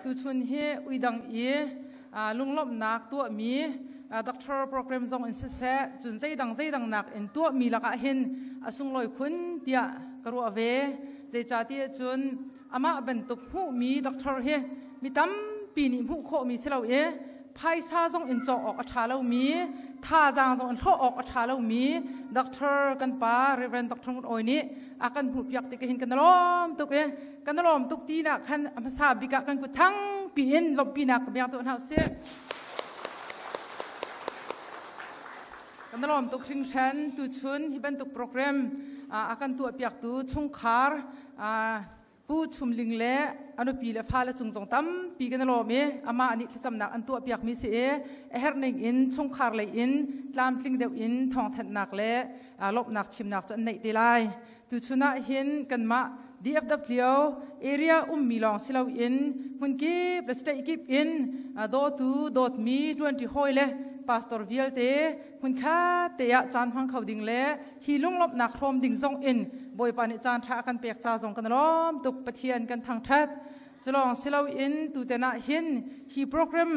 Tuchun hi uidang i lunglawmhnak tuahmi doctor program zong in siseh cun zeidang zeidang nak in tuahmi lakah hin a sunglawi khun tiah ka ruah ve. Zeicahtiah cun amah bantuk hmuhmi doctor hi mi tampi nih hmuh khawhmi si lo i phaisa zong in cawk awk a ṭha lomi thazaang zong in hlawh awk a ṭha lomi doctor kan pa Reverend Dr. Ngun Awi nih a kan hmuhpiak tik hin kan lawm tuk i kan lawm tuk ti nak khan a hmasa bik ah kan kut thang piin lawmhpinak ka biang tuah hna usih. Kan lawm tuk hringhran tuchun hi bantuk program a kan tuahpiaktu chungkhar Pu Chum Ling le a nupi le fale cung zong tampi kan i lawm i amah nih thlacamnak an tuahpiakmi si i a herh ning in chungkhar lei in tlamtling deuh in thawngthanhnak le lawmhnak chimnak cu an neih te lai. Tuchun ah hin kanmah DFW area ummi lawng si loin hmunkip le state kip in dawtu dawtmi ṭuanṭi hawi le pastor vialte hmunkhat te ah caan hmang kho ding le hi lunglawmhnak hrawm ding zong in Bawipa nih caan ṭha a kan pek ca zong kan lawm tuk. Pathian kan thangṭhat. Culawng si loin tuten ah hin hi program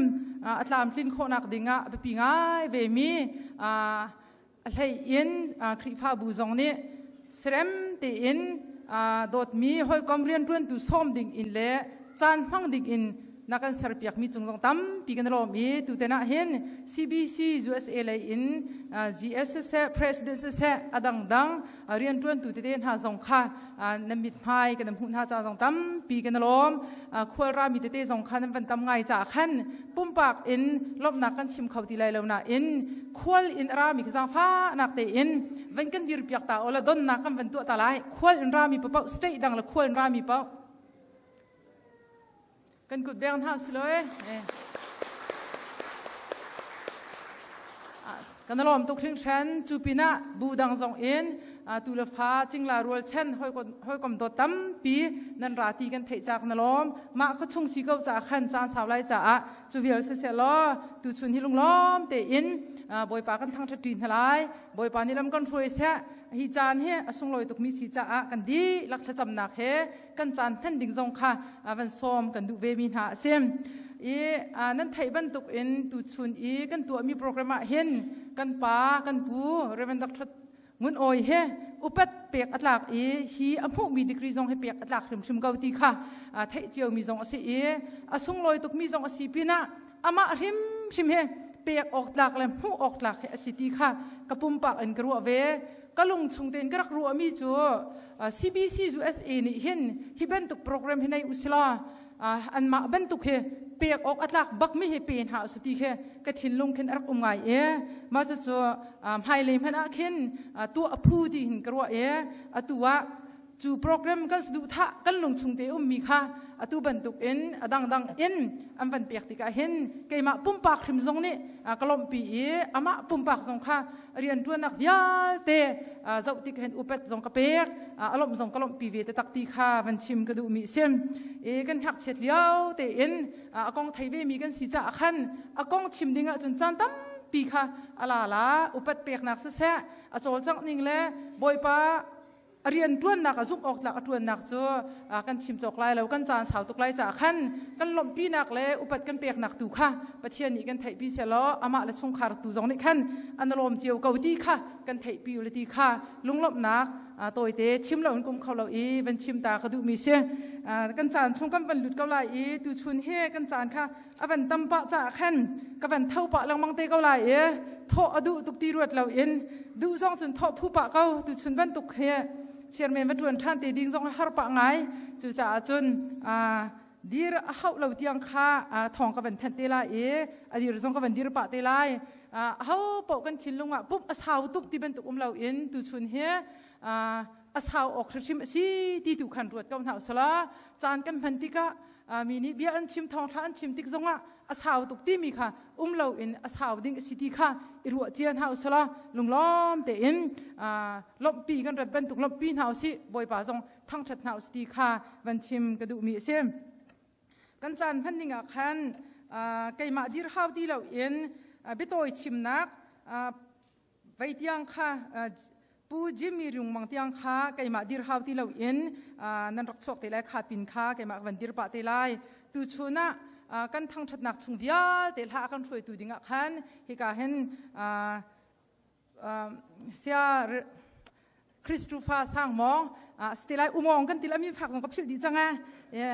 a tlamtlin khawhnak ding ah a biapi ngai ve mi a hlei in Khrihfabu zong nih serem tein dawtmi hawikom rianṭuantu sawm ding in le caan hmang ding in na kan serpiakmi cung zong tampi kan lawm i tuten ah hin CBC USA lei in GS siseh President siseh a dangdang rianṭuantu tete hna zong kha nan mithmai kan hmuh hna ca zong tampi kan lawm. Khualrami tete zong kha nan van tam ngai caah khan pumpak in lawmhnak kan chim kho ti lai lo nain khual in rami kha zaangfahnak tein van kan dirpiak ta o la donnak kan van tuah ta lai. Khual in rami paoh, state dang le khual in rami paoh kan kut beng hna si lo e. Kan lawm tuk hringhran. Cu pinah bu dang zong in tu le fa cingla rual chen hawikom dawt tampi nan ra ti kan theih cak na lawm. Mah kha chung si ko ca khan caan sau lai caah cu vial si seh law tu chun hi lunglawm tein Bawipa kan thangṭhat ṭi hna lai. Bawipa nih lam kan hruai seh. Hi caan hi a sunglawi tukmi si caah kan dihlak thlacamnak he kan caan hman ding zong kha van sawm kan duh ve mi hna a si. I nan theih bantuk in tuchun i kan tuahmi program ah hin kan pa kan pu Reverend Dr. Ngun Awi he upat pek a tlak i hi a hmuhmi degree zong hi pek a tlak hrimhrim ko ti kha theih ciomi zong a si i a sunglawi tukmi zong a si pinah amah hrimhrim he pek awk tlak le hmuh awk tlak he a si ti kha ka pumpak in ka ruah ve. Ka lung chung tein ka rak ruahmi cu CBC USA nih hin hi bantuk program hi nei usila anmah bantuk hi pek awk a tlak bakmi hi pe hna usi ti khi ka thinlung khin a rak um ngai i mah cucu hmailei hmanh ah khin tuah a phu ti hin ka ruah i atu ah cu program kan saduhthah kan lungchung te ummi kha atu bantuk in a dangdang in an van pek tikah hin keimah pumpak hrim zong nih ka lawmhpi i amah pumpak zong kha rianṭuannak vialte zoh tik hin upat zong ka pek, a lawmh zong ka lawmhpi ve taktak ti kha van chim ka duhmi a si. I kan ngakchiat lio tein a kong thei ve mi kan si caah khan a kong chim ding ahcun caan tampi kha a la la upat peknak siseh a cawlcangh ning le Bawipa a rian ṭuannak a zumh awk tlak a ṭuannak cu kan chim cawk lai lo. Kan caan sau tuk lai caah khan kan lawmhpinak le upat kan peknak tu kha Pathian nih kan theihpi sehlaw amah le chungkhar tu zong nih khan an lawm cio ko ti kha kan theihpi le ti kha lunglawmhnak tawite chim lo in kum kho lo i van chim ta ka duhmi si. Kan caan chung kan van lut ko lai i tuchun he kan caan kha a van tam pah caah khan ka van tho pah lengmang te ko lai i thawh a duh tuk ti ruat lo in duh zong cun thawh phu pah ko. Tuchun bantuk hi chairman va ṭuan ṭhan te ding zong har pah ngai. Cucaah cun dir a hauh lo tiang kha thawng ka van thanh te lai i a dir zong ka van dir pah te lai. Ho paoh kan thinlung ah pumh a sau tuk ti bantuk um lo in tuchun hi a sau awk hrimhrim a si ti tu khan ruat ko hna usala caan kan hman tikah mi nih bia an chim, thawngṭha an chim tik zongah a sau tuk timi kha um lo in a sau ding a si ti kha i ruah cia hna usala lunglawm tein lawmhpi kan rat bantuk lawmhpi hna usih, Bawipa zong thangṭhat hna usih ti kha van chim ka duhmi a si. Kan caan hman ning ah khan keimah dir hau ti lo in biatawi chimnak vei tiang kha Pu Jimmy Rungmang tiang kha keimah dir hau ti lo in nan rak chuak te lai kha pin kha keimah van dir pah te lai. Tuchun ah kan thangṭhatnak chung vialte hla a kan hruaitu dingah khan hika hin sia Christopher Sangmawng stilai umong kan til amin fak zong ka philh dih cang e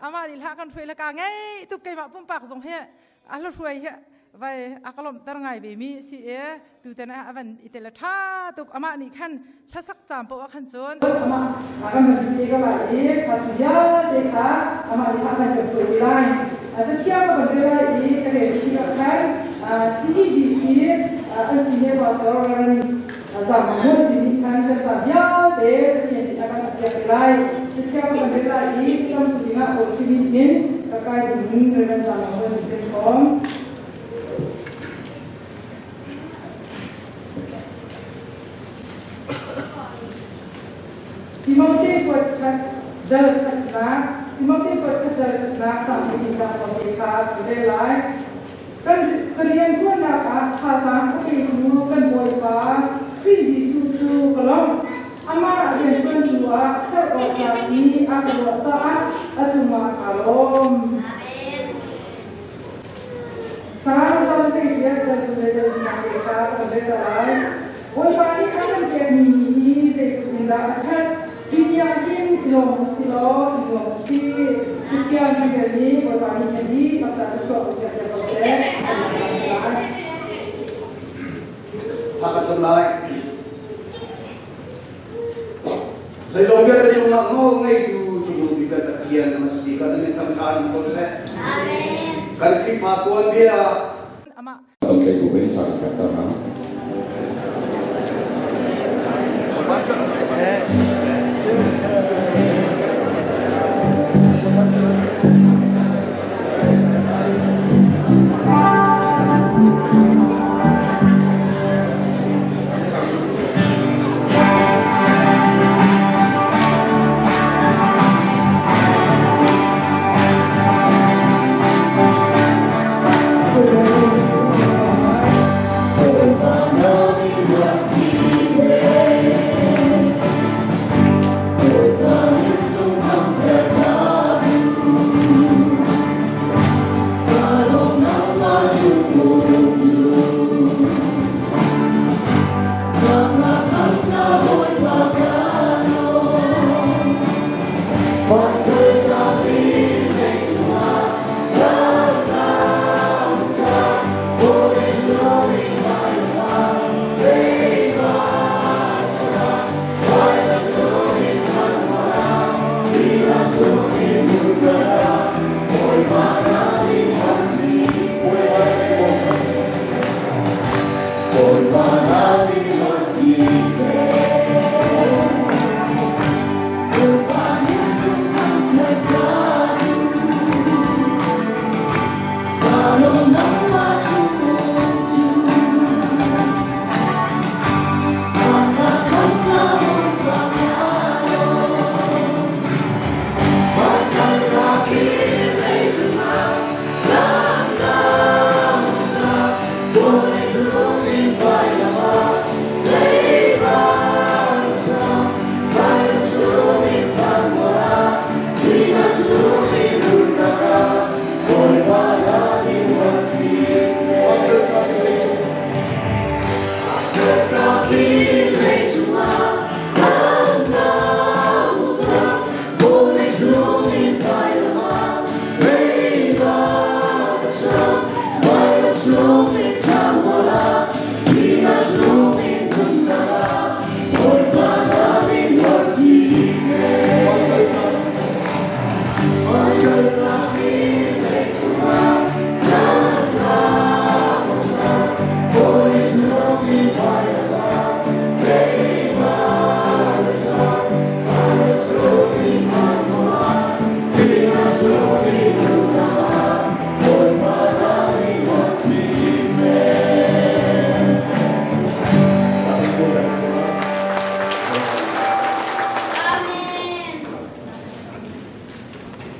ama nih hla kan hruai la ka ngei tuk keimah pumpak zong hi a hla hruai hi vai a ka lawmhter ngai ve mi si e tuten ah avan i tel tha tuk amah nih khan hlasak cam poah khan cun amah kan van te ka lai i kha su vialte kha amah nih kha kan hruai te lai cathiang ka van rel lai i ka rel ti ah khan CEBC an senior pastor Reverend Zam Ngun Cin nih khan kan ca vialte Pathian sinah kan piak te lai cathiang ka van rel lai i cam tu dingah Bawi min in ka kai ding Reverend Zam Ngun Cin kan sawm. Timote kuat khat dal khatnak Timote kuat khat dal khatnak cang in cang te kha su ve lai. Kan ka rian tuannak ah thazaang a petu kan Bawipa Khrih Jesuh cu ka lawmh. Amah rian tuantu ah serh awk tlak i a ka ruah caah a cungah kaa lawm. Sang zong te tiah dal le dal hna te kha kan rel lai. Bawipa nih a kan pekmi ni hi zeitluk in dah a ṭhat. Hi tiang hin i lawm u si law i nuam u si. Cathiang kan rel i Bawipa nih kan dihlak ca thluachuah u tiah ko seh. Tha kan cam lai. Zeizong vialte cungah nawl ngeitu cungnung bik kan Pathian na si kan in kan ṭhan ko seh. Kan Khrihfa tuanbia Amah Okay, ku bin sa ka ta na.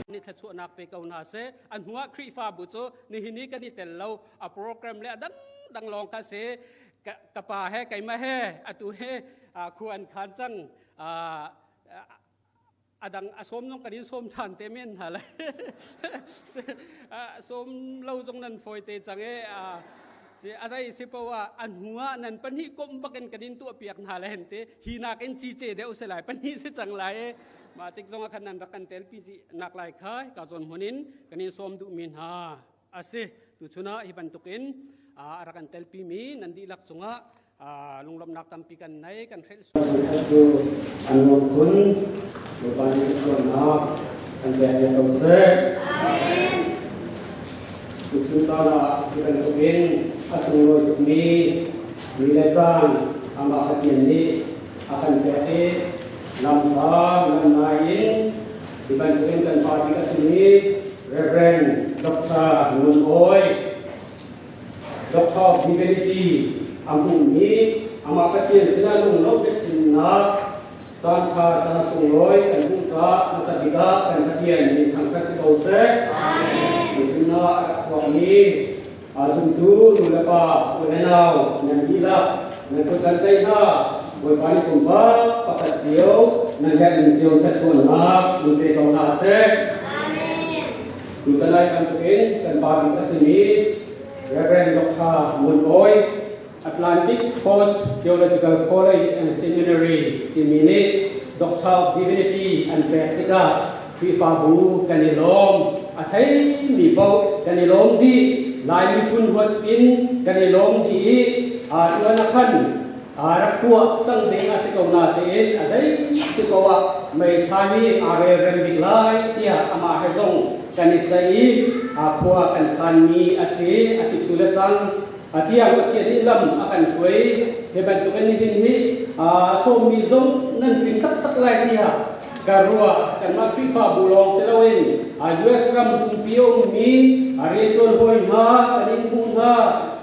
Ni thluachuahnak pe ko hna seh. A hnuah Khrihfabu cu nihin i kan i tel lo. A program le a dangdang lawng kha si. Ka pa he keimah he atu he khua an khan cang. A dang a sawm zong kan in sawm ṭhan te men hna lai. Sawm lo zong nan fawi te cang e. Si a zai si po ah a hnu ah nan pahnih komh bakin kan in tuah piak hna lai te hi nakin ci ce deuh si lai pahnih si cang lai e. Mah tik zong ah khan nan rak kan tel pi nak lai kha ka zawn hmun in kan in sawm duhmi hna a si. Tuchun ah hi bantukin a rak kan telpi mi nan dihlak cungah lunglawmhnak tampi kan nei kan hrelh cu an nuam khun. Bawipa nih sualnak kan pek piak ko seh. Tuchun caan ah hi bantukin a sunglawi tukmi ni le caan amah Pathian nih a kan pek i lamhla lamnai in hi bantukin kan party a simi Reverend Dr. Ngun Awi, Doctor of Divinity a hmuhmi amah Pathian sinah lunglawmh biachimnak caanṭha caan sunglawi kan hmuh caah hmasa bik ah kan Pathian min thangṭhat si ko seh. Tuchun ah a rak chuakmi zumtu nu le pa u le nau nan dihlak nan kut kan tlaih hna. Bawipa nih pumpak pakhat cio nan herhning cio thluachuahnak in pe ko hna seh. Tutan lai bantukin kan pa bik a simi Reverend Dr. Ngun Awi, Atlantic Coast Theological College and Seminary timi nih Doctor of Divinity an pek tikah Khrihfabu kan i lawm. A theimi paoh kan i lawm dih. Lai miphun huat in kan i lawm dih i tuan ah khan rak tuah cang ding a si ko natein a zei si ko ah meithla hi aa relrem bik lai tiah amah he zong kan i ceih i khua kan khanmi a si. A ti cu le cang a tiang Pathian nih lam a kan hruai. Hi bantukin nihin hi sawmmi zong nan tling taktak lai tiah ka ruah. Kanmah Khrihfabu lawng si loin US ram pumpi a ummi rianṭuan hawi hna kan in hmuh hna,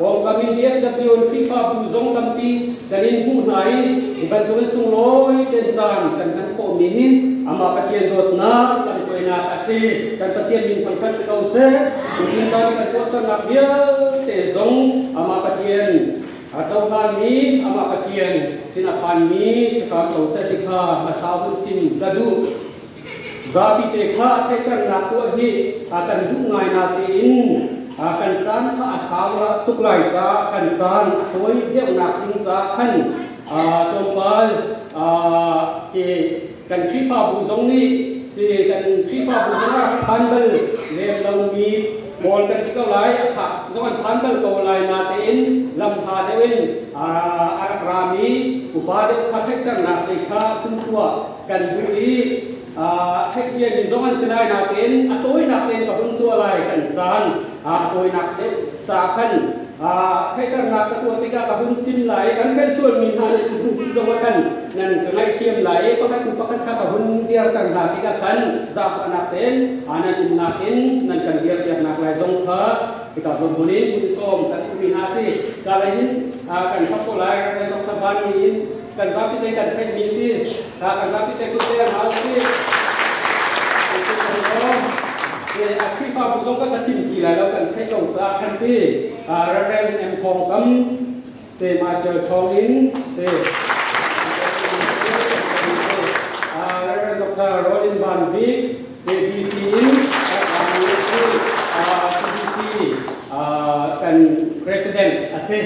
pawngkam in DFW in Khrihfabu zong tampi kan in hmuh hna i hi bantukin sunglawi ten caan kan hman khawhmi hi amah Pathian dawtnak kan hruainak a si. Kan Pathian min thangṭhat si ko seh. Tuchun caan kan tuahsernak vialte zong amah Pathian a cohlanmi, amah Pathian sin a phanmi si hram ko seh ti kha hmasa hun chim ka duh. Zapi te kha theihternak tuah hi a kan duh ngai natein kan caan kha a sau tuk lai caah kan caan a tawi deuhnak ding caah khan tlawmpal ke kan Khrihfabu zong nih si kan Khrihfabu zong ah phan bal lem lomi pawl kan si ko lai, a phak zong an phan bal ko lai natein lam hla deuh in a rak rami upa deuh kha theihternak te kha kumkhua kan duh i theihciami zong an si lai natein a tawinak tein ka hun tuah lai. Kan caan a tawinak deuh ca khan theihternak ka tuah tikah ka hun sim lai. Kan kan sualmi hna nih hun si zong ah khan nan ka ngaihthiam lai i pakhat hnu pakhat kha ka hun dirter hna tikah khan zaangfahnak tein nan umnak in nan kan dirpiaknak lai zong kha hika zong hmun in hun sawm kan duhmi hna si. Ka lei hin kan thok ko lai. Kan Dr. Van in kan zapi te kan theihmi si, kan zapi te kut te hau si. A Khrihfabu zong kan chim ti lai lo, kan theih ko caah khan ti Reverend M Thong Kam se Marshall Chong in se Reverend Dr. Rolin Van Bik CBC in CBC kan president a si.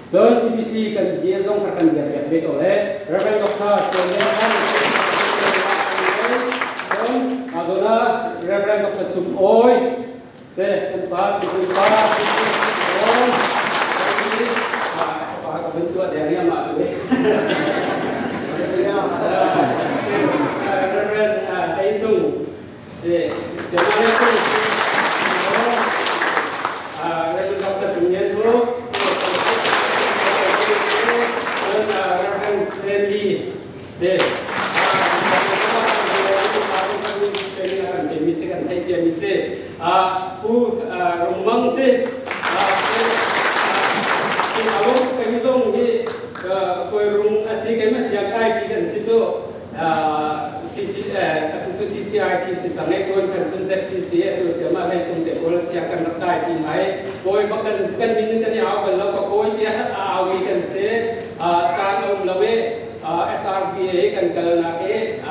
Cun CBC kan GA zong kha kan biak ve ko le Reverend Dr. Tuan Lian Thang cun Adona Reverend Dr. Chum Awi se kan pa kan pa pa ka ben tua deng ya ma tu Reverend Tai Sung se se ma le Reverend Dr. Tung Lian Thu Reverend Stanley se Pu Rungmang si alo kan zong hi koi rung a si kan ma siang kai ti kan si cu atu cu CCIT si cang e tuan kan cun ZCC atu si ma hlei sung te pawl sia kan rak kai ti mai kawi bak kan kan min kan i au bal lo ka kawi ti a au mi kan si caan um lo e SRPA kan kal nak e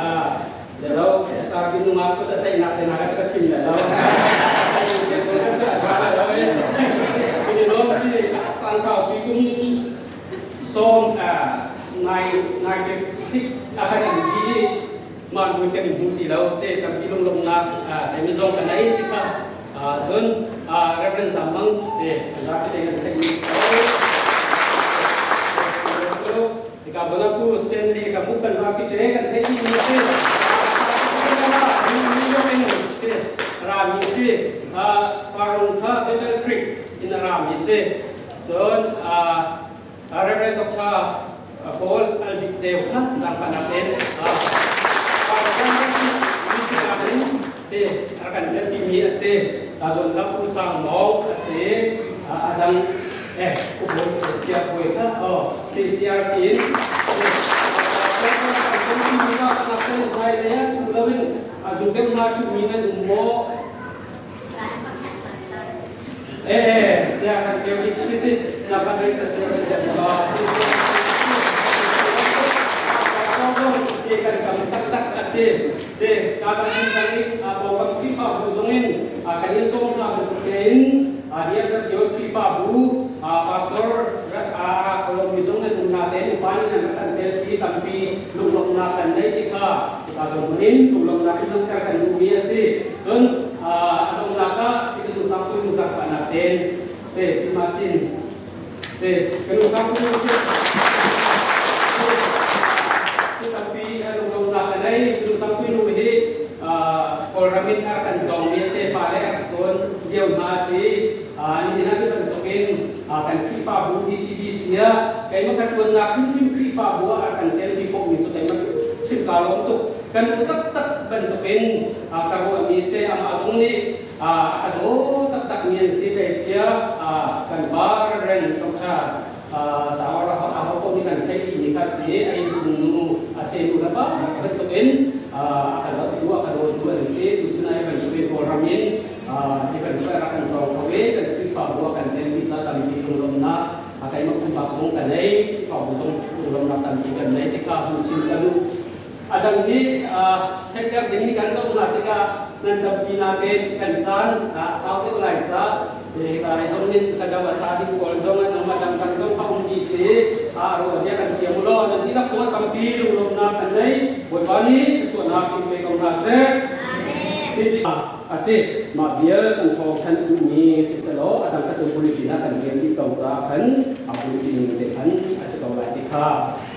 lo. Sarpi nungak kut a tlaihnak te hna kha ka chim lai lo. Ini lawm si caan saupi kum sawm nai nai sik a kan in ti mah hnu kan hmu ti lo se tampi lunglawmhnak mi zong kan ei ti kha cun Reverend Zamang se zapi te kan theih mi Ika zona pu Stanley ka mu kan zapi te kan theih mi si si rami si parung kha Battle Creek in rami si cun Reverend Dr. Paul Albik Ceu kha zangfanak in si a kan biapi mi a si zawn ka pu sang mawng a si a dang eh upoi sia pui kha oh CCRC in Eh, sia kan keu si si na kan ka sia kan kam tak tak a si si ka kan kan i a bawkam Khrihfabu zongin kan in sawm hna bantuk tein DFW Khrihfabu pastor a kolomi zong nan um na tein upa nih nan rak kan tel ti tampi lunglawmhnak kan nei ti kha ka zong in lunglawmhnak in langhter kan duhmi a si. Cun a donghnak ah ti tu sang pui sak pa nak tein se tuma chin se kanu sang pui si tampi lunglawmhnak kan nei tu sang pui nu hi Kawlram in a kan tlawngmi a si pale a tlawn lio hna a si. Nihin ah bantukin kan Khrihfabu DCBC ah keimah ka ṭuannak hrimhrim Khrihfabu ah a kan telpi khawhmi cu keimah hrim kaa lawm tuk. Kan nu taktak bantukin ka ruahmi si. Amah zong nih a daw taktakmi an si. Tleicia kan pa Reverend Dr. Sawara a ho nih kan theih timi kha si a innchung nu a se nu le pa bantukin a ka zohtu a ka dawtu an si. Tuchun ai bantukin Kawlram in hi bantuk a rak kan tawng kho i kan Khrihfabu a kan telmi ca tampi lunglawmhnak a keimah pumpak zong kan ei Khrihfabu zong lunglawmhnak tampi kan nei tikha hun chim ka duh. A dang hi theihter ding kan zoh hna tikah nan tampi natein kan caan a sau deuh lai ca kai zong nih ka dam a sa ding pawl zong an um a dang kan zong a um ti si a ro zia kan thiam lo nan dihlak cungah tampi lunglawmhnak kan nei. Bawipa nih chuahnak in pe ko hna seh. A si mah vial kan thawng than duhmi si selaw a dang ka cung bulletin ah kan rian dih ko caah khan a bulletin ning te khan a si ko lai ti kha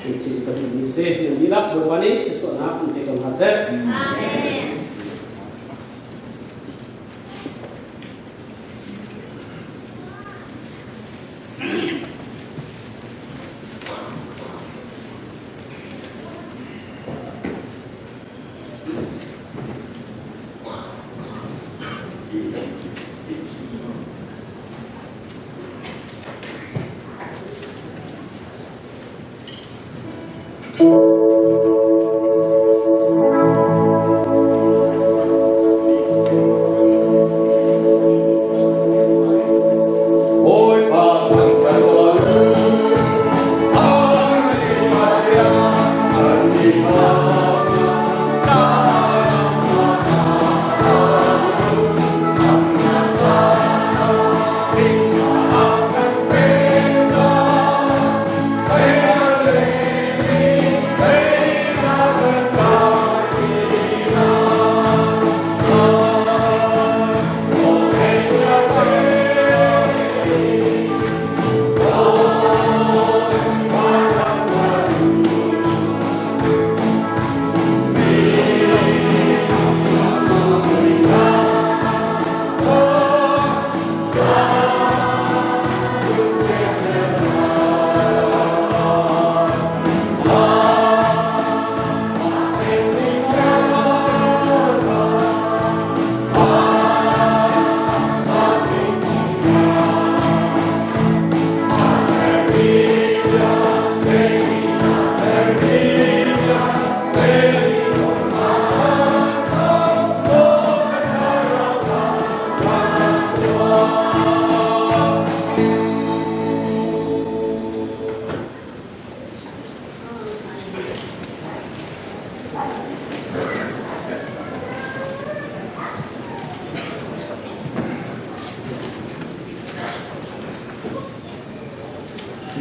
in chim ka duhmi si. Nan dihlak Bawipa nih chuahnak in pe ko hna seh. Amen. Bawipa thangṭhat tuah u.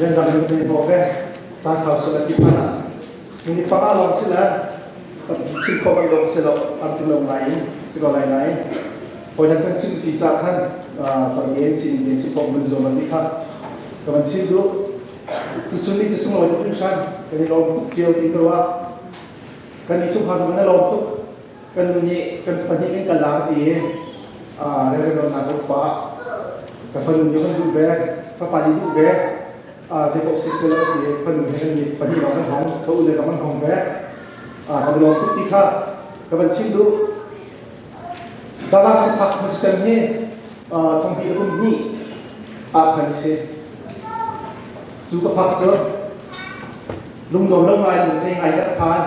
Rian dang in kan hnawh ve. Caan sau sul a ti phan ah. Minute panga lawng si le chim khawh kan lawng si lo am ti lo ngai in si ko lai nain hawi dang can chim si ca khan kan gen sin gen si khawh mun zuam an ti kha ka van chim duh. Tuchun ni cu sunglawi tuk hringhran kan i lawm tuk cio ti ka ruah. Kan i chungkhar kan i lawm tuk. Kan nu nih kan pahnih in kan lang ti i relrelnak upa ka fanu nih kan duh ve, fapa nih duh ve, zeipaoh si sel ti fanu he kan nih pahnih lawng kan hong, ka u le zong kan hong ve. Kan i lawm tuk ti kha ka van chim duh. Dallas phak hmasasem hi thongpi le kum hnih ah khan a si. Cu ka phak cu lungdawm lo ngai lungthei ngai ka phan.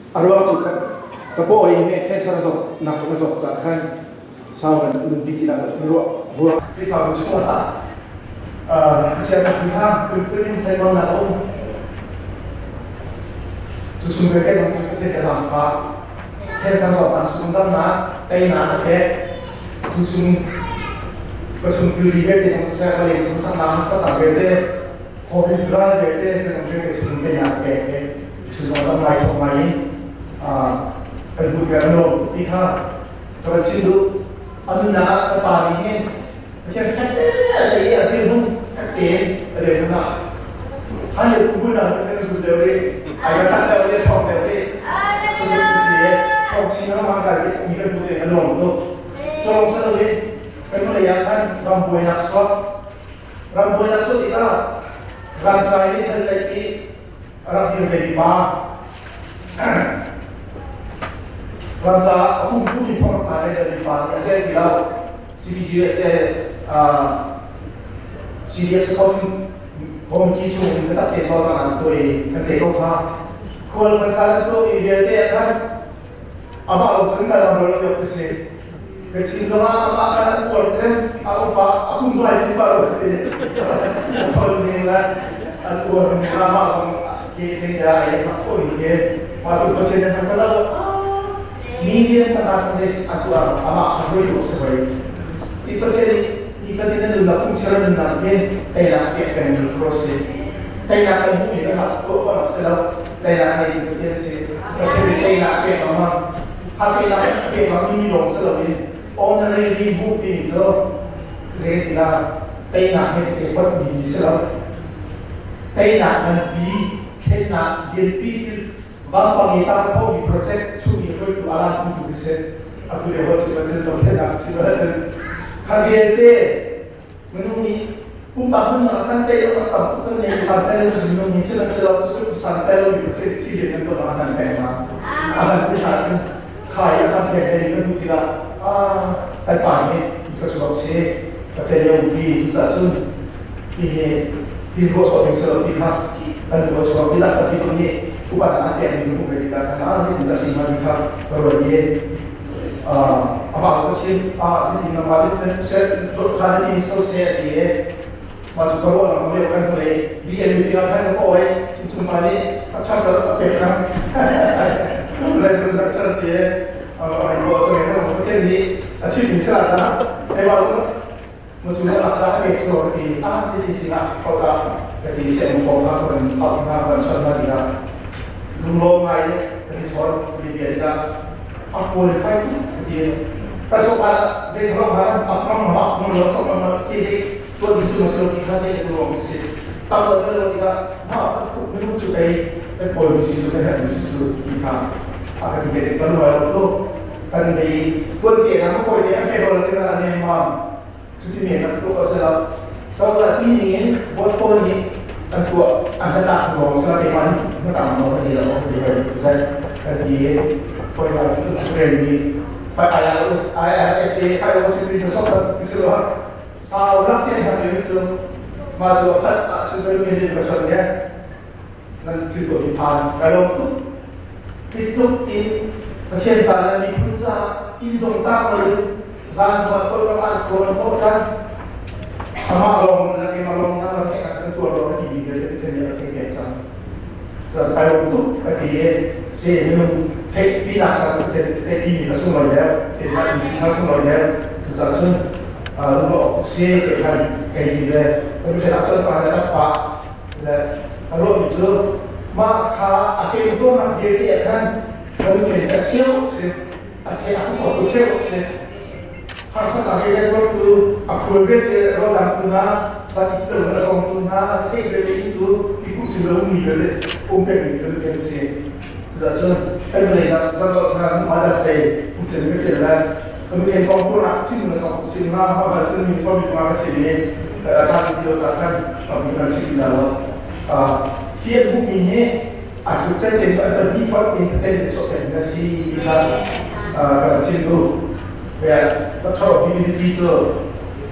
A ruang cu ka paw i he cancer zawt nak ka zawt caah khan sau kan nunpi ti nak ruah ruah Khrihfabu chungah sianginn kha phunphun in thleidannak a um. Cu chung vialte zong cu Pathian ka zaangfah. Cancer zawtnak sungdamnak teinak a pek. Cu chung ka chung thilri vialte zong siseh, vawlei cung saknak saknak vialte Covid ral vialte zeizong vialte chung teinak a pek i chung zong ngai thawk ngai in kan hmuh tiah kan lawm ti kha ka van chim duh. A nunnak ah ka pa nih hin Pathian fek te i a dirhmun fek tein a dirhmun ah han le kum hna Pathian zul deuh rih ai ka tat deuh rih thawng deuh rih cu si thawng chin lengmang kai mi kan hmuh a nuam tuk. Colong sa loin kan hnulei ah khan ram buainak chuak ram buainak chuak tikah ramsai nih thal tlaih i a rak dir ve mi pa ramsa a hungtu mi phorh hna le mi pa nih a zel ti lo CBCUSA CDF committee chung in biatak te cawlcang an tuah i kan thei ko kha. Khual kan sal an tuah mi vialte ah khan amah lo cun kan ram lo ka si. Ka chin zongah amah kan an uar cem a upa a kum zong ai upa lo ti. Thol ning le an uar ning amah zong ke zei dah ai mak khawh ni ke. Mah tu Pathian nan ka zoh Million panga foundation a tuah amah kha hruaitu a si hoi. Hi Pathian nih nifatin a nunnak phungchir a nunnak hin teinak pek pengmi cross si. Teinak kan hmuhmi kan rak tuah khawhnak si lo. Teinak a neitu Pathian si. Pathian nih teinak a pek lengmang. A teinak a pek lengmang mi lawng si loin honorary hmuhmi cu zeitindah teinak he te fonhmi si lo. Teinak nganpi, thlennak lianpi thil Vampang i tar khomi project chung i hruaitu alan putu khi si. Atu le hol si cun dothlennak si cun kha vialte minung nih pumpak nunnak santai lo tam tuk kan nei santai lo minung nih sihmanhsehlaw cu santai lo mi pathian thil in kan tuah an pek ma ahan tu hna cun khai a kan pek dei kan hmuh tikah ah kan pa nih thluachuak si pathian le umpi cucaah cun hihi ti ruah sawh ding si lo ti kha kan ruah chuak ti lah tapi tu nih upa na pek mi hmuh ve tikah kha ah zeitin dah si hnga ti kha ka ruat i amah ka chim ah zeitin na mah se kha na ti so se ti e ma cu ka ruah lang lio kan hnulei BMU tikah khan ka oi chung pa nih a ṭha ṭha a pek cang le na ṭha ti e ai bo sa ngai Pathian nih a chim mi sila ta ai wa ma cu na sa a pek so ka ti a ti ti sinah ko ka ka ti se mo ko kha kan thap na kan chan na tikah lunglawm ngai kan i chawn mi bia tikah a qualify ka ti ka so pa zei thong ha tak mang ma mo lo so ma ti ti tuan mi su ma so ti kha te ko ro si tak lo lo tikah ma ka ku mi chu kai kan pawl mi si su kan mi si su ti kha a ka ti te kan lo lo kan nei tuan te na ma foi te an pe lo te na ne ma cuti men an tuah ko sila cozah ti ning in vote pawl nih an tuah an hnatlak ruang sila keimah nih hnatlak nawl ka ti lo ka ti hoi zai kan ti i hawipa cu Supreme nih IRSA IOC cu sok ti si lo sau rak te hna ni cu mah cu a phat ah cun kan min ka son ye nan thil tuah mi phan ka lawm tuk Titluk in Pathian ca le miphun caah inn zong tak loin zan zongah kawlram ah an khawl an kawh cang. Amah lawng le keimah lawng hna lo theih kan tuar lo ka ti mi vialte Pathian nih a theih pek cang. Cucaah kai lawm tuk ka ti i se minung theih pinak cang Pathian theih mi ka sunglawi deuh, theihnak mi si kha sunglawi deuh. Cucaah cun lungrawh awk si te khan Kei ti ve kan khen ah son pa le tak pa le a ruahmi cu mah kha a keng tuahnak vialte ah khan kan khen a cheu si a che a sung tu cheu si harsatnak he kan tu a phul vialte rawldang tu hna van i tel a song tu hna theih vialte in tu i kuh si lo mi vialte um pek mi vialte kan si. Cucun kan lei zan zan hna Mother's Day kucin ka feel lai. Kan khen kong tu nak chin na sok chin ma ma bal chin mi so mi ma ka si ni cha ti lo cha khan kan kan si na lo. Hi an hmuh mi hi a tu chen ten an bi fat in ten so ten na si kha kan chin tu. Be ta tharo divinity chu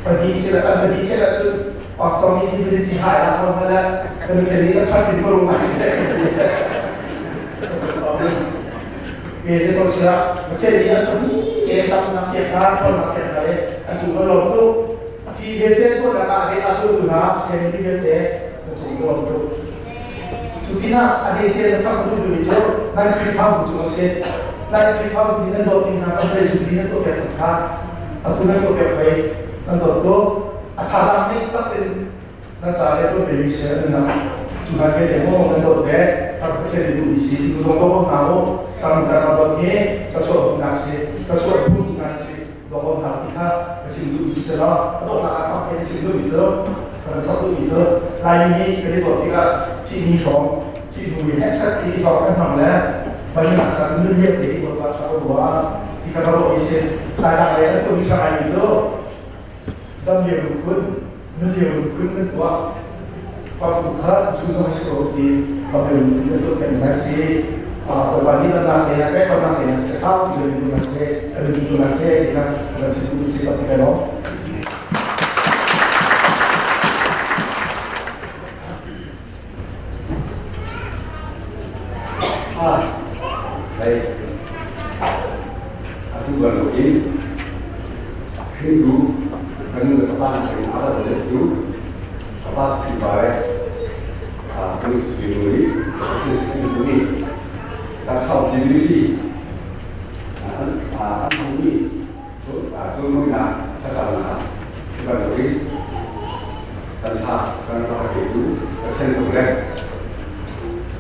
pahnih sila kan pahnih sila chu pastor ni divinity hai la ko hala kan khen ni ta thar tin ko Cu pinah a hleice na chak duh timi cu nan Khrihfabu cu a si. Nan Khrihfabu nih nan dawtmi hna kan lei zummi nan tuahpiak cang kha. Atu nan tuahpiak hoi nan dawt tuk. A thazaang nih tak in Na ca le tuah pemi si an nak cu hna vialte maw nan dawt ve rak Pathian nih duhmi si ti zong dawt hna u ram kan rak dawt hi ka chuah duhnak si ka chuah duhnak si dawt hna ti kha ka chim duhmi si selaw a dawtnak ah ka ka chim duhmi cu kan sak duhmi cu Laimi nih kan i dawt tikah thihni hrawng thih hnu i heksak ti hrawng kan hmang le bayunak sa nun vialte hi dawt ah ka ruah ti ka ruah mi si Laitlang lei an tuahmi sangai mi cu dam lio lungphun na lio lungphun nan tuah pamtu kha zu zong si ko ti pamtu lungphun nan tuah peng nan si Bawipa nih nan nak le se kon nak le se sau ti le nan se an tu nan se ti kha nan si tu si tak te lo. Ah, baik. Atu bantukin Hindu kan nu le ka pa hna sin a kan tu ka pa si pare nu si nu nih si nu nih ka thau divinity an hmu cu nu na thlacam na bantukin kan thla kan rak pe tu Pathian tu le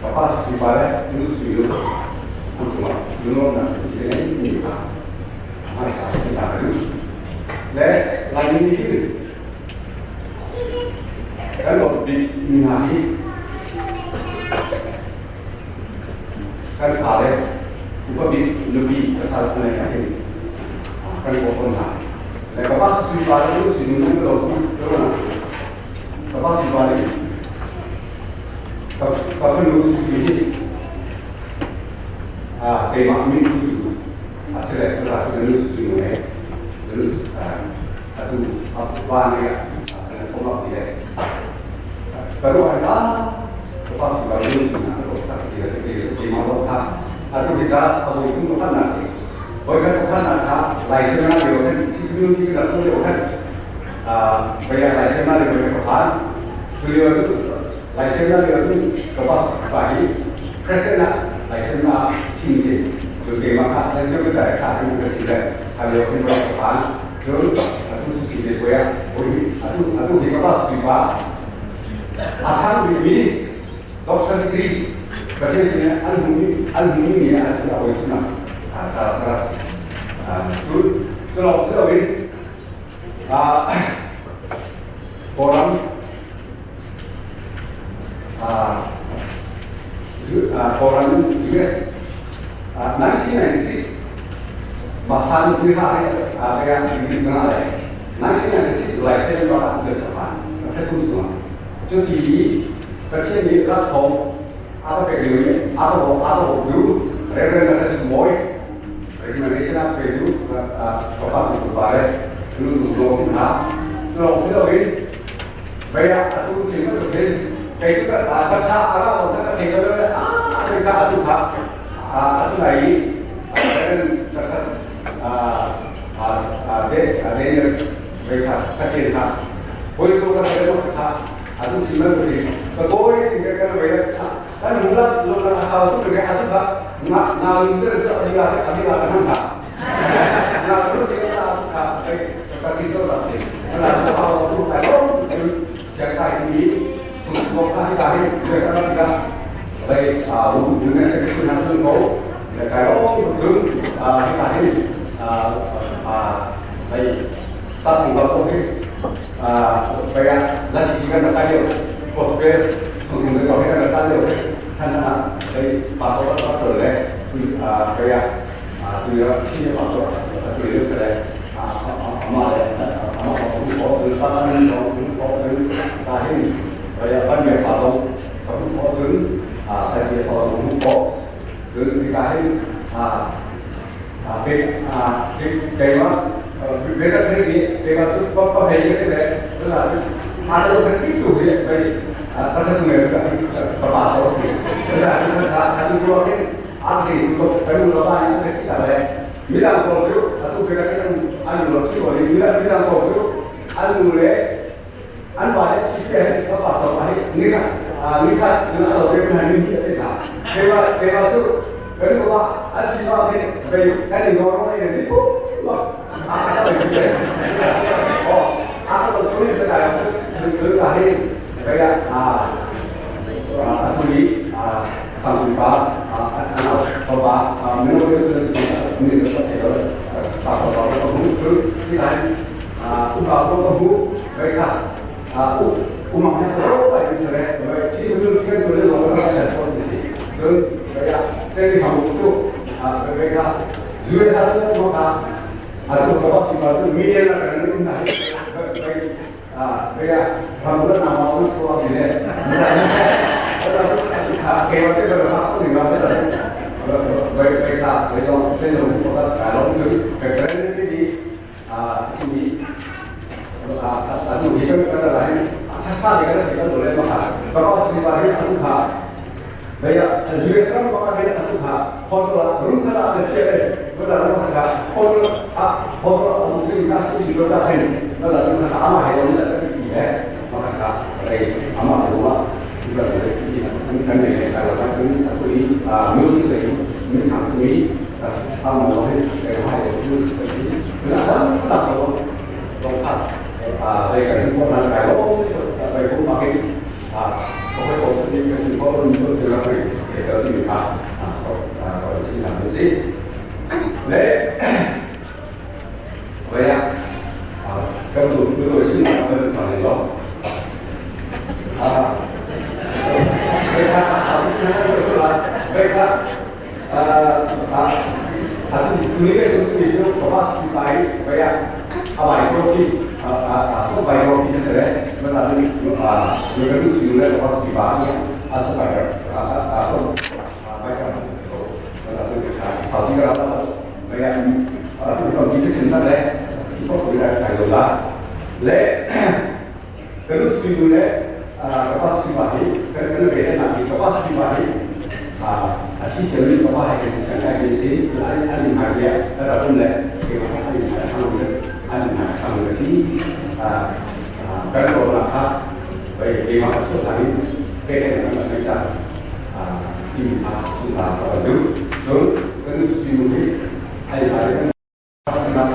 ka pa si pare nu si nu an cungah lunglawmhnak ti le mi kha hmaisa kan ta duh. Le Laimi nih hin kan dawt bik mi hna hi kan fale upa bik nupi pasal hna hin kan bawm tawn hna. Le ka pa sui pa le nu sui nu ka dawt bik na. Ka pa sui pa le ka fanu sui hi keimah min tu a si le tula cu na nu su he na nu atu a va ne ah na som ti le ka ruah hai ba ka pa su ka nu su na ko ta ti le ti ti ma lo kha atu ti ka a voi thum ka phan na si voi khat ka phan na kha lai se na leo khan si nu ti ka tu leo khan a baya lai se na leo ka phan tu leo tu lai se na leo tu ka pa pa hi president na lai se na thim si Cu keimah kha na zir dai kha an ka ti le a lio hin rak ka phan. Cun atu si te puai ah atu atu hi ka pa sui pa a sang bikmi doctor degree Pathian sin an hmu an hmu mi an ti a oi suna ta saras cu cu lawng si loin Kawlram Kawlram US 1996 Masan ni ha kaya ni na le 1996 license ba ka tu sa pa ka tu su chu ti ni Pathian nih rak sawm a ka pek lio i a ka bawk a ka bawk tu Reverend na ka moi recommendation a pe tu ka pa tu pa le nu tu lo na long si lo in Baya atu sin ka hin kei cu ka ka tha a ra on ka thei lo le a kai ka atu kha a atu lai i kan ka khat a a a de a de ne ve kha ka ke kha hoi ko ka ke lo kha atu sin man ko ka koi ka ka ve kha kan hung la lo la sa tu ke atu kha na na lu se ka abi ga abi ga kan kha na lu se ka kha kai ka ki so la se na ka pa tu ka lo. ko ka hi ka hi le ka ka vai a u u ne se ku na tu ko le kai lo tu a hi ka hi a a vai sa tu ba ko hi a vai a la chi chi kan ka yo ko se su su ne ko hi kan ka yo than na vai pa ko pa ko le a vai a a tu yo chi pa ko tu yo se le a a ma le a ma ko tu ko tu sa na ni ko tu ko tu ta hi vai a ban me pa ko ko ko tu a ta chi ko tu ko tu cái à à cái à cái cái mà cái cái cái cái cái có có hay cái này tức là à tôi phải tiếp tục vậy à ta thấy người ta ta bảo tôi gì tức là chúng ta ta đi qua cái à thì chúng tôi phải luôn là ba những cái gì là mi đang có phiếu à tôi phải cái anh luật sư gọi mi đang mi đang có phiếu anh người anh bảo ấy chỉ cái nó bảo tôi phải nghĩ là à nghĩ là chúng ta đầu tiên là như thế nào cái mà cái mà chú cái đó mà anh chỉ bảo thế về cái này nó nó này là phúc à cái này 어 아까도 소리 들어요 그 cái cái à à tôi à sang ba à à à ba à mình nói cái gì mình có thể rồi ba ba ba ba bu cứ cái à u ba ba ba bu vậy cả à u u mà cái đó phải như thế vậy chỉ có cái cái nó nó là cái gì cứ vậy à cái cái phòng số à vậy cả dưới ra nó cả à tôi có bác sĩ bảo tôi nghĩ là cái này vậy à vậy à phòng rất là mong số thì này cái mà cái là bác thì nó thế là vậy vậy là vậy đó sẽ là một cái cái lông thứ cái cái cái gì à thì à à tu thì cái cái là cái cái cái cái cái cái mà bác sĩ bảo thì ăn thà vậy à dưới sang bác thì ăn thà hoặc là đúng là cái xe này là nó thà hoặc là à hoặc là ông cái cái gì đó là hay nó là chúng ta ama hay là cái gì đấy mà thà đây ama thì đúng là cái gì cái này là cái cái cái à music này mình học suy sama nó hay cái hay là music cái gì là đó là nó nó thật à đây cái con là cái lỗ đây cũng mà cái à có cái cổ sự cái sự có luôn luôn sự là cái cái đó thì à à có à có xin làm cái gì đấy vậy à cái tôi tôi xin làm cái phần này đó à vậy là sao cái là vậy là à à à tôi cái sự cái sự có bác sĩ bài vậy à à bài có khi à à à số bài có khi thế này nó là à người cái sử dụng là bác sĩ bài à số bài à à số bài cái nó là tôi sau khi cái đó vậy à tôi còn chỉ cái sinh ra đấy chỉ có tôi là cái rồi là lẽ cái lúc sử dụng đấy à cái bác sĩ bài cái cái về là cái bác sĩ bài à à chỉ cho nên có hai cái sản cái gì là anh anh hai cái đó là không lẽ cái mà anh hai thằng cái anh hai thằng cái gì à cái đó là khác vậy thì mà xuất thành cái này là cái cha à tìm mà chúng ta có đúng đúng cái suy nghĩ hay là cái là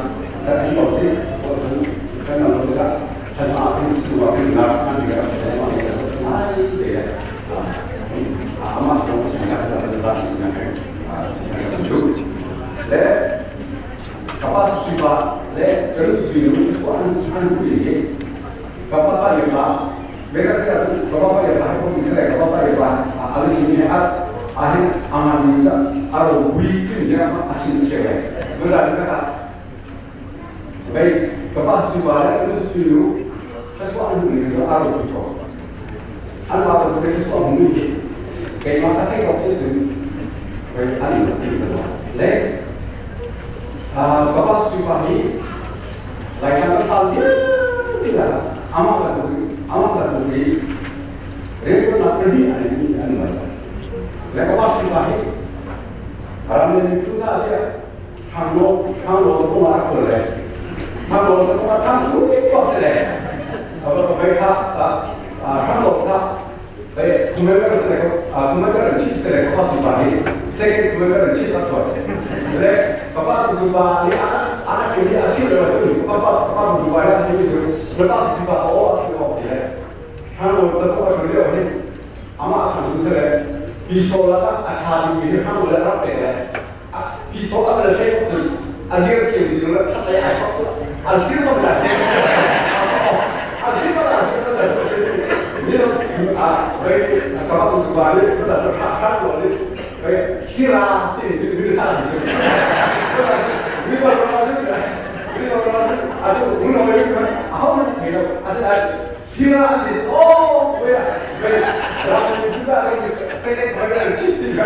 cái đầu tiên của chúng cái nào đó là thật là cái sự mà cái nào anh thì cái sẽ mà cái ai để à mà không sẽ là là là là đúng lẽ kapal suba le kalau suyu itu an an ini kapal pa ya mereka kira kapal pa ya ko bisa kapal pa ya ali sini at ahin aman bisa aro wi itu dia apa asin cewek benar kata baik kapal suba le itu suyu sesuatu ini itu aro itu an ba ko sesuatu ini kayak mana kayak kok sih baik an itu le Bapak Supahi, lai kan pasal dia tidak amat lah tu, amat lah tu ni. Mereka nak pergi ada ni ada mana. Lai Bapak Supahi, kalau ni tu saja, tanglo tanglo tu mana boleh, tanglo tu mana tanglo tu boleh. Kalau mereka tanglo tak, baik, kemudian saya, kemudian saya Bapak Supahi, saya kemudian saya tak tahu. Bapak Supahi, anak sini akhir dari itu, Bapak Bapak Supahi akhir itu, Bapak Supahi oh akhir waktu ni, hang orang tu kau sudah ni, Pisaw lakah a ṭha bikmi hi hram le rak pek le pisaw a kal hlei cun a dir thiam ti le ṭhat lei ai thawk an thil bang lai an thil bang ai thil bang ni a vei ka bak tu ba ni ka ta tha tha lo ni vei hira ti ni ni sa ni mi so ra si mi so ra si a tu un lo ni a ho ni thei lo a si ai hira ti oh vei vei ra ni su da ni se ne vei ni si ti ka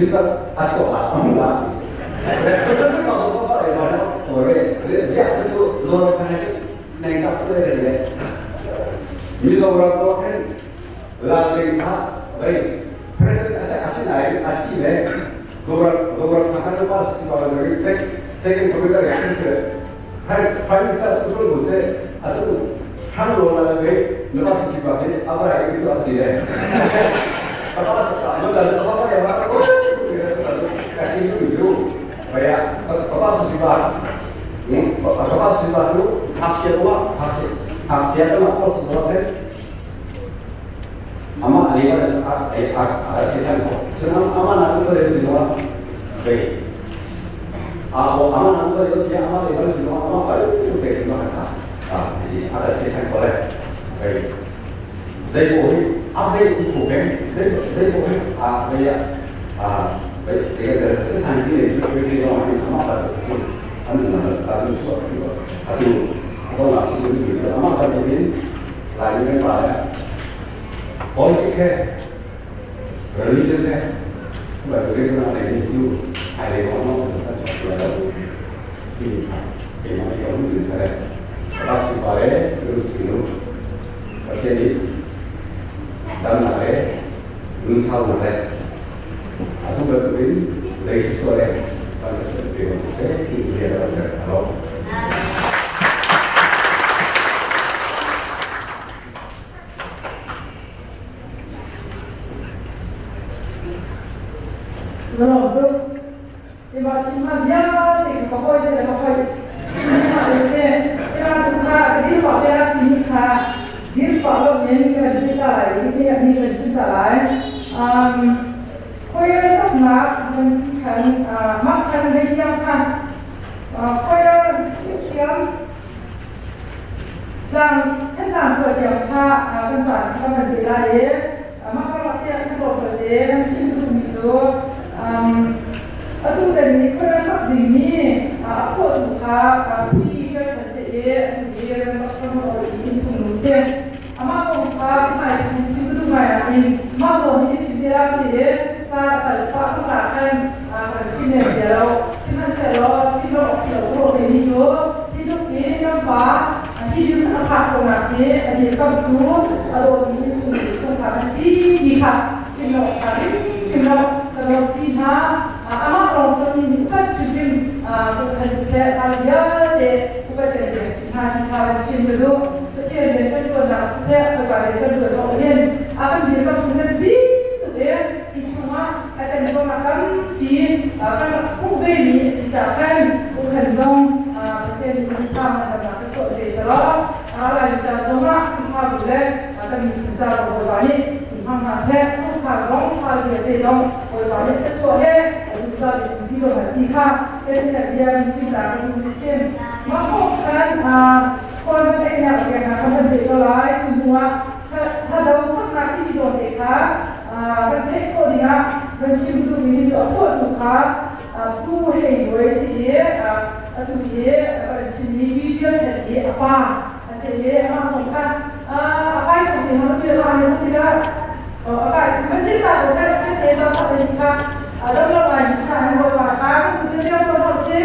Minister aso a amula. Mizoram to khin lalring kha vei president ase asinain a thi le Zoram Zoram kha kan pa si pa lo second computer ya se Prime Minister tu tu se atu thang lo la le na pa si pa ke abra ke su ati le pa sa ta no la pa pa ya ma ko kasi lu ju kaya pa si pa pa si pa tu hasia tua hasia hasia tu ma ko su do ama ali ba a a si san ko so ama na tu le si no be a o ama na tu le si ama le ba si no ama pa tu te no ka a ti a si san ko le be zai ko hi a be ku be zai zai ko hi a be ya a be te ga si san ti le tu ke no ama pa tu an na ta tu so a tu ko na si tu ama pa tu ni lai ni pa ya politics he religious he 咁啊，佢呢個我哋知係你講咯，得錯嘅咯，啲其實有啲其實巴士話咧，佢少，或者你等下咧，唔收咧，啊，咁佢佢你說咧，反正是俾我哋寫，啲嘢都係咯。 Lawm tuk. Ima chim ha vialte ka hoi se ka hoi chim ha le se ila tu kha dil pa te la ti kha dil pa lo men ka di ta lai se ni kan chim ta lai khoi sak na kan kan ma khan ve yang kha khoi thiam tlang than tlang ko tiang kha kan chan kha kan ti lai e ma ka la te ka ko te kan chim tu mi chu atu tan ni khoi sak ding mi a pho tu kha pi ka kan se e ni ran ba ka mo i sung nu se ama ko kha mai chim tu mai in ma zo ni si te la ti cha ka pa sa ta khan a kan chim ne se lo chim han se lo chim lo lo ko te ni chu ti tu ki nam pa hi dun a kha ko na ki a ni kam tu a do ni sung sung kha si ti kha chim lo kha chim lo ka lo pi na ama ro so ni ni pa chim chim a ko khan se se a ya te ku ka te te si ha ti kha chim do ta che ne kan tu na se ka ka le kan tu do hen a kan ni pa tu ne bi tu te ti chuma a ten ko na kam ti a kan ku ve ni si cha kan ku khan zong a che ni ni sa na na ka to te sa lo a la ni cha zong ma ku kha bu le a kan ni cha ro ba ni hang ha se su kha zong kha le te zong ko ba ni te cho he a su cha ni bi lo ha si kha te se bia ni chi ta ni sim ma ko khan a kon ba te na ke ha ka ban te to lai chu nuwa ha do sak na ti bi zo te kha a kan te ko dinga ban chim tu mi zo ko tu kha pu hei wei si a a tu ye ban chim ni bi je he a pa a se ye a ma kha a a kai ko te ma tu la ni sa ti la a kai si ban ni ta ko sa se te ba pa te kha a do lo ma ni sa han ko pa kha ku te te ko no se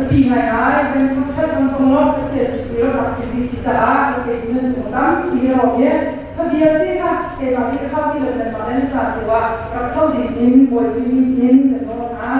Pi ngai ngai kan khat kan tong lo che si ro ka chi bi si ta ke nan chung tam ti ro ye tha bia te kha ke ba ki kha ti lo nan ma len ta ti wa ra khau di in boi pi mi in de no na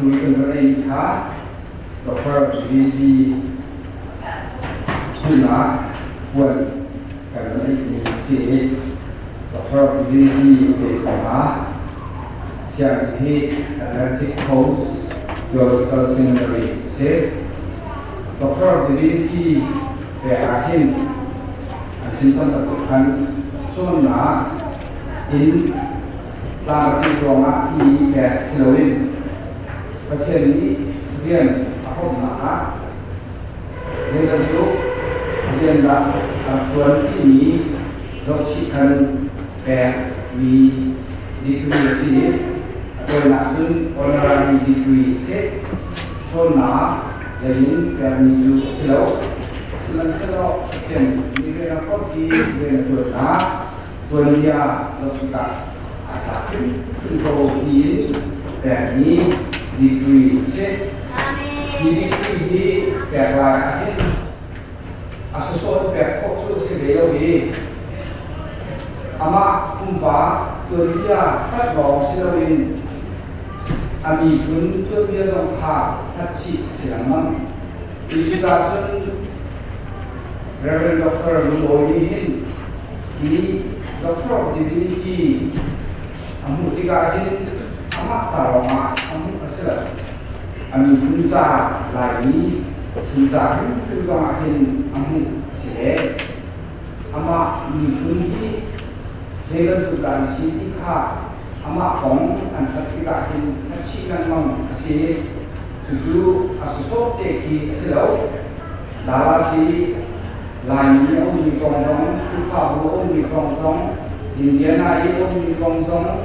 Atu i kan rak ei kha Dr. VG hmunah puan kan rak ei mi si i Dr. VG te kongah sianginn hi Atlantic Coast Theological Seminary a si. Dr. VG pek ah hin an chim cang bantuk khan cawnnak in tlamtlin ruangah hi pek si loin Pathian nih rian a hawmnak ah zeibantuk rian dah a rak ṭuan timi zohchih khan pekmi degree a si i a tawinak cun honorary degree a si. Cawnnak lei in pekmi cu a si lo. Sihmanhsehlaw Pathian nih rian a hawmh i rian a ṭuannak tuanbia zoh tikah aa tlak hrimhrim ko tiin pekmi degree a si. Hi degree hi pek lai ahhin a sawsawh in pek khawh cu a si ve lo i amah pumpak tuanbia hlat lawng si loin a miphun tuanbia zong kha hlat chih a si lengmang. Cucaah cun Rev. Dr. Lungawi nih hin hi Doctor of Divinity a hmuh tikah hin amah ca lawngah a hmuh a si lo. A miphun ca Laimi phun ca hrimhrim zongah hin a hmuh a si ve. Amah miphun hi zei bantuk dah an si ti kha amah kong an hlat tikah hin hlat chih lengmang a si. Cucu a sawsawh te khi a si lo. Dallas hi Laimi a ummi kong zong, Khrihfabu a ummi kong zong, Indiana i a ummi kong zong,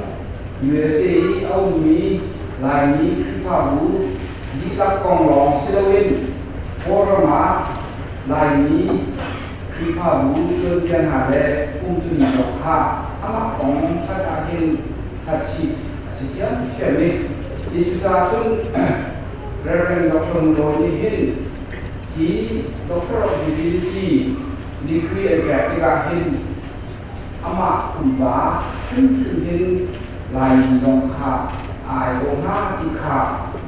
USA i a ummi Laimi Khrihfabu dihlak kong lawng si loin Kawlram ah Laimi Khrihfabu tuanbia hna le umtuning kong kha amah kong hlat ahhin hlat chih a si thiamthiam i cucaah cun Rev. Dr. Mulo nih hin hi Doctor of Divinity degree an pek tikah hin amah pumpak hrimhrim hin Laimi zong kha a aiawh hnga ti kha a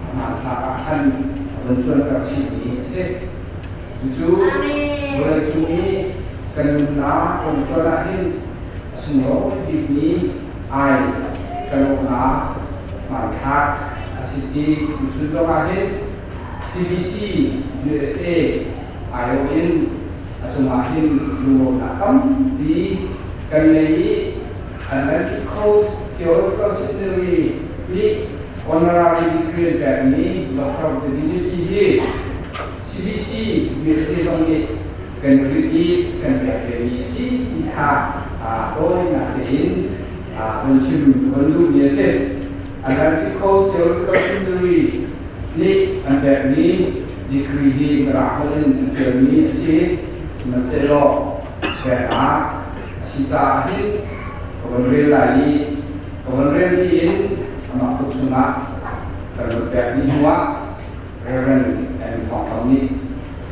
hmanthlak ah khan a vun cuanter chihmi a si. Cucu vawleicung i kan nunnak kan tuan ahhin a sunglawi bikmi ai kan awhnak hmanthlak a si ti tuchun zong ah hin CBC USA aiawh in a cungah hin lunglawmhnak tampi kan ngei i Atlantic Coast Theological Seminary nih honorary degree an pekmi Doctor of Divinity hi CBC USA zong nih kan rit i kan pek vemi a si ti kha tawinak tein von chim von duhmi a si. Atlantic Coast Theological Seminary nih an pekmi degree hi Mirang holh in an ṭialmi a si. Sihmanhsehlaw peknak a si caah hin ka von rel lai i ka von rel dih in amah kut chungah kan von pek dih hnuah Reverend M. Thawng Thang nih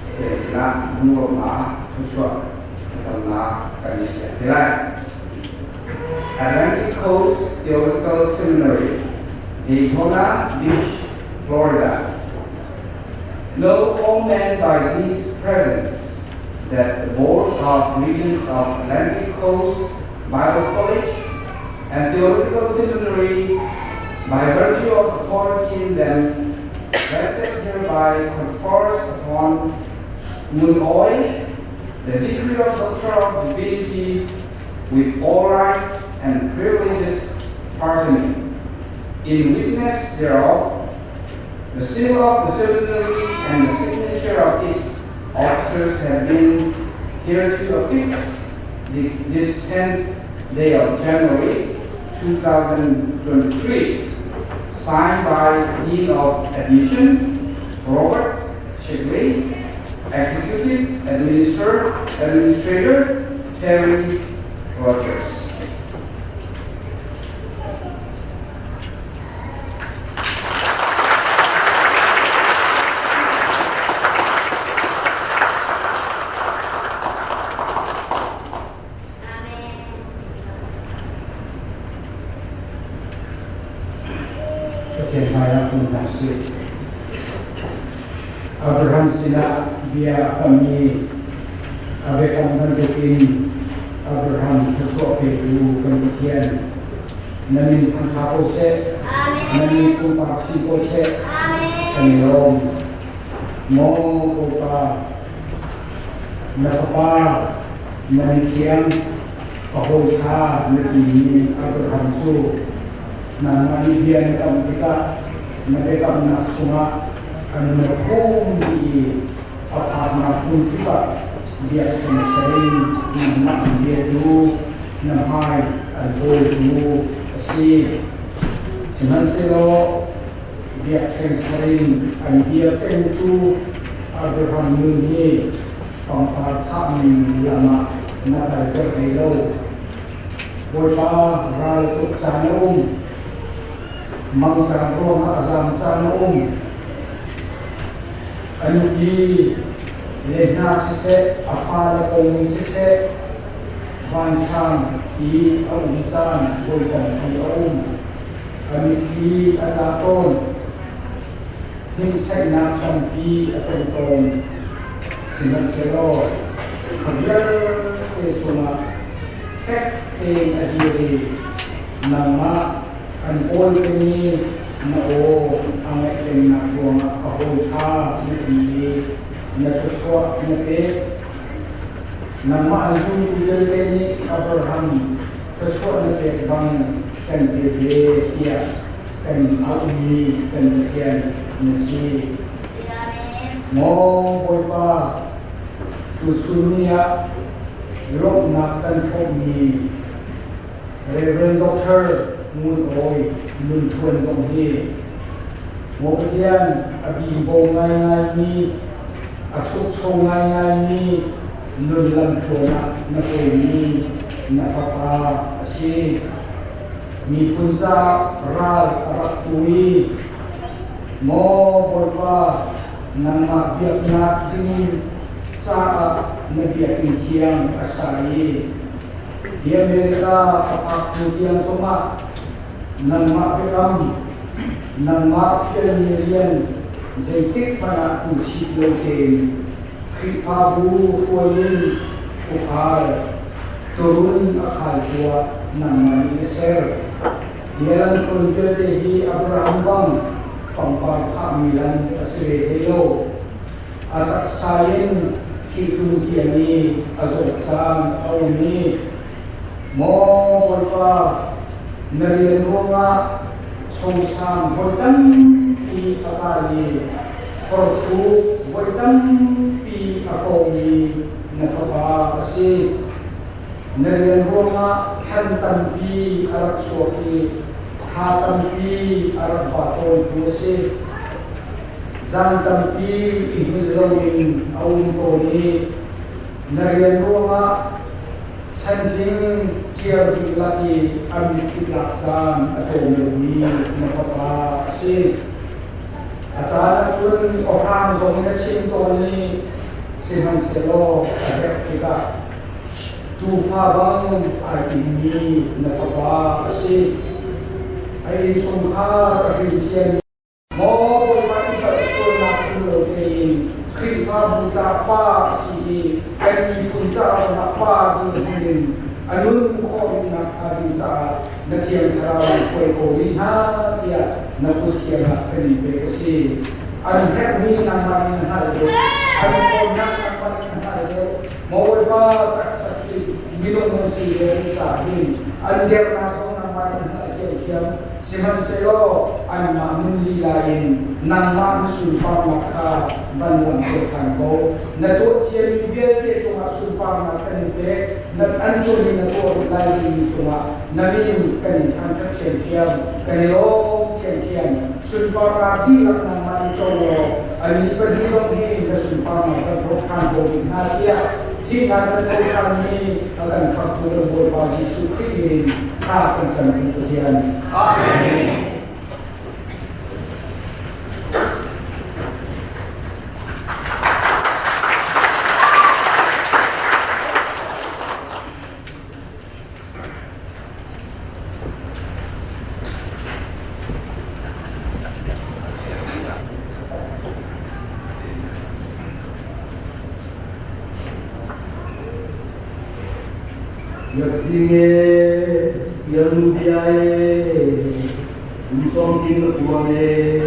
Pathian sinah lungrawhnak thluachuah thlacamnak kan ngeih te lai. Atlantic Coast Theological Seminary, Daytona Beach, Florida. Know all men by these presents that the Board of Regents of Atlantic Coast Bible College and Theological Seminary, by virtue of authority in them, vested hereby confers upon Mun Oi the degree of Doctor of Divinity with all rights and privileges pertaining. In witness thereof, the seal of the seminary and the signature of its officers have been hereto affixed this 10th day of January 2023, signed by Dean of Admission, Robert Shigley, Executive Administrator, Terry Rogers. Pathian hmaiah kun hna sih. Abraham sinah bia a kammi a biakam bantukin Abraham thluachuah petu kan Pathian na min thangṭha ko seh, na min sungpar chin ko seh, kan i lawm. Maw Bawipa, na fapa na mithiang ka hawi kha na timi Abraham cu nangmah nih bia na kamh tikah Na biakamnak chungah an merhawm dih i a phaknak hmun kip ah biakṭheng ser in nangmah an biatu, na hmai an bawltu a si. Sihmanhsehlaw biakṭheng ser in an bia pengtu Abraham nun hi pangpar thahmi lam ah na kalter hlei lo. Bawipa ral tuk caan a um. Mangṭam ruangah a zaam caan a um. A nupi le hna siseh, a fale kong in siseh, vansang i a um caan voi tampi a um. A mitthli a tla tawn. Hnimsaihnak tampi a tong tawn. Sihmanhsehlaw a vialte cungah fek tein a dir i nangmah an kawl peng i na aw a ngaih pengnak ruangah a hawi ṭha na ti i na thluachuah na pek. Nangmah an zumtu vialte nih Abraham thluachuah na pek bang kan pe ve tiah kan auhmi kan Pathian na si. Maw Bawipa, tuchun ni ah lawmhnak kan hrawmmi Rev. Dr. Ngun Awi Nun Thuan zong hi Maw Pathian a bibo ngaingaimi, a chukcho ngaingaimi nun lamthluan ah na pawimi na fapa a si. Miphun caah ral a rak tu i Maw Bawipa, nangmah biaknak ding caah na biakinn thiang a sa i hi America a phak hnu tiang zongah nangmah biakam, nangmah fialmi rian zeitik hmanh ah tu chit lo tein Khrihfabu hruai in ukhal, turun a khaltu ah nangmah nih na ser. Bia lamtluan vialte hi Abraham bang pangpar phahmi lam a si ve hlei lo. A taksa in thihtlung tiang i a zawt caan a um i, Maw Bawipa, na rian ruangah chawngsang voi tampi a kai i khorthuk voi tampi a hrawmmi na fapa a si. Na rian ruangah thlan tampi a rak chuak i thla tampi a rak ba tawntu a si. Zan tampi i hngilh loin a um tawn i na rian ruangah chantling ciar dihlak i a mitthli tlak caan a tlawm lomi na fapa a si. A caan ahcun awhrang zong in a chim tawn i sihmanhsehlaw a herh tikah Tuufa bang ai timmi na fapa a si. A innchungkhar a hrin Maw Bawipa i palh sualnak um lo tein Khrihfabu ca pa a si i kan miphun ca zongah pa dirhmun in a nun khawh rihnak hnga ding caah na Thiang Thlarau in hruai ko rih hna tiah na kut thiang ah kan in pek a si. An herhmi nangmah in na hngalh deuh. An ṭhawnnak nangmah in na hngalh deuh. Bawipa taksa khi minung an si ve ti caah hin an dernak zong nangmah in hngalh thiamthiam. Sihmanhsehlaw anmah nun lila in nangmah na sunparnak kha van langhter ṭhan ko. Na tuah thiammi vialte cungah sunparnak kan in pek. Na an cung i na tuah rih lai timi cungah na min kan in thangṭhat thiamthiam. Kan i lawm thiamthiam. Sunparnak dihlak nangmah in co law annih pahnih zong hi na sunparnak kan hrawk ṭhan ko rih hna tiah thihnak kan co ṭhanmi a kan khamhtu kan Bawipa Jesuh Khrih min thla kan cam Pathian. Amen. Biakzing e, bialnu bia e, kum sawm ting na kuang e.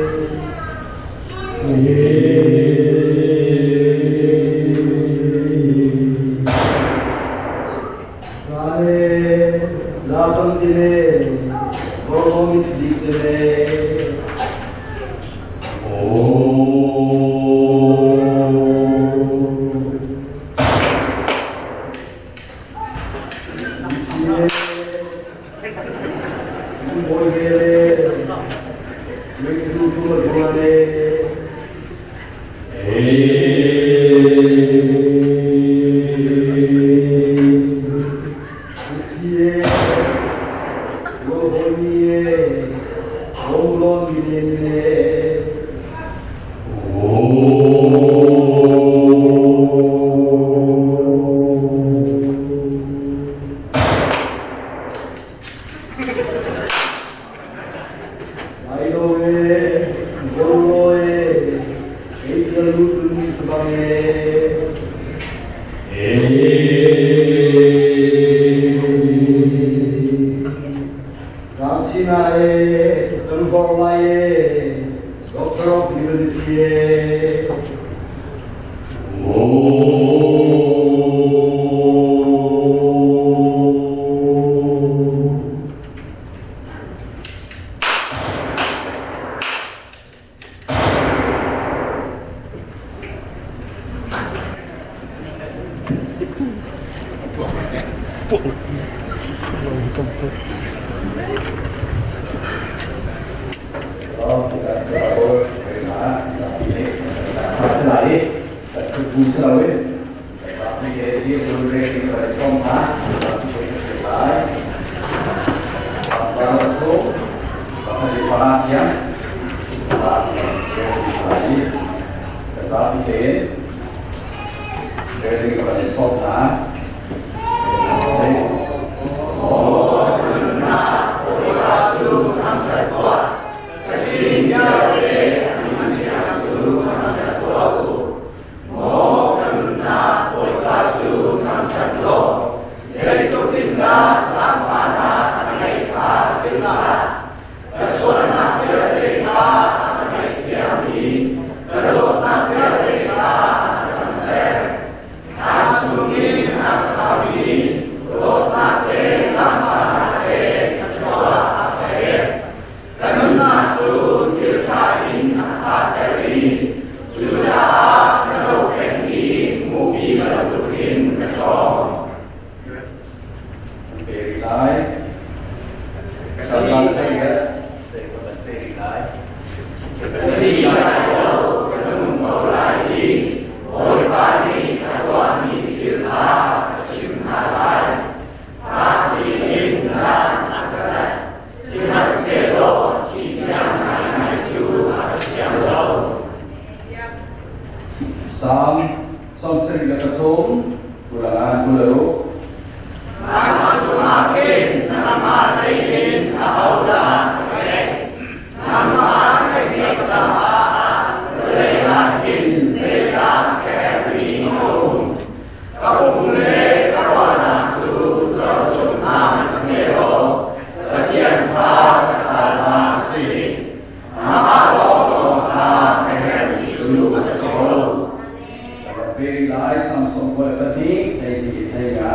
Zane, la tang tine, borong mit dik tine. Pe lai Samson ko le pahnih thei ti thei nga.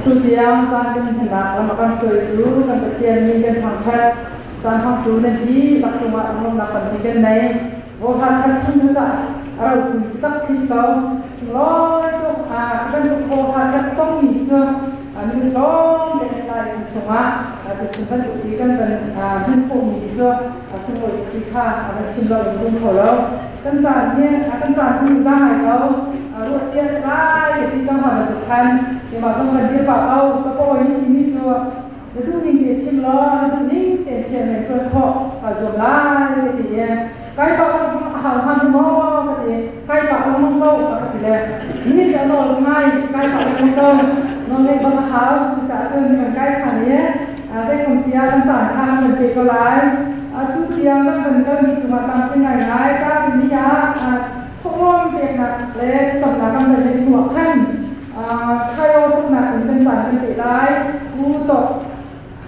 Tutiang caan kan hmannak lam a kan hruaitu kan Pathian min kan thangṭhat. Caan hmangtu nan dihlak cungah lunglawmhnak tampi kan nei. Bawipa chan chung na cah a ropui taktak Kristo sunglawi tuk a bantuk Bawipa chan tongmi cu minung tlawm te a si lai cu chungah tuchun bantuk ti kan kan hman khawhmi cu sunglawi tuk ti kha a kan chim lo in kum kho lo. Kan caan hi kan caan hi za ngai ko ruah cia sai ka ti cang ha bantuk khan keimah zong kan dir pah ko ka pawi ni cu Na duhning te chim law na duhning te chian men tuan khawh kaa zuam lai ka ti i kai pa a hau hnga maw ka ti kai pa lengmang ko ka ti le ni cu a nawl ngai kai pa lengmang ko nawl ngeih bak a hau cucaah cun kan kai than i zei khom si ah kan caan kha kan pe ko lai atu tiang kan van kalmi cungah tampi ngaingai ka timi ah thawhlawm peknak le thlacamnak kan van in hnuah khan Khayo saknak in kan caan kan peh lai. U tawk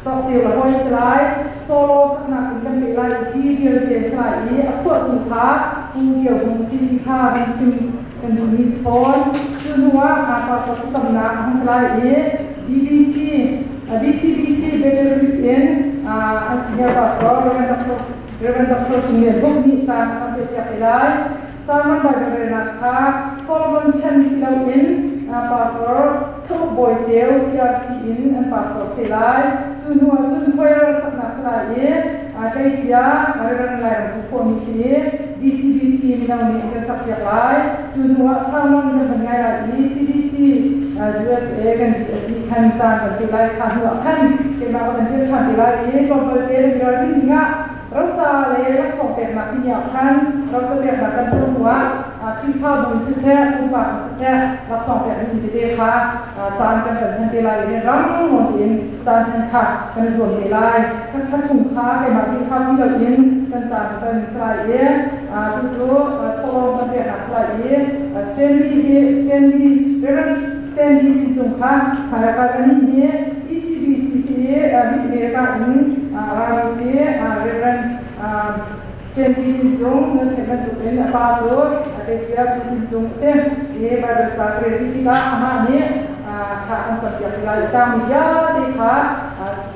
tawk ceu la hawi si lai. Solo saknak in kan peh lai i pi vialte si lai i a phuahtu kha Pu Kio Hmung si ti kha kan chim kan duhmi si fawn. Cu hnu ah pa thlacamnak a hung si lai i BBC BCBC Battle Creek in a senior pastor Reverend Dr. Cung Lian Buk nih caan a kan pekpiak te lai. Salmon Bible relnak kha Solomon chan si loin pastor Thuruk Bawi Ceu CRC in an pastor si lai. Cu hnu ah cun choir saknak si lai i tleicia Reverend Lairam Pu Phuahmi si i DCBC mino nih an kan sakpiak lai. Cu hnu ah sermon kan van ngai lai i CBC USA kan GSD khan caan kan pe lai. Kha hnu ah khan keimah ka van dir ṭhan te lai i tlawmpal te nan i ralrin dingah Roca le laksawng peknak timi ah khan roca peknak kan tuah hnuah Khrihfabu in siseh, pumpak in siseh laksawng pek dingmi tete kha caan kan kan hman te lai i rang nawn tein caan hman kha kan i zuam te lai. Kan thla chung kha keimah Khrihfa ti loin kan caan kan si lai i. Tu cu thawhlawm kan peknak si lai i Stanley hi Stanley Reverend Stanley Tin Cung kha hmailei anih hi ECBCC America in rami si. Reverend Stanley Tin Cung nan theih bantukin a pa cu Atesia Pu Tin Cung a si i Bible ca ka rel dih tikah amah nih thla kan campiak ti lai i tangmi vialte kha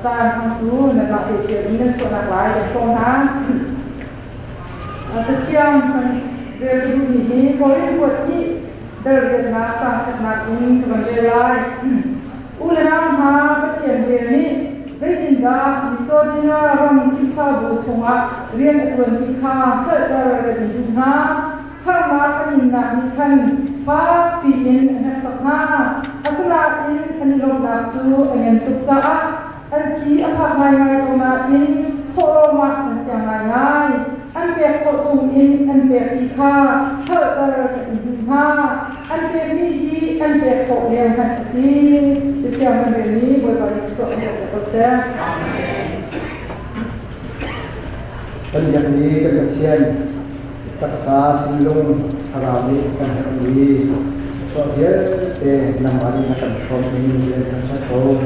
caan hmangtu nanmah te cio in nan chuahnak lai kan sawm hna. Cathiang kan rel ka duhmi hi Korin kuat hnih dal riatnak caang khatnak in ka van rel lai. U le nau hna, Pathian vel nih zeitindah Macedonia ram Khrihfabu chungah rian a ṭuan ti kha hngalhter kan in duh hna. Harnak an innak nih khan fakpi in a hneksak hna. Asinain an i lawmhnak cu a ngan tuk caah an si a fak ngaingai ko nain thawhlawm ah an siang ngaingai. An pek khawh chungin an pek ti kha hngalhter kan in duh hna. An pekmi hi an pek khawh leng hmanh a si. Cathiang kan relmi Bawipa nih suah kan tuah ko seh. Kan biakmi kan Pathian taksa, thinlung, thlarau nih kan herhmi chuah vialte nangmah nih na kan hrawm in rian kan ṭhat ko.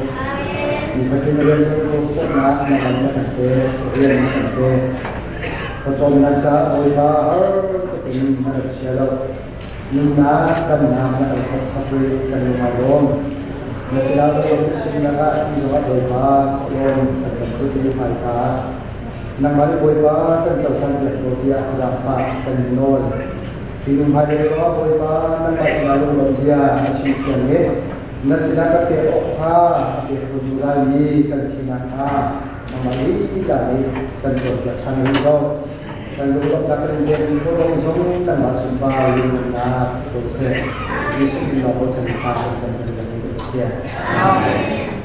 Nifatin rian ṭuan kho khawhnak na lam na kan pek, rian na kan pek. Pawcawmnak caah Bawipa har tuk in na kan chia lo. Nunnak damnak na kan hrawm chap rih, kan lung aa lawm. Na sinah ka simnak ah ti zongah Bawipa lawm kan kan put i hmaika Nangmah nih Bawipa kan cohlan piak ko tiah zaangfah kan in nawl. Hi nu hmailei zongah Bawipa nangmah sinah lunglawmh bia a chim thiam i na sinah ka pek awk kha a pek kho zungzalmi kan sinak kha nangmah lila nih kan cawnpiak ṭhan rih ko. Kan lunglawmhnak kan in pekmi thawhlawm zong kanmah sunpar lunglawmhnak si ko seh. Jesuh min lawng bochan thla kan cam kan kan Pathian. Amen.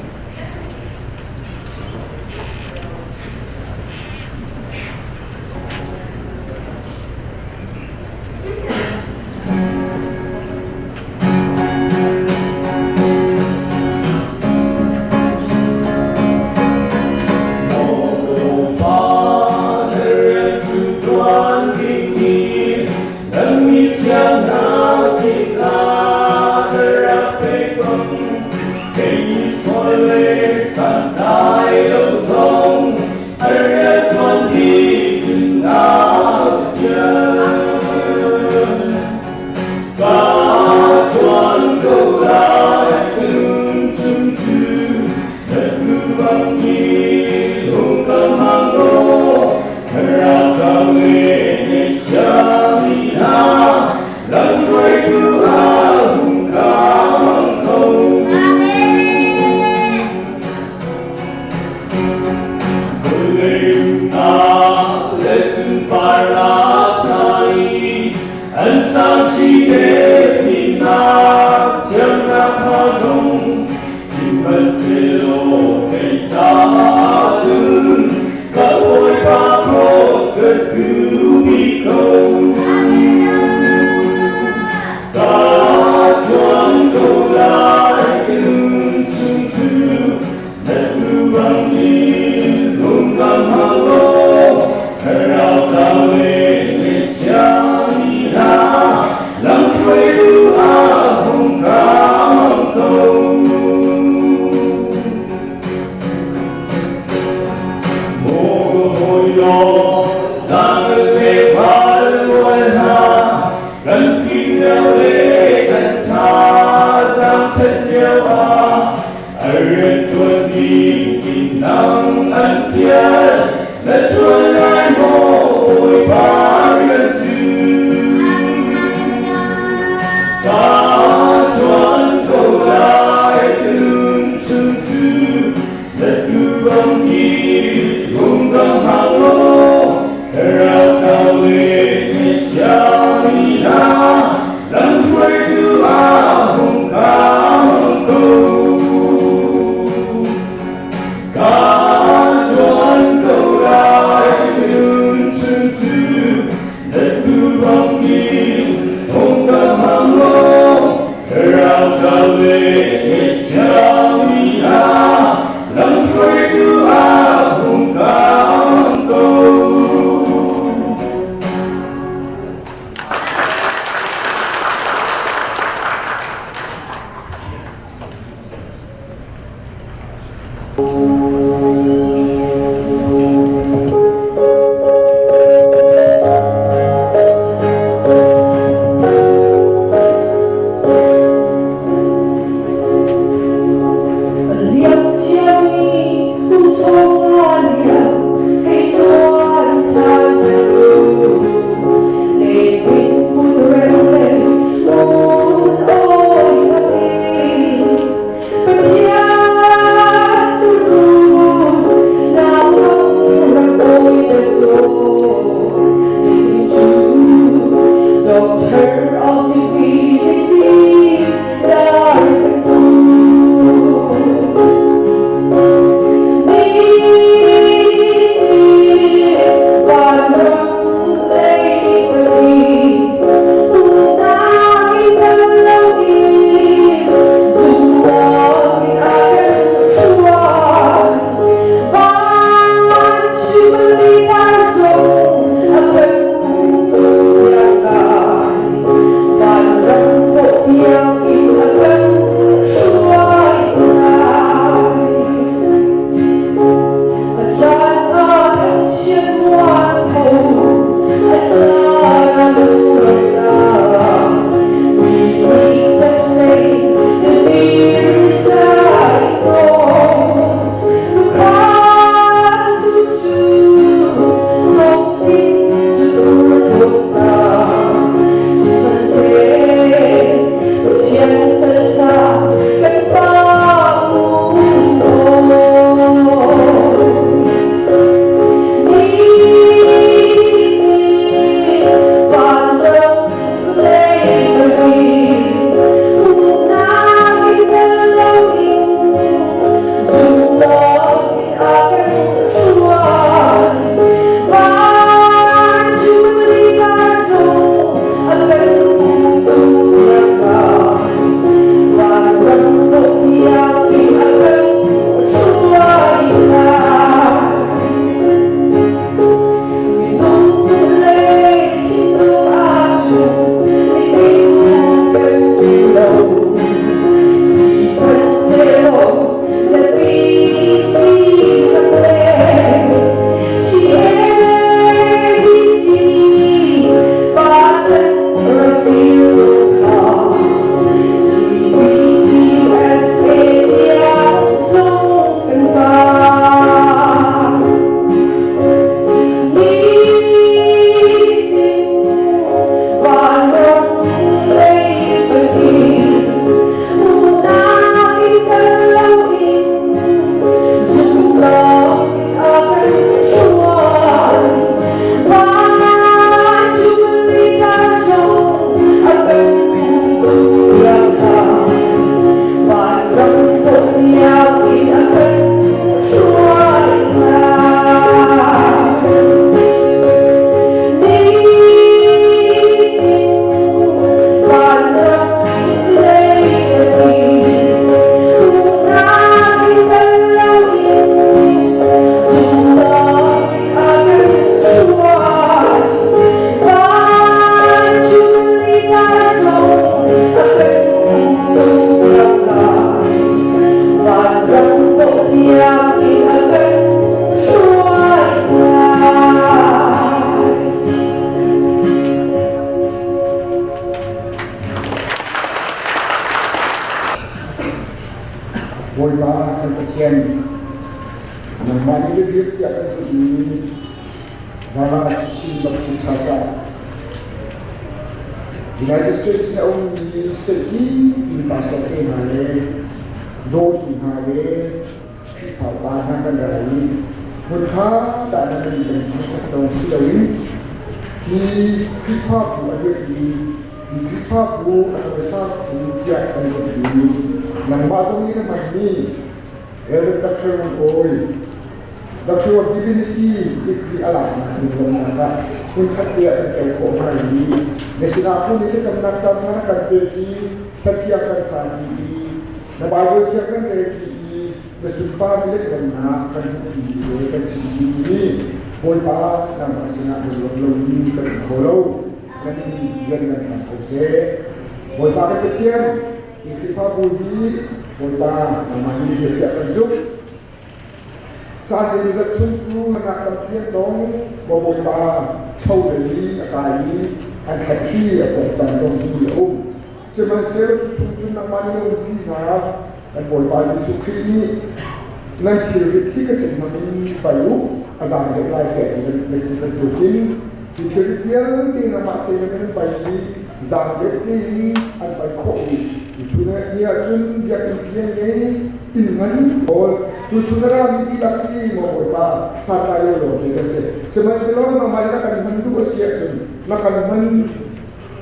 Bawipa kan Pathian, nangmah nih biabik tiah kan zumhmi Dallas Chin Baptist Church ah United States in a ummi state kip pastor te hna le dawtu hna le Khrihfa upa hna kan ra i hmunhma dah nan kan kan tong si loin hi Khrihfabu a dirhmi hi Khrihfabu a cawisangtu tiah kan zumhmi nangmah zong nih na hmanmi Reverend Dr. Ngun Awi Doctor of Divinity degree a laknak in lawmhnak ah hmunkhat te ah kan tel khawh hna i na sinah phun i thlacamnak caan hna na kan pek i hlathiang kan sangpi i na Bible thiang kan relṭi i na sunparmi letnamnak kan hmuhpi le kan chimpi i Bawipa nangmah sinah lunglawm loin kan um kho lo. Nan lianngan hram ko seh. Bawipa kan Pathian, hi Khrihfabu hi Bawipa nangmah nih biakhiah kan zumh. Ca zeimawzat chung cu nak tampi an tong. Bawipa cho lei a kai i an thlaithli a pong caan zong hi a um. Sihmanhsehlaw cu chung cun nangmah nih na umpi hna. Kan Bawipa Jesuh Khrih nih nan thilrit hi ka sin hmang in pai u, a zaang deuh lai tiah ti bantukin hi thilrit vialte nangmah sin in an pai i zaang deuh tein an pai khawh i tuchun ni ahcun biakinn thiang ngei inn ngan pawl tuchun a rami dihlak hi maw Bawipa santlai lo lawng te kan si. Sihmanhsehlaw nangmah nih na kan hman duh a si ahcun na kan hman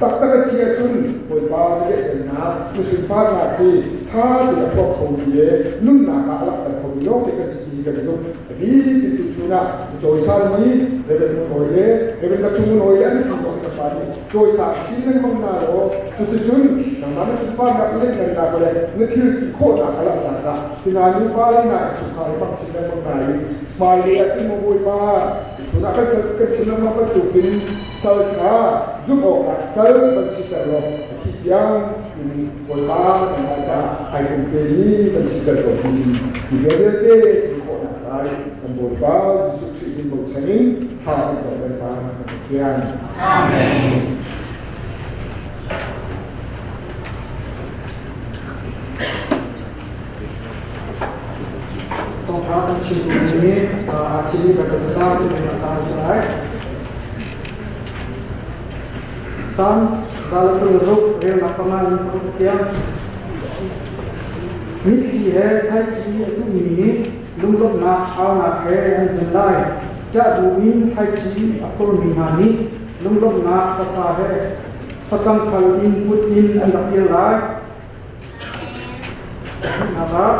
taktak a si ahcun Bawipa na lehternak na sunparnak hi tha tein a tuak khomi le nunnak ah a langhter khomi lawngte kan si ti kan zumh. A bik in tuchun ah na cawisanmi Reverend Ngun Awi le Reverend Dr. Ngun Awi le an nupi zong hi ka fa nih cawisang chin lengmang hna law cuticun nangmah na sunparnak lianhngannak le na thil ti khawhnak a langhnak ah hi hna nupa le hna innchungkhar hi hmang chin lengmang hna i hmailei ah cun maw Bawipa tuchun ah kan kan chim lengmang bantukin sal kha zumh awkah sal kan siter law a thih tiang in Bawipa nangmah caah ai pumpe mi kan siter ko ti hi vialte ti khawhnak lai kan Bawipa Jesuh Khrih min bochan in thla kan cam kan pa kan Pathian. Amen. Thawngṭha kan chim duhmi aa chimmi kan cacang timi a caan a si lai. Salm 126 relnak panga in paruk tiang. Mitthli he thlaici a tuhmi nih lunglawmhnak aunak he an zun lai. Ṭah buin thlaici a phurmi hna nih lunglawmhnak hlasa he facang phal in put in an rak kir lai. Pathumnak ah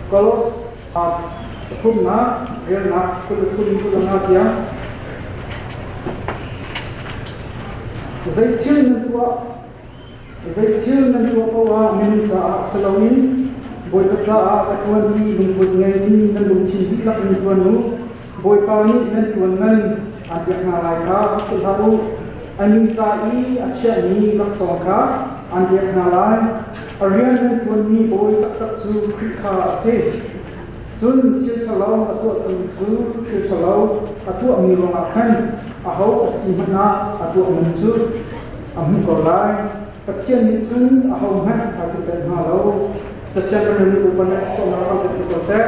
Kolos pathumnak relnak 23 in 25 tiang Zei thil nan tuah zei thil nan tuah paoh ah minung caah si loin Bawipa caah ka ṭuan ti lungput ngei in nan lungthin dihlak in ṭuan u. Bawipa nih nan ṭuan man aan pek hna lai kha philh hlah u. A ni ca i a chiahmi laksawng kha aan pek hna lai. A rian nan ṭuanmi bawi taktak cu Khrih kha a si. Cun thil ṭhalo a tuahtu cu thil ṭhalo a tuahmi ruangah khan aho a si hmanh ah a tuah man cu a hmuh ko lai. Pathian nih cun ahohmanh aa tukvelh hna lo. Cathiang kan rel mi Bawipa nih sawmnak rak kan pe ko seh.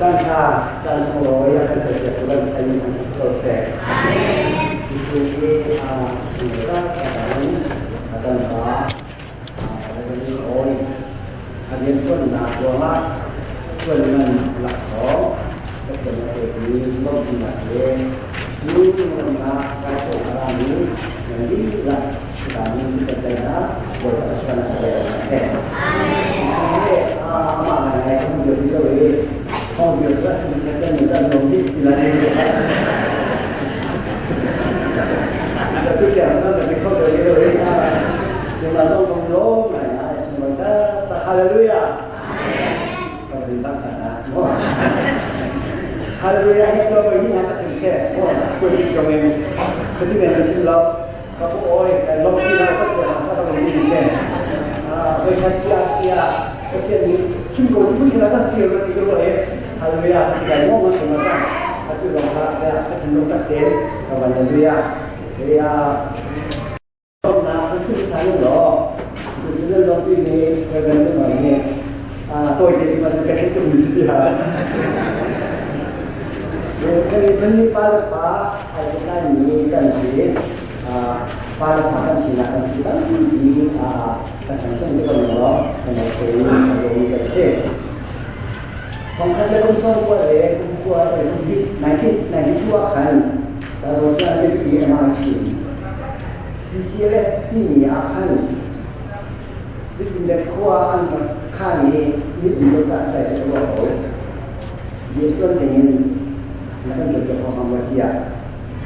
Caan ṭha, caan sunglawi a kan serpiaktu kan Pathian min thangṭhat si ko seh. Jesuh hi a sunglawi taktak in a kan pa Reverend Awi a rianṭuannak ruangah ṭuan man laksawng Pathian a pekmi lawmhnak le cu lawmhnak kai a rami nan dihlak Kami percaya Bapak Tuhan saya. Amen. Amah ngai kong bio bio e kong bio sa sin sa chan ni chan long di ila ni. Tapi tiang sa tapi kong bio bio e yung ma song kong lo ngai na sin mo ta ta hallelujah. Amen. Kan tak ta na. Hallelujah he to ko ni na ka sin ke. Mo ko ni jo men. Ko ti men sin lo. Ka pu oi, kan lawmhpi lai Pathian ah sak kan ti sen. Voikhat sia sia Pathian nih chim ko tu phun ta siar na ti ko e. Hallelujah ti kai mo ma ma sa. Atu zong kha ya ka thinlung tak te ka van hallelujah. Ya na kan sim sa lu lo. Tu sin lo pi ni Reverend ma ni. Ah toi te sima ka tu mi si ha. Kan ni pa le fa ai kan ni kan si pa le fa kan sinak kan si tampi kan sang sang te ko lo kan lo te kan lo mi kan si. Thongkhat le kum sawm kua le kum kua le kum hnih 1992 ah khan Rosa biapi MIT CCLS timi ah khan Biakinn khua an rak khaan i mipi cozah sai cu a ruah ko. Jesuh dingin na kan dawt ko hnga maw tiah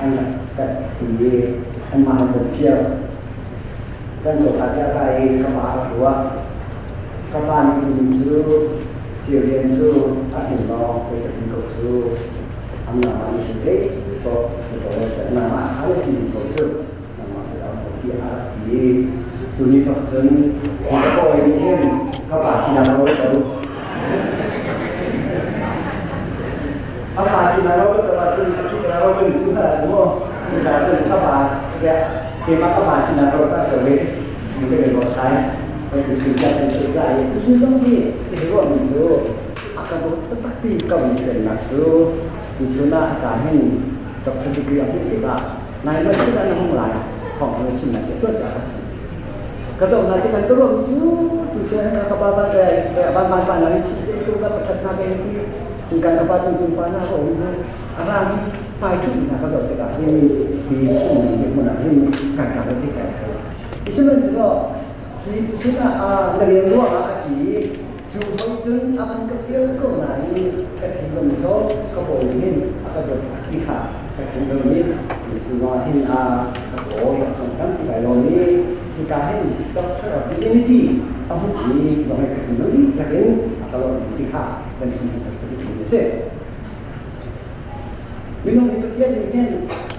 an rak cat ti i anmah an kan fial. Kan cawka tiah ra i ka pa a ruah. Ka pa nih tuni cu Cirian cu a hrin lawng kei ka hrin ko cu. Amnamah nih cun zei paoh na tuah nangmah kha na ti ko cu. Nangmah cu dah ko tiah a rak ti. Cu ni thawk cun ka kawi nih hin ka pa sinah rawl ka duh. A pa sinah rawl ka duh ahcun a thik rawl kan duh hna cu mu. Cucaah cun ka pa keimah ka pa sinah rawl ka co i nu ka rawl khai. Kan tu sin kan tu lai. Tu sin zong hi i ruahmi cu a ka dawt taktak ti ka vun fiannak cu tu chun ah ka hin doctor degree a hmuh tikah Nai man cu na hung lai thawng na chim na tuan ka si. Ka zoh na ti kan turum cu tu se ka ka ba ba ke ba ba ba na ni chi se tu ka pachat na ke ti chung kan ka ba chung chung pa na ko hu ara ni pai chu na ka zoh te ka hi hi chin ni mun ah hin kan ka ti ka Sihmanhsehlaw hi chungah a na rian ruangah a ti cu hoi cun a van ka fial ko nain ka thinlung zaw ka bawi hin a ka dawt a ti kha ka thinlung nih cu hin a ka kawi a chung tam ti lai lo ni hika hin Doctor of Divinity a hmuhmi zong hi ka thinlung dihlak in a ka lawmh ti kha kan chim hmasat ka duhmi a si. Minung hi Pathian nih hin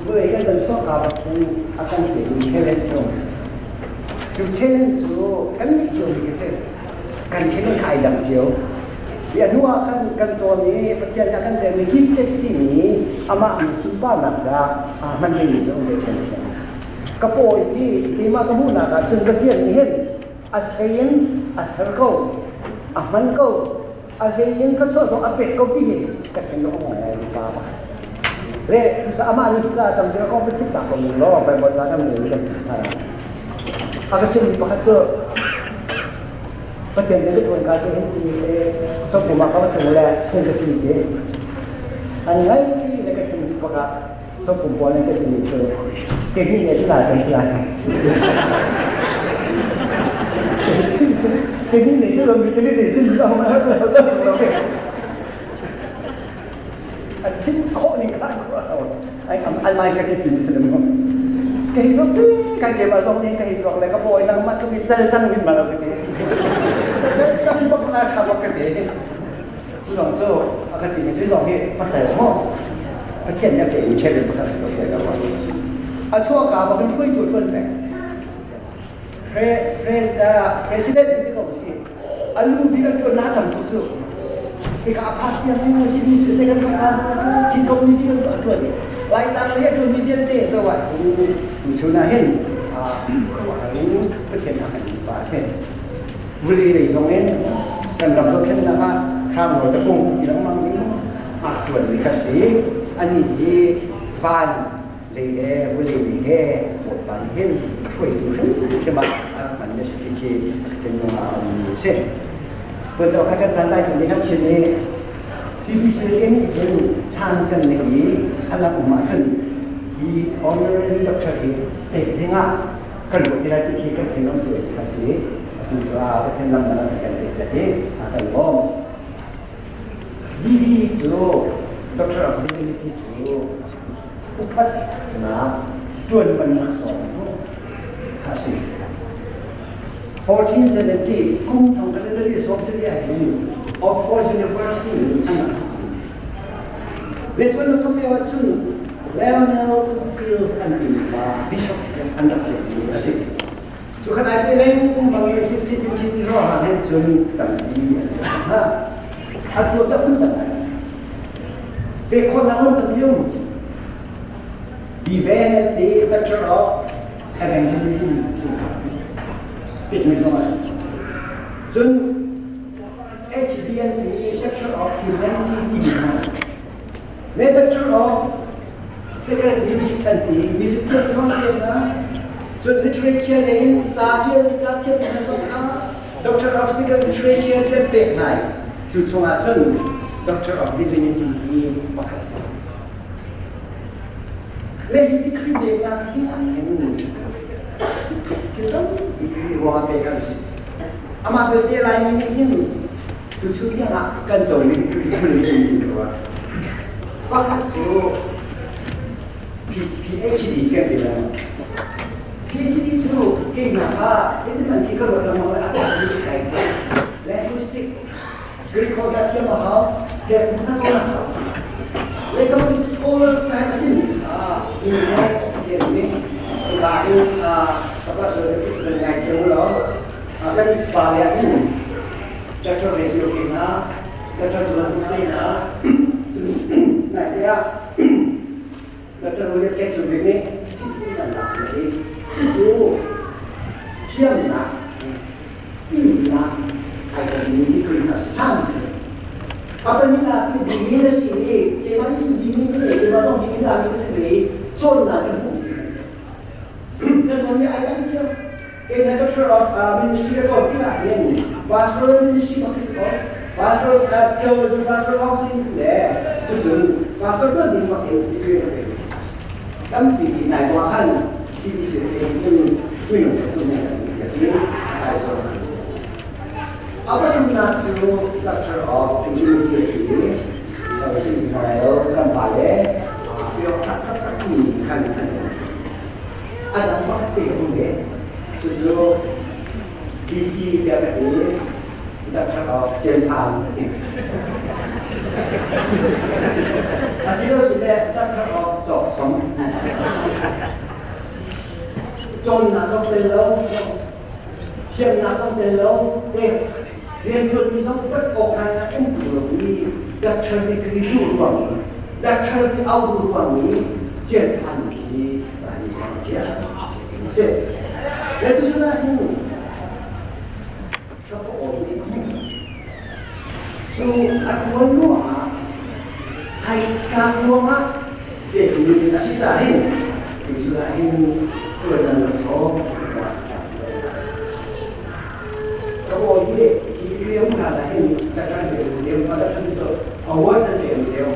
vawlei kan van chuahka bak in a kan pekmi challenge cu cu challenge cu kan nih cio mi a si. Kan challenge kha ai dang cio. Hi a hnu ah khan kan cawn i Pathian nih a kan pekmi gifted timi amah mi sunparnak caah aa hman dingmi cu um ve ṭhiamṭhiam. Ka pawi i keimah ka hmuhnak ah cun Pathian nih hin a hlei in a ser ko, a hman ko, a hlei in ka chuah zong a pek ko ti hi ka thinlung a ngai mi pa pakhat le cucaah amah nih sa tam deuh kong va chim tak ko ning law Bible ca kan rel kan chim hna a ka chimmi pakhat cu Pathian nih ka ṭuan ka te hin ti le sopum ah ka va tlung le phung ka chim ti an ngai le ka chim bakah sopum pawl nih ka timi cu ke hi ne sila cam sila ke hi ne sila mi ke ne sila a chim khawh ning kha an khuah lo ai an mai ka ti ti si mo ke hi zong kan ke ma zong ni ka hi tuak le ka bawi nang ma ka mi chal chang min ma lo ka ti ka chal chang bak na tha bak ka ti Cu zong cu a ka timi cu zong hi pasal maw Pathian nih a pekmi challenge pakhat a si ko tiah ka ruah. A chuahka bak in hruaitu a ṭuan peng. President ti ko si. A lu bik an ṭuan na tam tuk cu. Hika a phak tiang in si mi si kan ka Chin community kan a ṭuan i Laitlang lei a ṭuanmi vialte zo ah tu chun ah hin khuaruahhar in Pathian a hmanmi pa a si. Vulei lei zong in kan ram dothlennak ah hramhrawl te kung ti lengmang ding. ṭuanmi kha si. Anih hi van lei he vulei lei he Bawipa nih hin hruaitu hrimhrim ah a rak hmanmi a si ti khi ka thinlung ah a ummi a si. Tuan kha kan caan tlai nih kan chim i CBCUSA nih hin chan kan neih i a lang um ahcun hi honorary doctor hi pek dingah kan ruah ti lai ti khi kan thinlung cu ti kha si. Atu cu a Pathian lam na kan pek tak i a kan lawm. DD cu Doctor of Divinity cu upatnak ṭuanman laksawng kha a si. 1470 kum thong khat le zali sawm sali ah hin Oxford University nih an rak thawk si. Le cun na thawk lio ahcun Lionel Fields an timi pa bishop an rak pekmi a si. Cu khat ai pe lengmang i 60 cm hrawng ah hin cun tampi an tuah hna. An tuah cak hun tam lai. Pek khawhnak hun tampi um. Divan the Doctor of Evangelism ti kha tikmi zong ah cun HBN i Doctor of Humanity timi hna le Doctor of Sacred Music an ti music thiam zong thiam na cun literature lei in ca ṭial i ca thiam hna zong kha Doctor of Sacred Literature kan pek hna i cu chungah cun Doctor of Divinity hi pakhat a si. Le hi degree peknak ding ah hin thil tampi ruangah pek an si. Amah belte Laimi nih hin tuchun tiang ah kan comi degree phun in ti rua. Pakhat cu PhD kan ti lengmang. PhD cu keimah kha hitin an ti ka ruat lengmang le a tuahmi sai linguistic Greek holh dah thiam a hau, pek hna zong a hau. Leikam scholar kai a simi kha in thiam nih ka in ka pastor kan ngai thiam lo. Kan pa le ah hin Dr. Radio ke hna, Dr. Zuan te hna, nai te ah Dr. William Kek Cung Bik nih kan lak i cucu thiamnak fimnak ai kommi degree kha sang a si. A pahnihnak hi dimi na si i keimah nih cun dimi ka ngei keimah zong dimi lami ka si ve i cawnnak kan hmuh si. Kan cawnmi ai dang cio. Kei Doctor of Ministry ka cawn tikah hin Pastoral Ministry bak si ko. Pastor theology, pastor counseling si le cucun pastor tuan ding bak in degree ka pe. Tampi ti nai zong ah khan CBCC in minung cu ne kan ti ai cawn. A pathumnak cu Doctor of Divinity a si i service hna lo kan pa le pio taktak mi khan an A dang pakhat te um ve. Cucu DC tiah ka ti. Doctor of Cianphan ti. Asilo si le Doctor of Cawkchom. Cawnnak zong tel lo, thiamnak zong tel lo, te riantuanmi zong upat awk ngai ngai um tung lo i doctor degree duh ruang i doctor ti au duh ruang i cianphan hi Laimi zong thiam si. Le tusun ah hin ka paw nih cu a tuan ruangah ai tlak ruangah pekmi a si caah hin tusun ah hin tuan nan la sawm ka paw hi hi riam hna lah hin ka kan pe deu ka la than so awards an pe deu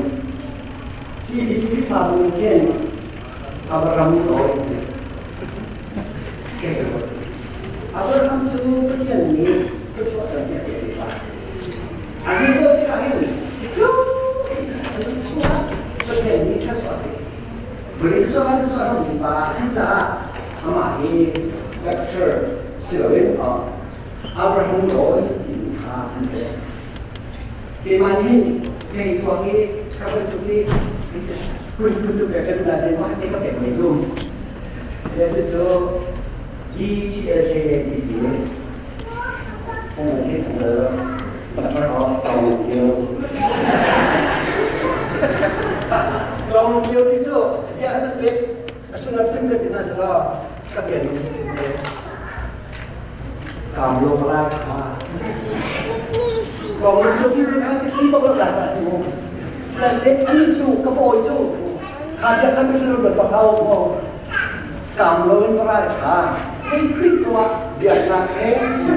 CBC Khrihfabu nih khin Abraham tawi Abraham cu Pathian nih thluachuah tampi a pek pa a si. A ni zoh tikah hin chuah Pathian nih thluachuah a pek. Vawlei thluachuah kan thluachuah rammi pa a si caah amah hi Doctor si loin Abraham tawi timi kha an pek. Keimah nih kei tuak i ka bantuk i kun kun tu pek ka duh nain pakhat te ka pek ve lu. Le cucu DTLK ti si. Ang hi thang lo. Doctor of Tong Kio. Tong Kio ti cu ziah an pek a sullam cim ka ti na selaw ka pian si si. Kam lo ka la tha. Tong Kio ti pe ka ti bak lo la ta ti mu. Sinain ani cu ka pawi cu kha bia kha mission ruat bak hau maw kaam lo in paral ṭha zeitik ruah biaknak he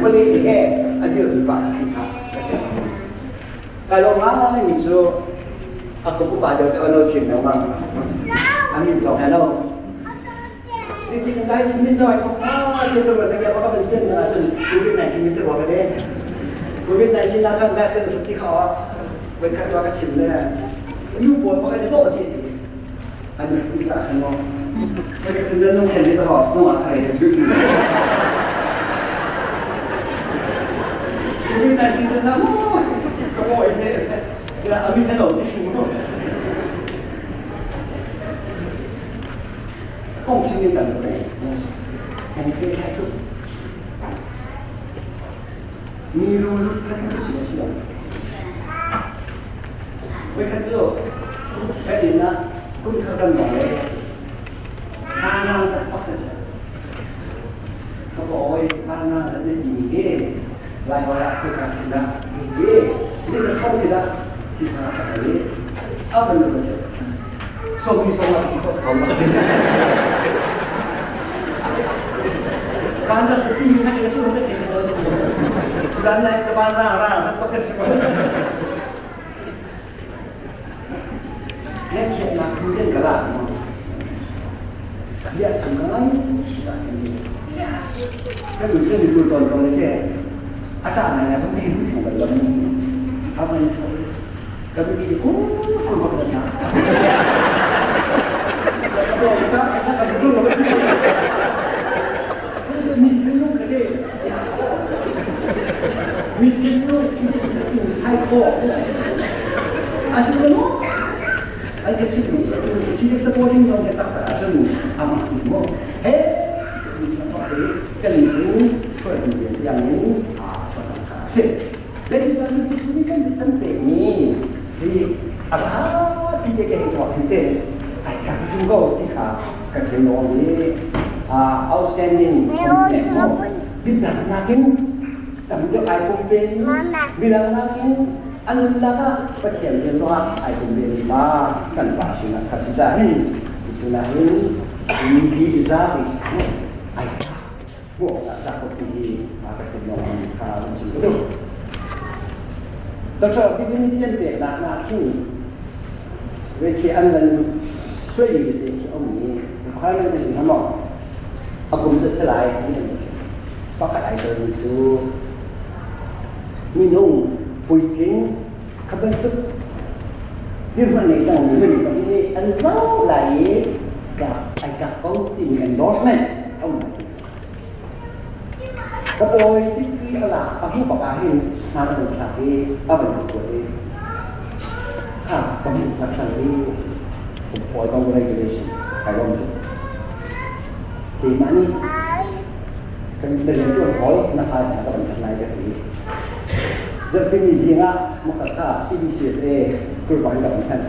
vawlei he a dirmi pa si kha ka theih si. Kai lawm ngai mi cu a kum upa deuh deuh ano chin lengmang amin zong he no Zeitik in dai min noi ko ah ti tu na ke baka ben na cun COVID-19 ni se wa ka de COVID-19 na kan mask kan ti kha voi khat ka chim le nu pawl pakhat ni to ti an mi sa khan mo voi khat cun nung khen ni to nung a thai su COVID-19 cun na mo ka mo he ya ami than lo ti mo 共性的等类，很厉害的。你如如看看写出来，我看之后，开点呢，功课更忙嘞，当然是不可行。ก็บอกว่าบ้านน่าจะได้ดีเย่ลายเวลาคือการกินนะเย่นี่จะเข้าไปละที่ทางอะไรเอาเป็นเลยส่งมีส่งมาที่เขาสเขามาการรักที่มีนักเรียนสู้ไม่ได้เลยด้านในจะบ้านร่างร่างสักประการสิและเชียร์มาคุณเจนกระลาเรียกฉันก็ไม่ก็ดูเชื่อดูตอนตอนนี้เจ๊อาจารย์อะไรสมเด็จไม่ถูกกันแล้วทำไมก็ไม่ดีกูคุณบอกกันนะมีทิ้งลูกที่ใช้โคกอาศัยกันอันก็ชิมซีเอ็กซ์ตัวจริงตรงนี้ตักแต่ซึ่งอามาถึงว่าเฮ้มีคนต่อไปกันรู้เพื่อนอย่างนี้อ่าสำคัญสิและที่สำคัญที่นี่กันอันเป็นนี้ที่อาสาพี่เด็กเห็นตัวพี่เด็กไอ้การจุงก็ที่ขากันเสียงนี้อ่า outstanding บิดหนักนักินแต่มันจะไอ้ปุ่มเป็นบิดหนักนักินอันละก็ประเทียมเรียนว่าไอ้ปุ่มเป็นมากันป่าชินะคาสิจาหินสินะหินมีบีซาบิไอ้พวกสักปีมาเป็นน้องข้าวสิดูดรที่นี่เจียนเปียกหนักขึ้นเวทีอันนั้นช่วยอยู่ในที่องนี้ใครมันจะถึงทั้งหมดเอากลุ่มจะสลายนี่ pakhat ai tel mi cu minung puitling kha bantuk dirhmun nei cang mi minung pahnih nih an zoh lai i ai tlak ko timi endorsement a um lai ka pawi tikri a lak a hmu bak ah hin hna na kan thlak i a van kan kuat i kha ka hmuh ka thlang i pawi congratulation kai lawm tuk keimah nih kan rianṭuan hawl na phaisa ka van that lai ka ti. Zarhpini zing ah maka kha CBCSA kurban ka van thanh.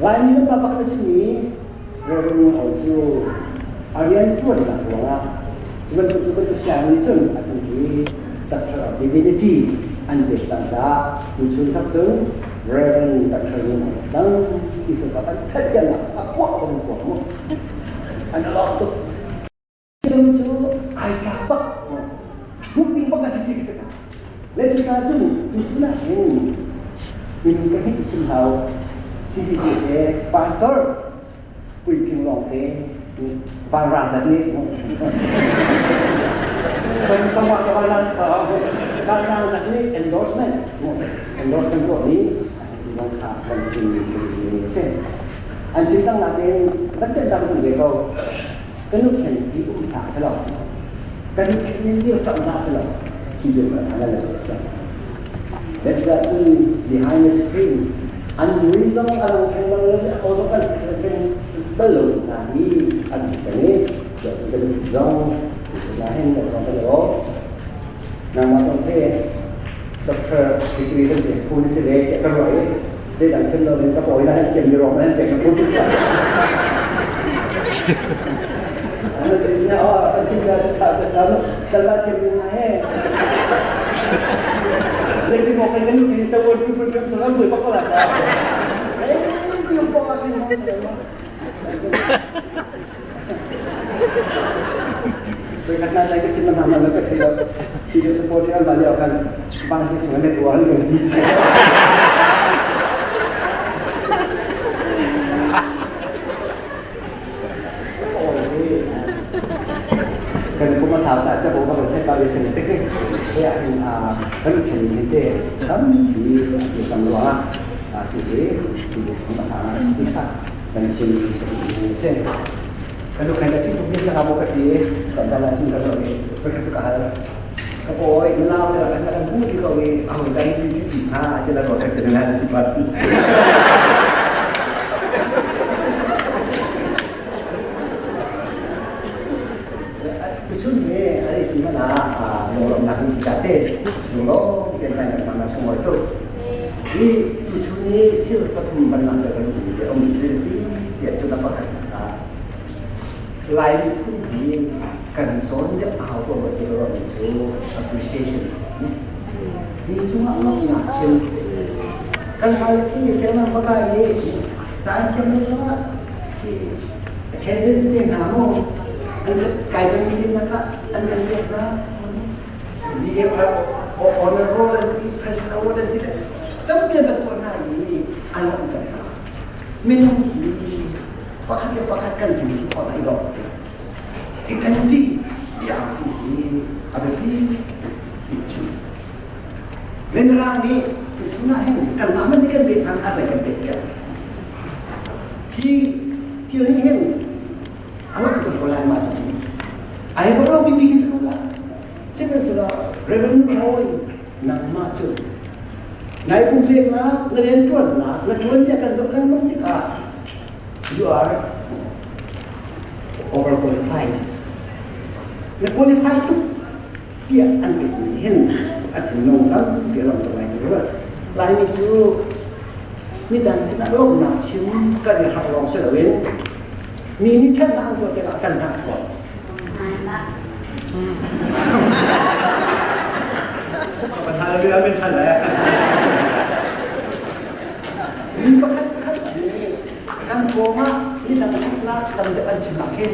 Laimi na pa pakhat a simi Reverend Hau cu a rianṭuan nak ruangah cu bantuk cu bantuk siang nih cun atu hi Doctor of Divinity an pek cang caah tuchun thak cun Reverend Doctor Ngun Hau sang ti cu ka kan that cianak a kuah ko kuah mu an lawm tuk Cu cu ai tlak bak. Hmuh ding bak a si ti ka si. Le cucaah cun tuchun ah hin minung kan hi ti sim hau CBC he pastor puitling lawng te vanrang zat nih sama ka vanrang vanrang zat nih endorsement endorsement tuah mi a si ti zong kha kan sim si an chim cang natin van ten ta ka duh ve ko Kan nu khen ti um hna selaw kan nu khen in dir tam hna selaw hi bia ka thana le si That's that behind the screen an mui zong alang theng bal lo a ko zong kan theng bal lo hna hi an kan i kan zong na hen da zong kan lo nangmah zong the doctor degree kan te phun si ve ka roi te dang chen lo in ka poi na hen thiam mi rong hen te ka phun na oh kan chin da sa ka sa kan la thiam mi na he Jadi mau saya kan kita buat tu pun sekarang boleh pakai lah. pa khin hong sa mo. Tôi khát na chạy cái xin mà mà nó cái thì si yo support an ba liao kan bang hi sung ne tuan le ti. Kan kuma sa ta cha bo ka ba se pa le se te ke he a hin a kan khen ni te tam ni ti kan lo a a ti he ti bo ma ha ti kha kan chin se kan lu khan da chin tu sa bo ka ti kan cha la chin ka so ni ka kha ka hal ka bo oi na na kan kan bu ti ko ni a ho dai ni ti ha che la ko ka te na si pa Tuchun ni ai si mana a lunglawmnak ni si ca te lunglawm tein caan kan hman ah sunglawi tuk. Hi tuchun hi thil pathum van langhter kan duhmi te a um thil a si tiah cu na pakhat ah Lai miphun hi kan cawn deuh a hau ko rua ti ka ruahmi cu appreciation a si. Mi cungah lawmhnak chim. Kan hmai khi sianginn pakai i caan thiam lo zongah khi attendance te hna maw an kai kan meeting nak ah an kan pek hna. BA honor roll an ti, president award an ti le tampi an kan tuah hna i a langhter hna. Minung hi pakhat le pakhat kan thil hi khawh lai lo. I kan bi bia hi a biapi ti chim. Mirang nih tuchun ah hin kanmah hmanh nih kan pek hna a kan pek piak. Hi thil nih hin a langhter ko lai ma si. Ai ko lo bibi hi si ko la. Sihmanhsehlaw Reverend Roy nangmah cu nai pumpeknak na rianṭuannak na ṭuanbia kan zoh lengmang tikah you are overqualified. Na qualify tuk tiah an pekmi hin a thinlung tampi a lamter lai ti ruat. Laimi cu midang sinah lawmhnak chim kan i harh lawng si loin mi nih ṭhatnak an tuah tikah kan hnah chuak. Mi pakhat khat nih kan pawng ah midang ṭhatnak tam deuh an chim ah khin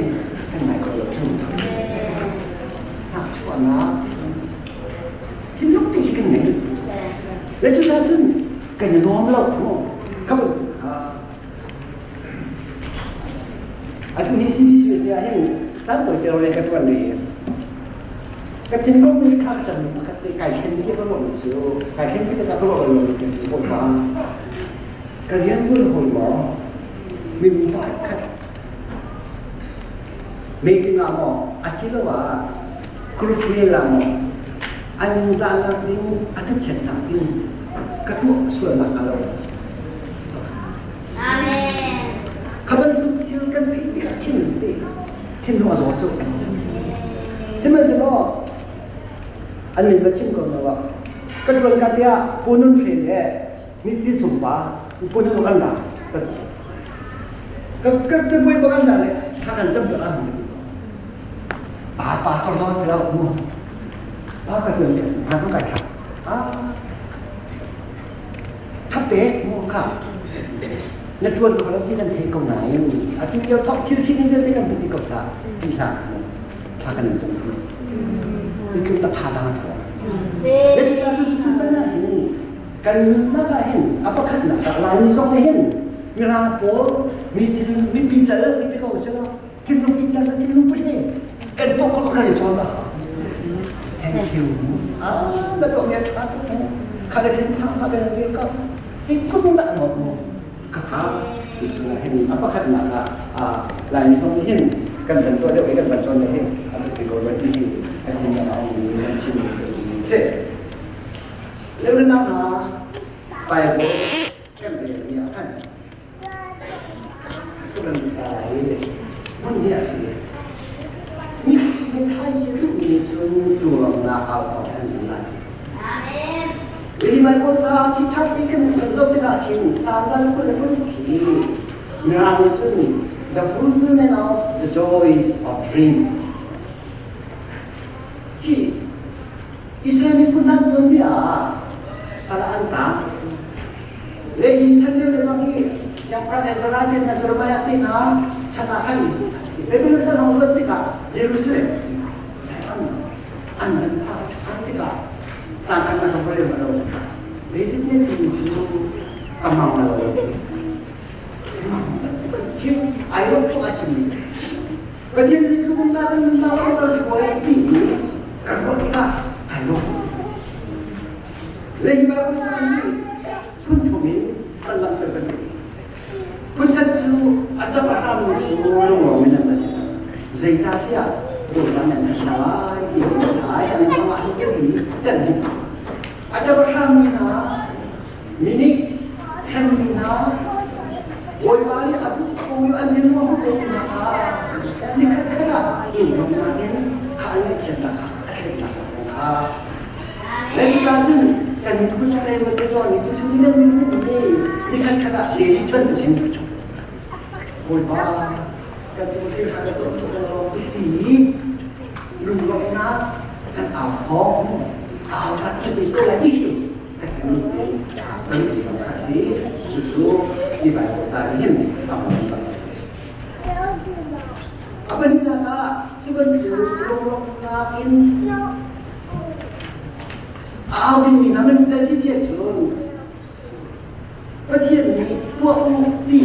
kan ngai kho lo cu. Hnahchuahnak thinlung ti hi kan ngei. Le cu cun kan i nuam lo mu. Come Atu hi CBC ah hin tan tawi te le ka tuan ve. Ka thinlung nih kha ka chan pakhat te kai thlen ti ka ruah mi cu kai thlen ti ka ruah lo mi ka si ko fa. Ka rian tuan hawi maw minung pakhat khat meeting ah maw asiloah group mail ah maw an zahnak ding a ka chiatnak ding ka tuah sualnak a lo. Amen. Kha bantuk thil kan theih tikah thin te thinlung a zaw cu. Sihmanhsehlaw an min va chim ko lo ah ka ṭuan ka tiah punun hre le ni sumpa punun kan ra ka ka ka buai ba kan ra le kha kan cam ah ka ti pa pa tor zong si lo mu pa ka tuan ha kan kai tha ah Thapek mu kha na ṭuan kho lo ti kan thei ko nain atu lio thawk thil sining vialte kan hmuh dih ko caah ti hlah mu thla kan in cam tu ti tluk ta thazaang a ṭhawng. Le cucaah cu cu can ah hin kan nunnak ah hin a pakhatnak ah Laimi zong nih hin Mirang pawl mi thil mipi cal mi ti ko seh law thinlung pi cal thinlung put he kan tuah khawh kan i cawn la thank you ah na tuah mi a ṭha tuk mu kha le thin phang kha kan dir ko cit kum dah ngawt mu ka kha tu chungah hin a pakhatnak ah Laimi zong nih hin kan van tuah deuh i kan van cawn deuh hi a biapi ko rua ti hi kan thin ah a um mi kan chim si leunak ah Bible kan rel mi ah khan Kan tai hmun hi a si. Mi he thlaici duhmi cun lunglawmhnak au thawng an zum lai. Amen. Hi Bible ca khi ṭha te kan kan zoh tikah khin Satan 21 khi Mirang nih cun the fulfillment of the joys of dream. Khi Israel miphun hna tuanbia ah sal an tang. Le hi chan lio le bang hi Siangpahrang Ezra te hna Jeremiah te hna chan ah khan Babylon sal hong luat tikah Jerusalem an an van phak ṭhan tikah caan an ka va rel lo. David nih timi cu ka mang lo ti. Mang bantuk khi ai lawm tuk a chimmi a si. Pathian nih lukumnak kan nunnak lam kan hruai timi kan ruah tikah kai lawm tuk a si. Le hi Bible caang nih phun thum in kan langhter kan ti. Phun khat cu a ṭap a hrammi cu lunglawm in an si. Zeicahtiah Bawipa nan hna lai ti kan ai an amah hi kan i kan hmuh. A ṭap a hrammi hna mi nih hremmi hna Bawipa nih a hmuh ko i an thinlung a hmuh ko hna kha nikhat khat ah lunglawmnak in kha an ngaihchiatnak kha a thlennak kong kha a si. Le cucaah cun kan miphun a tei te ko ni tuchun ni kan miphun hi nikhat khat ah David bantukin Bawipa kan cung thil ṭha ka tuah tuk ka lawm tuk ti i lunglawmhnak kan au thawng au zat kan ti ko lai ti khi ka thinlung in kan lung a si. Cucu hi Baibal ca nih hin a hmuh bak. A pahnihnak ah cu bantuk lunglawmhnak in a au dingmi hna nan si ti ahcun Pathian nih tuah u ti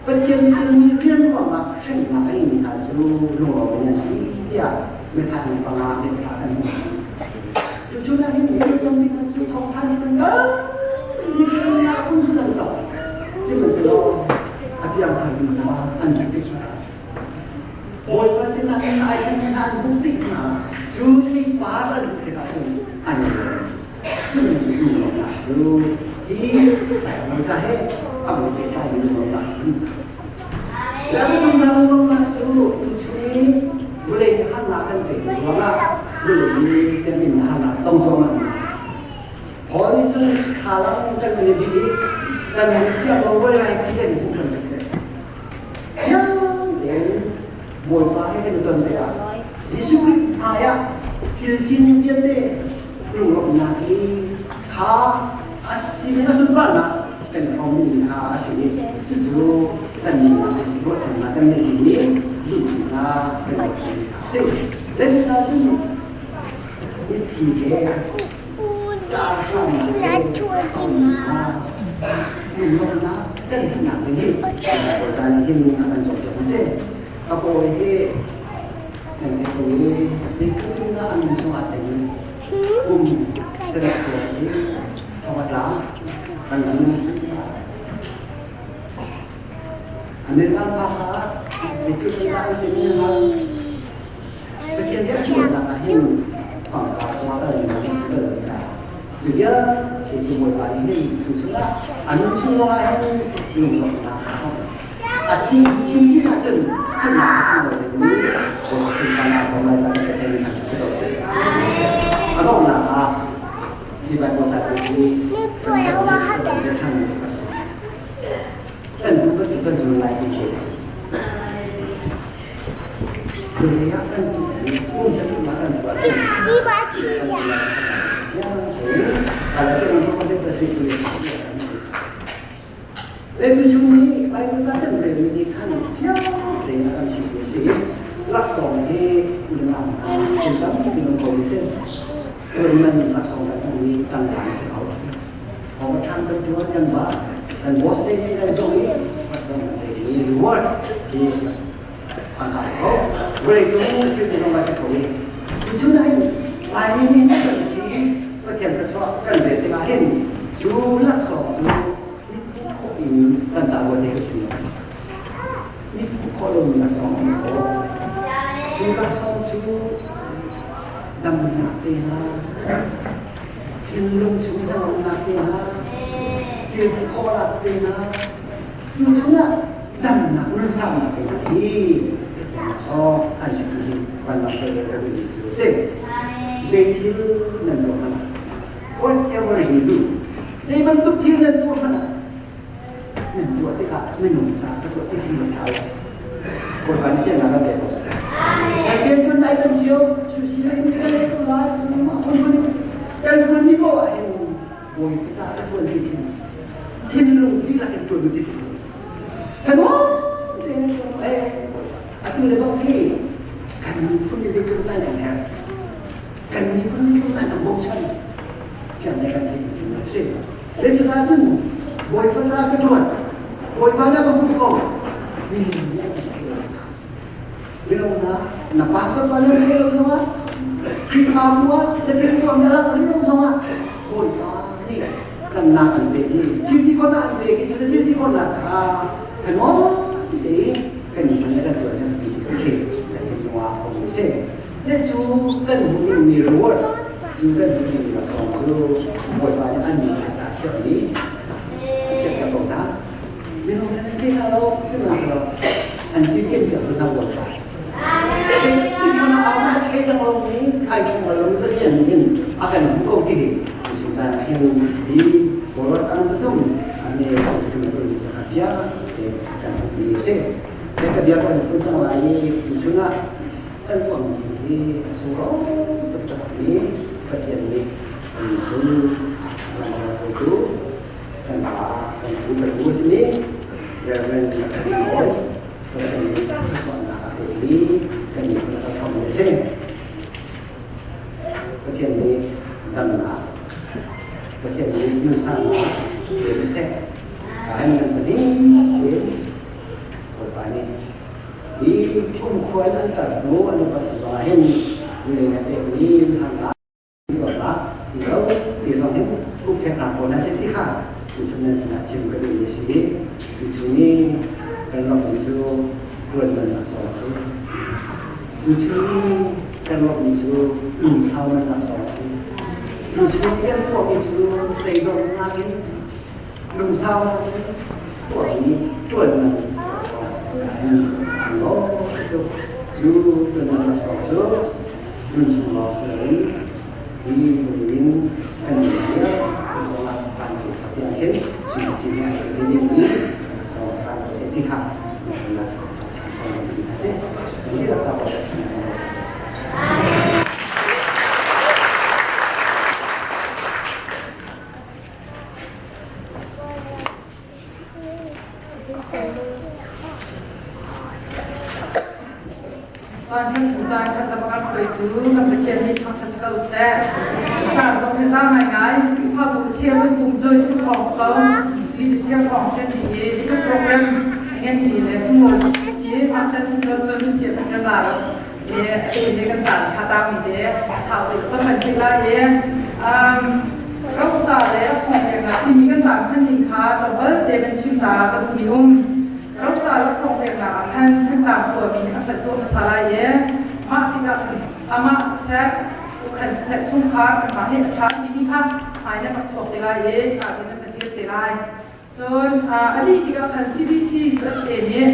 Pathian fialmi rian ruangah hremnak a ingmi hna cu lunglawm in an si tiah biathah ni panga biapha kan hmuh hna. Cucu na hin mi tampi hna cu thawngthan si kan kal mi hremnak phun kan tong. Sihmanhsehlaw a piangthar mi hna an hmuh tik hna Bawipa sinah in ai thlen hna an hmuh tik hna cu theipar an hmuh tikah cun an i lawm. Cu lunglawmhnak cu hi Bible ca he a bu pehtlaimi lunglawmhnak phun a si. Le a pathumnak lunglawmhnak cu tuchun i vawlei nih harnak kan pek ruangah vawlei nih kan min harnak tong cuahmah mi Paul nih cun thlalang kan i bih i kan min fiang lo vawlei ti kan hmuh bantuk a si. Fiang tein Bawipa he kan i ton tikah Jesuh Khrih hmaiah thil sining vialte lunglawmhnak hi kha a sining a sunparnak kan hrawmmi kha a si i cucu kan nunnak a si ruahchannak kan neihmi zumhnak kan ruahchan a si. Le cucaah cun mitthli he ṭahhramnak he kha lunglawmhnak kan hmuhnak ding hi Bawipa caan hin a kan cawnpiak a si. Ka pawi hi nan theih ko i zeitluk in dah a nun chungah tel kum sarih hrawng hi thong a tla kan lam American pa kha zeitluk in dah an timi kha Pathian nih a chimnak ah hin pangpar zong a kalmi si bal lo caah cu vialte cu Bawipa nih hin tu chungah a nun chung lawngah hin lunglawmhnak a hrawk a thi chinchin ahcun thihnak a sunglawi deuhmi Bawipa sunparnak kong lai caan Pathian nih kan si ko seh. A donghnak ah hi Bible ca cu kan kan ṭhan a si. Kan duh bantuk kan zul lai ti khi a si. Vawlei ah kan tuh i kum sarih kan tuah cun Le tuchung nih Bible ca kan relmi nih khan fiang tein a kan chimh a si. Laksawng hi unau hna kum tampi minung ko si. Tuan man laksawng kan hmuhmi tangka a si ko. Overtime kan tuan kan ba kan boss te nih kan zong i laksawng kan pekmi reward hi tangka a si ko. Vawlei cung thil te zong a si ko i tuchun ah hin Laimi nih kan i Pathian thluachuah kan rel tikah hin cu laksawng cu mit khawh in kan ta rua te ka thim mit khawh lomi laksawng an ko. Cu laksawng cu damnak te hna, thinlung chung hnangamnak te hna, thil ti khawhnak te hna, tu chungah damnak nunsaunak te hna hi Pathian laksawng an si tu hi van langhter le ka duhmi cu a si. Zei thil nan tuah hmanh ah, whatever you do, zei bantuk thil nan tuah hmanh ah, nan tuah tikah minung ca ka tuah ti hrim lo. Bawipa nih fiannak kan pek ko seh. Kan rian ṭuan lai kan cio, sisile in kan lei ko lai, sunu a phunphun in kan ṭuan ni poah hin Bawipa ca ka ṭuan ti thin. Thinlung dihlak in ṭuan ti si. Thanuam tein eh atu le bang hi kan miphun nih zeitluk dah kan herh. Kan miphun nih tluk dah kan bochan. Siang le kan thei si. Le cucaah cun Bawipa ca ka ṭuan. Bawipa na ka hmuh ko. Mi nih an kan thei lo. Mino hna, na pastor pa na thei lo zongah, Khrihfabu ah na thil tuah na lak lo zongah Bawipa nih damnak an pek i thil ti khawhnak an pek i cu thil ti khawhnak kha thanuam tein kan miphun le kan tuan kan pi ti kan thinlung ah a um si. Le cu kan hmuh dingmi rewards cu kan hmuh dingmi laksawng cu Bawipa nih an min a sa chiahmi a chiahpiak ko hna. Mino nan thei hna lo sihmanhsehlaw an cinken piak tu hna Bawipa a si. Zeitik hmanh ah amah thei dang lomi ai ṭheng bal lomi Pathian nih hin a kan hmu ko ti hi tu caan ah hin hi Boros an pathum ane tu tu ni sa fia te kan hmuhmi a si. Kan ka bia kan fun cang lai i tu chungah kan tuahmi thil hi a sunglawi tuk taktakmi Pathian nih kan miphun ram hruaitu kan pa kan pu kan u a simi Reverend Nawi Pathian nih thluachuahnak a pekmi kan miphun a kan hrawmmi a si. Pathian nih damnak Pathian nih nunsannak pe seh. Kahin nan pahnih tein Bawipa nih hi kumkhua in an tar hnu an upat zongah hin leng a pekmi harnak tuarnak lo ti zong hin ukpheknak pawl na si ti kha tuchun nan sinah chim ka duhmi si tuchun i kan lawmhmi cu tuan man laksawng a si tuchun i kan lawmhmi cu lungsau man laksawng a si tuchun i kan tuahmi cu teidornak in lungsaunak in tuahmi tuan man laksawng a si caah hin a sunglawi tuk cu tuan man laksawng cu hmun chung lawng si loin hi in kan nih kan zongah kan cu tiang khin sui ci he an kan ding i song sang ko se ti kha sinah song ding a si kan hi rak ca ko Caan khat hnu caan khat lam a kan hruaitu kan Pathian nih thangṭhat si ko seh. Caan zong hi za ngaingai Khrihfabu cheu kan pum cu i thawng si ko. Li cheu thawng kan ti i different program ngenmi le sunglawi i mah can lo cun sian kan la lo i atu ni kan caan thla tangmi te sau te kan hman thei lai i roca le sawngpeknak timi kan caan hman ning kha tlawmpal te kan chim ta ka duhmi um. Roca laksawng peknak ah khan Thantlang khuami nih a fat tuah hmasa lai i mah tikah khan amah siseh, ukhan siseh chungkhar kanmah nih a ṭha timi kha hmai nan rak chuak te lai i hika in nan va dir te lai. Cun a dih tikah khan CBC USA nih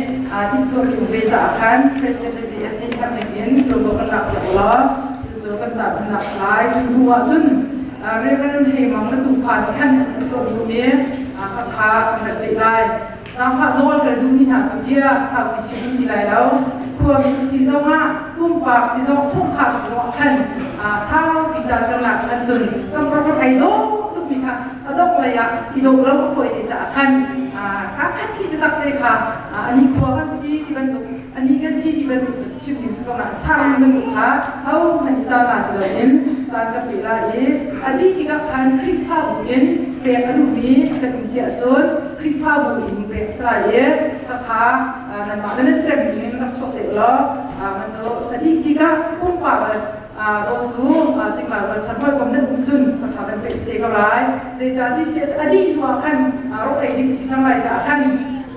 timhtuahmi um ve caah khan President le GS nih herh ning in tuanvo kan lak piak law cucu kan ca hmannak lai. Cu hnu ah cun Reverend Heimang le tufa nih khan an timhtuahmi um i khakha kan rat peh lai. Zaangfah nawl kan duhmi hna cu bia saupi chim um ti lai lo. Khuami si zongah, pumpak si zong, chungkhar si zongah khan saupi caan kan lak khan cun kan program ei dawh tukmi kha a dongh lei ah i dawh lo a fawi te caah khan kaa khat hi taktak te kha ani khua kan si ti bantuk ani kan si ti bantuk chim ding si ko na sang bantuk kha ho hmanh i caan la ti loin caan kan pe lai i a dih tikah khan Khrihfabu in pek a duhmi kan um si ahcun Khrihfabu in pek si lai i khakha nanmah le nan siarem ning in rak chuak te ulaw ma cu a dih tikah pumpak le dawtu cingla rualchan hawikom nan um cun khakha kan pek si te ko lai zeicah ti si a dih hnu ah khan rawk ei ding si cang lai caah khan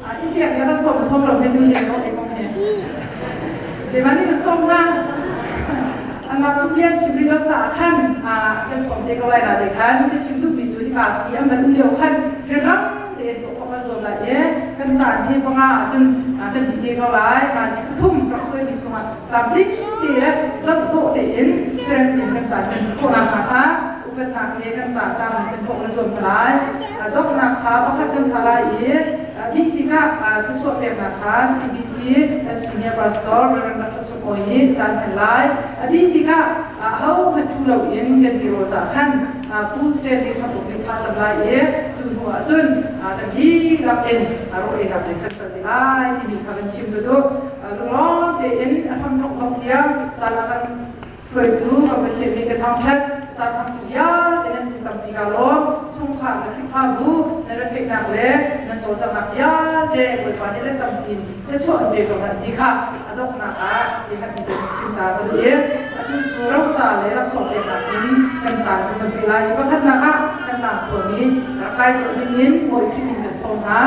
Intiak ya kan sawm sawm lo he tu he no e kong he. Keimah nih kan sawm hna. Anmah chung lian chim rih lo caah khan kan sawm te ko lai na te khan ka chim duhmi cu hika i an van um lio khan rianrang tein tuah khawh kan zuam lai i kan caan hi panga ahcun kan dih te ko lai. Nazi pathum rak suaimi chungah tlamtling te le zoh dawh tein serem tein kan caan kan dih khawh nakhnga kha upatnak he kan caan tam kan khawh kan zuam hna lai. Donghnak kha pakhat kan sa lai i dih tikah thluachuah peknak kha CBC senior pastor Reverend Dr. Chum Awi nih caan hman lai. A dih tikah ahohmanh ṭhu loin kan tirawl cah khan Pu Stanley Thlapuk nih thla cam lai i cu hnu ah cun kan dihlak in rawl einak lei kan kal te lai timi kha kan chim ka duh. Lunglawm tein a hramthawk bak tiang caan a kan hruaitu kan Pathian nih ka thangṭhat. Caan hmangtu vialte nan cung tampi kaa lawm. Chungkhar le Khrihfabu nan retheihnak le nan cawlcanghnak vialte Bawipa nih let tampi in thluachuah an pe ko hna ti kha a donghnak ah siaherhmi te kan chim ta ka duh i atu cu roca le laksawng peknak in kan caan kan kan pe lai i pakhatnak ah Thantlang khuami rak kai colh ding in Bawi Khrih min kan sawm hna.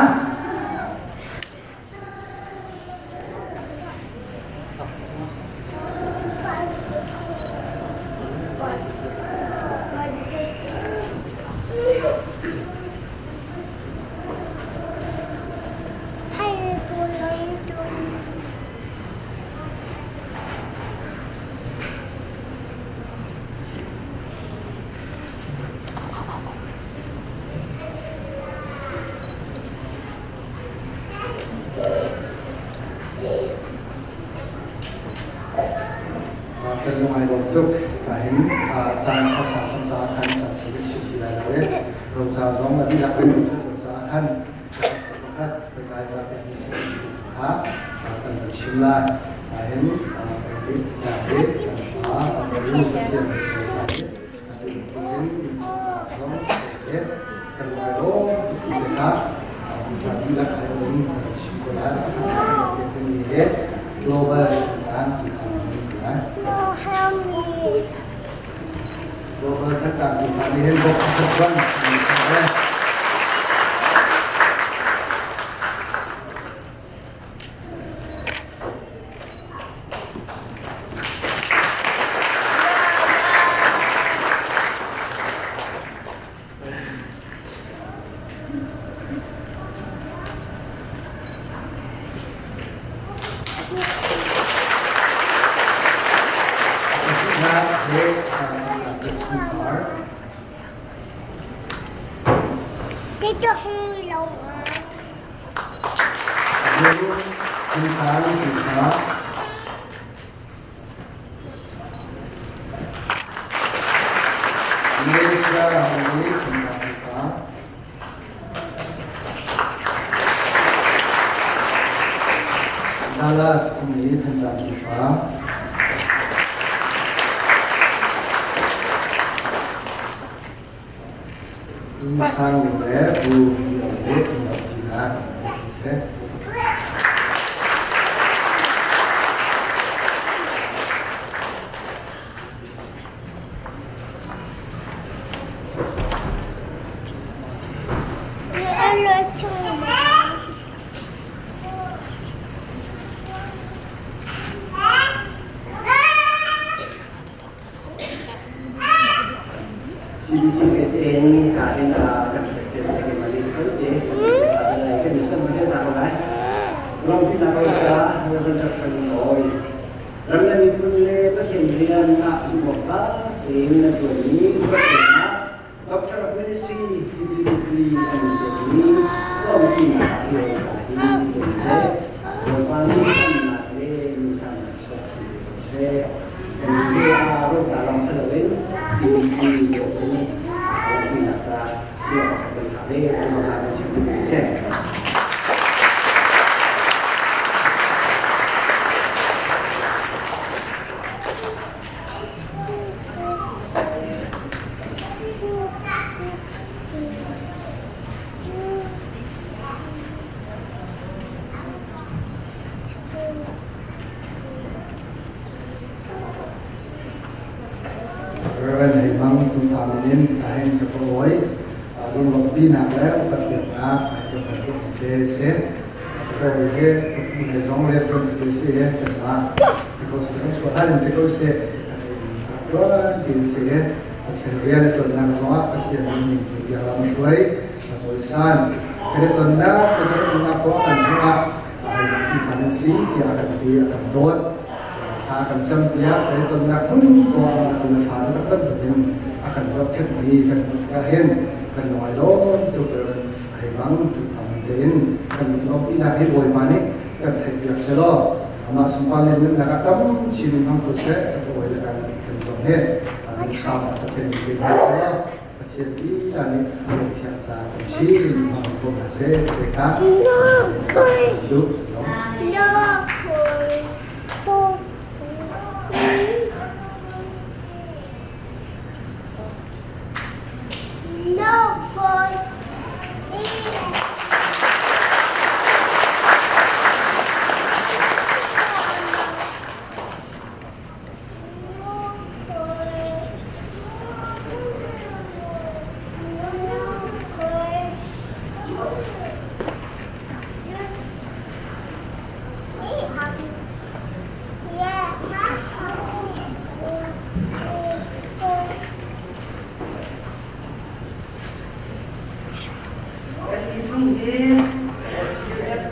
Kan lung ai lawm tuk. Kahin caan a sa cang caah khan kan thei chim ti lai lo e. Roca zong a dihlak in roca khan pakhat kai ka pekmi si kha kan van chim lai. Kahin kan he kan fa kan nu Pathian kan cawisan i atu bantukin minṭhatnak zong he kan lai lawm tuk ti te kha fa dihlak ai in kan chim ko lai. Pakhat kan pek dingmi he global kan ti kha si lai. Global Thantlang Tuufa nih hin bawk a sok zong an Malaysia ram i Dallas um i Thantlang Tuufa. Sang le Bu le Thantlang siseh. CBCUSA nih hin kan president te mali te kan discuss lai lawmpi nak ca Reverend Joshua Oi Ram le miphun le Pathian rian ah zumhawktlak tein na ṭuanmi upatnak Doctor of Ministry timi degree an in pekmi lawmhpinak ah hi roca hi tum seh. Bawipa nih damnak le nunsaunak chuah in pe ko seh. Kan nih ah roca lawng si loin CBC USA nih lawmhpinak ca sia pakhat kan thlah ve. Kan zong kan chim duhmi seh. Reverend Hei Mang tufa min in ka heng ka kawi lunglawmhpinak le upat peknak ka bantuk te si. Ka kawi he ka he zong le ṭuan te si he kanmah ti ko si kan chuah hlan in ti ko si kan in ṭuan ṭin si he Pathian rian a ṭuannak zongah Pathian nih biak lam a hruai a cawisan. Kan i tonnak kan i umnak khua kan hmuh ah Khrihfa nan si tiah kan ti a kan dawt. Thla kan campiak kan i tonnak hmun khua ah tu le fa taktak bantukin a kan zohkhenhmi kan hmuh tikah hin kan lung ai lawm tuk hei bang Tuufa man tein kan lunglawmhpinak hi Bawipa nih kan theihpiak selaw amah sunpar le nunnak ah tam chin in hmang ko seh ka pawi le kan kan zong hi lungsaunak Pathian in pe hna selaw. Pathian lila nih a lungthiang caah tam chin hmang ko hna seh ti kha duh. Kan ti chung hi US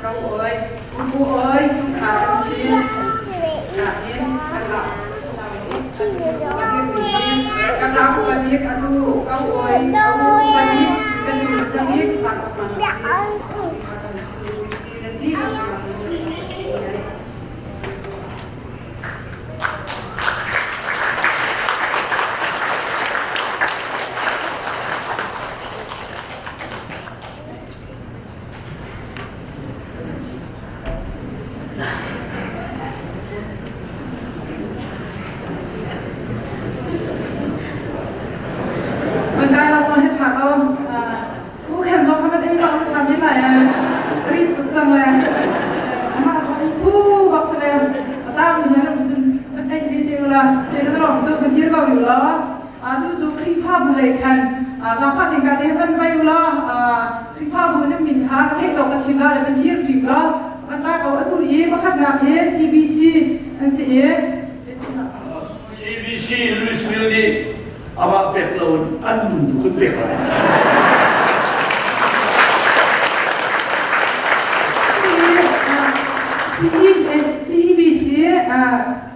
ro oi, Upu oi, chungkhar kan si. Nain kan rak kan rak upanik atu ko oi, upanik kan nu samik sak man si. Kan chim si nan ti Kan kai lo he tha ko. U khen zong kha van ei bak tha mi lai rit tuk cang le amah zong i phu bak se le ata mi na ram cun van ei ve te la se kan rom tu kan dir ko yu la tu cu Khrihfabu lei khan zaangfah ting ka te van vai u la Khrihfabu nan min kha ka theih tawk ka chim la le van hir ṭim la van ra ko atu i pakhatnak hi CBC an si i CBC Louisville nih amah pek lo in an nun tu kan pek lai. CEBC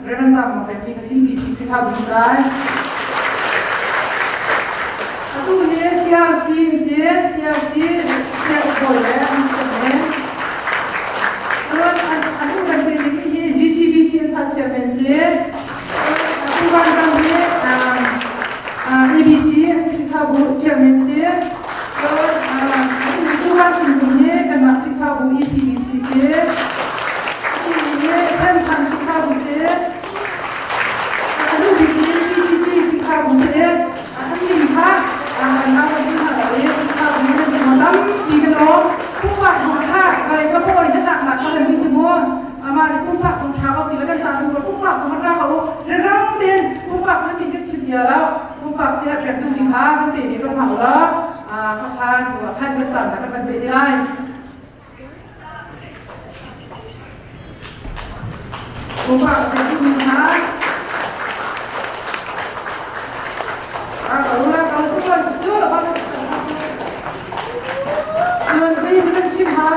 Reverend Zam Mong Pek CBC Khrihfabu lai. Atu hi CRC si CRC Siangbawi le an ne. Cun anu kan te ding hi GCBC an cha chairman si. Atu van kan hi ABC Khrihfabu chairman si. Cun atu van cung hi kanmah Khrihfabu ECBC si. Atu hi Senthang Khrihfabu si. Anu bik hi CCC Khrihfabu si. An min kha an au an hna lo i Khrihfabu nan chung tampi kan um. Pumpak zong kha vai ka pawi na tlak nak kan mi si mu. Amah nih pumpak zong ṭha ko ti le kan ca duh ko pumpak zong kan ra ko rang tein pumpak nan min kan chim dia lo. Pumpak si ah pek duhmi kha kan pe mi kan hau lo. Kha kha khan kan caan kan van pe te lai. Pumpak pe duhmi kha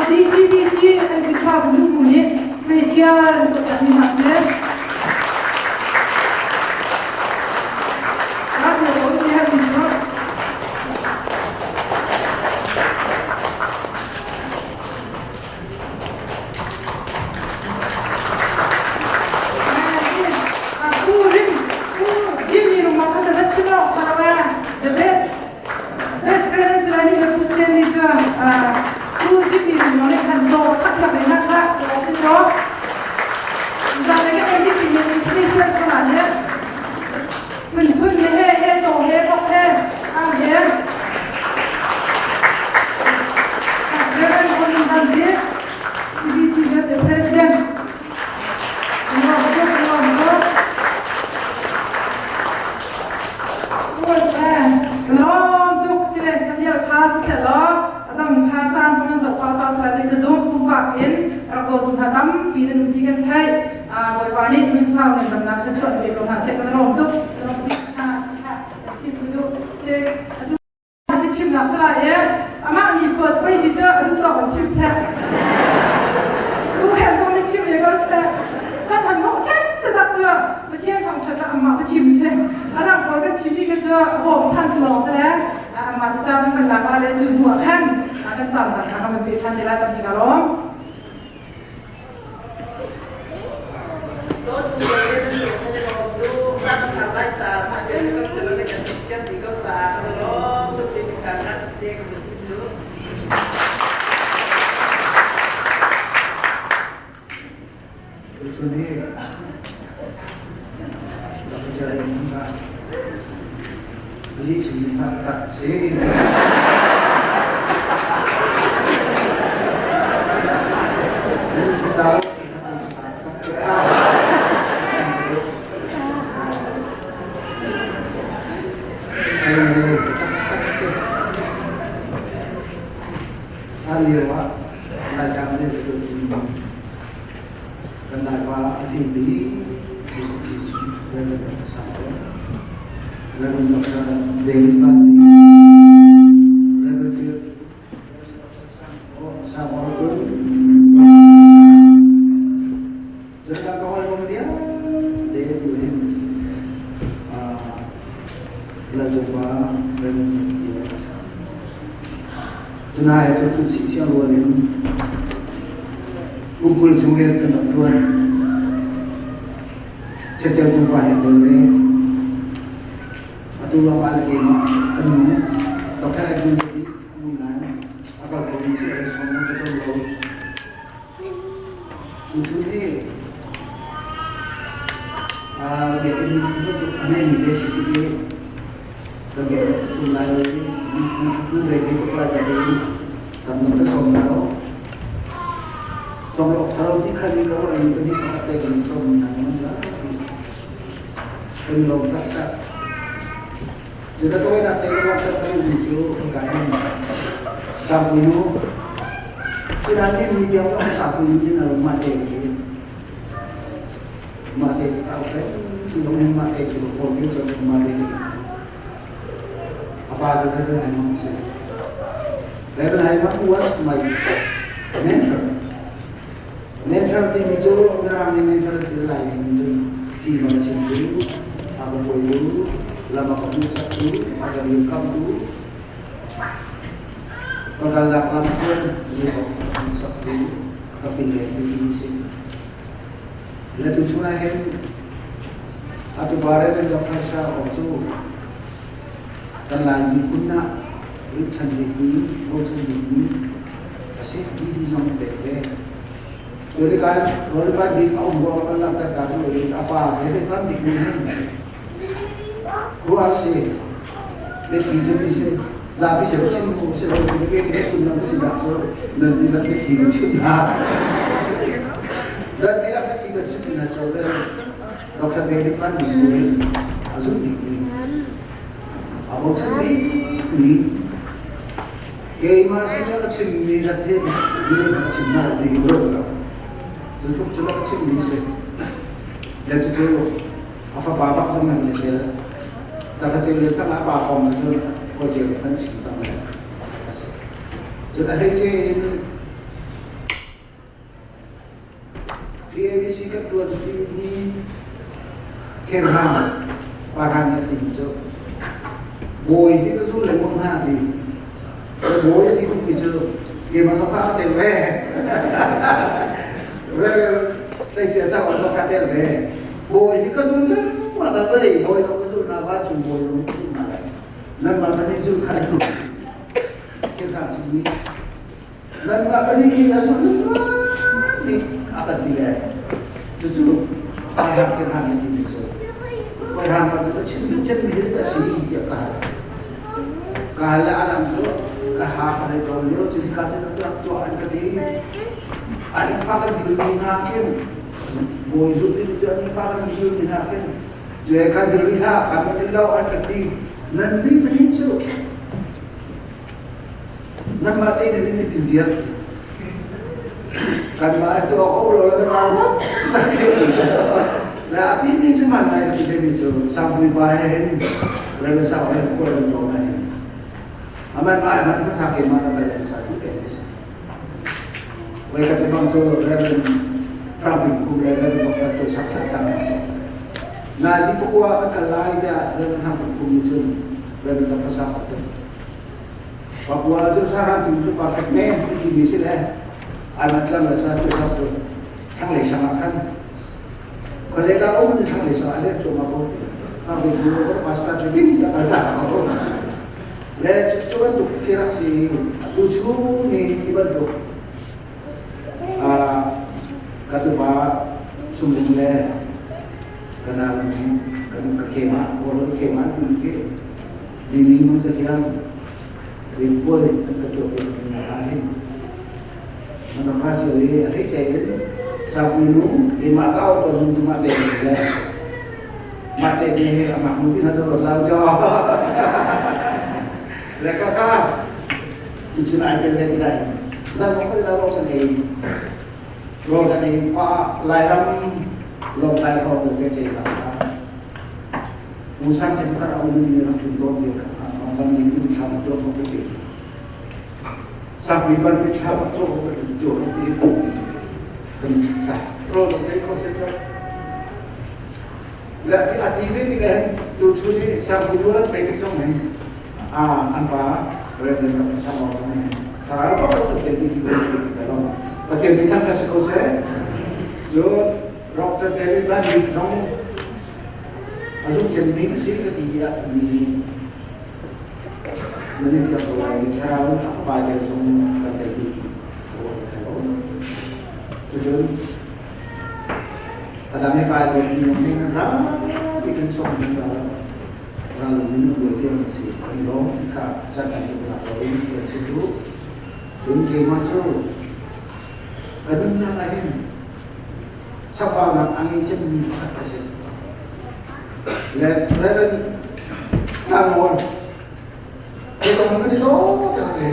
DCBC an Khrihfabu nu nih special tuah mi hna si. The best best friend sila ni le Pu Stanley cu Pu Jimmy ru le khan cho khat la ve na kha cho si cho za le ka ei ti ni special ko na ne phun phun le he he cho he bok he am he Reverend Colin Handy CBC as a president Rom tuk si le kan vial kha siseh law a dang kha caan zong an zoh pah ca sila ti ka zum pumpak in rak dawtu hna tampi nan um ti kan theih Bawipa nih nun sau nan damnak thluachuah pe ko hna seh kan rom tuk chim duh si atu chimnak sala i amah ni phuat pei si cu a duh tawk in chim seh u khen zong nih chim ve ko seh kan han mok chen taktak cu Pathian thangṭhat ah amah ka chim seh a dang pawl kan chim mi kha cu a bawm chan tu lawng seh amah caan kan lak la le cu hnu ah khan kan caan dang kha kan pe ṭhan te lai tampi ka lawm Dawtu le nan cung kan i lawm tu. Za ka sa lai sa, mah bia si ko seh law na kan theih thiam dih ko caah kan i lawm. Tuchun hi Dr. Jerry ka lih chimmi kha tak si. Hlan lio ah Laitlang an i kan Laipa a fimmi Reverend Dr. Sang Reverend Dr. David Van Reverend Sang Cun Cun kan ka hawikom vialte tu hin Lalcungpa Reverend Cunai cu kut sih siang rual in kum 20 chung rian kan rak ṭuan. Ceceu cung pa he tel ve. Atu lawng ah le keimah kan nung. Dr. Edwin Zadi a nung nain a kal ko mi cu a sawm ka sawm lo. Tuchun hi biakinn bantuk a ngeimi te si i kan biakinn a tlun lai lo i nan ṭhut re thei tuk lai ka ti i tam nan ka sawm hna lo. Sawm lo awk ṭha lo ti khan i ka ruah i pahnih pakhat te kan sawm hna nan zapi. Kan i lawm taktak. Cu ka tawinak te ka langhter ka duhmi cu hika hin Sangpui nu Sinan lim ni tiang zong Sangpui nu tin a rum mah te ka ti. Mah te ka au peng tu zong hin mah te ka phone in cun mah te ka ti. A pa cu Reverend Haimang a si. Reverend Haimang was my mentor. Mentor timi cu Mirang nih mentor ti lai ning cun fim a ka chimtu, a ka hruaitu, lam a ka hmuhsaktu, a ka dirkamhtu, ka kalnak lam hruai zeipaoh a ka hmuhsaktu, a ka kilvengtu ti a si. Le tuchun ah hin atu pa Reverend Dr. Shah Aung cu kan Lai miphun ah rinhchan bikmi, bochan bikmi a si ti zong pek ve. Cu tikah Rolipan bik a um ruang kan langhter ta cu a pa David Van Bik nih hin ruah si biathli cu mi sin zapi sin chim mu si lo ti ke ti phun lam si dak cu nan ti lak biathli kan chim hna dan ti lak biathli kan chim hna cho le Dr. David Van Bik nih hin a zumh bik mi a bochan bik mi keimah sin ka chimmi rat hi mi ka chim na ti ka ruat lo cu tluk cu ka chimmi si le cucu a fapa bak zong nan le tel ta ka ceu le thang a pa kong cu ko ceu le kan chim cang le a si cun a hleice in TABC kan ṭuan ṭimi khenhang parhang nih a timi cu bawi hi ka zul lengmang hna a ti. Bawi a ti tukmi cu keimah zong kha ka tel ve. Tleicia sang zong ka tel ve. Bawi hi ka zul lengmang hna vawlei bawi zong ka zul hna vancung bawi zong ka zul hna lai. Nanmah pahnih zul kha i khenhang chimmi Nanmah pahnih hi a zul bik a kan ti le cucu Abraham khin hna nih timi cu Abraham pa cu ka chim duh cemmi hi ka si tiah ka hal. Ka hal le alam cu ka ha ka nei tawn lio cu hika cu tuah tuah an ka ti. An pa kan dil mi hna khin bawi zu ti cu an pa kan dil mi hna khin cu kan dil rih hlah kan rih lo an ka ti. Nan mi pahnih cu Nanmah tein in in viar kanmah atu a ko lo la kan au la a ti mi cu man ngai a ti mi cu sangpui pa he hin Reverend Sau he kual an tlawn na hin aman ma man ma sa ke ma na bai sa ti pe ni sa wai ka te bang cu Reverend Franklin kum le Reverend Dr. Cho sak sak chang na ji pakua kan kal lai dia Reverend Franklin kum ni cun Reverend Dr. Sau cun Papua cu sahrang tum cu perfect men ti timi si le alan tlang le sa cu sa cu thlanglei sang ah khan khuazei dah um ti thlanglei sang ah le cu ma ko hang te bu ko pastor cu ving ta kal za ko le cu bantuk khi rak si atu chu ni ti bantuk a ka tupa sum Khema Kawl Khema timi khi Limi mang sa thiam puai an ka tuah piak mi ah hin nan rak ra cio i a hleice in Sangpui nu keimah ka auh tawn nun cu mah te le mah te te he a ngaknu ti hna cu ruat lau jo le ka ka ti chun ai tel ve tikah hin zan zong kan rawl kan ei rawl kan ei pa Lairam Lawngtlai hrawng vialte cei ka Musang cem kar au ni rak tlun tawn ti kan ni min thlam cu ko ka ti Sangpui ban ti thlam cu ko ka ti cu ka ti kan thla ro lo te ko se la ti ati ve ti ka tu chu ni sangpui du rat ve ti song hin a an pa Reverend Dr. Samuel song hin thlarau pa ko te ti ti ko te lo Pathian min thang tha se ko se cu Dr. David Van Bik zong A zumh cemmi ka si ka ti ah mi nan i fiang ko lai i thlarau a fapa tel zong kan tel ti ti ko. Cucun a dang he kai dawt mi zong nih ra ti kan sawm mi ra ra lo mi nan buai tiang an si. Kan lawm ti kha caan tam tuk nak lo in kan chim duh. Cun keimah cu ka nunnak ah hin chambaunak a ngei cemmi pakhat a si. Le Reverend Tlangawn he zong kan i daw te ke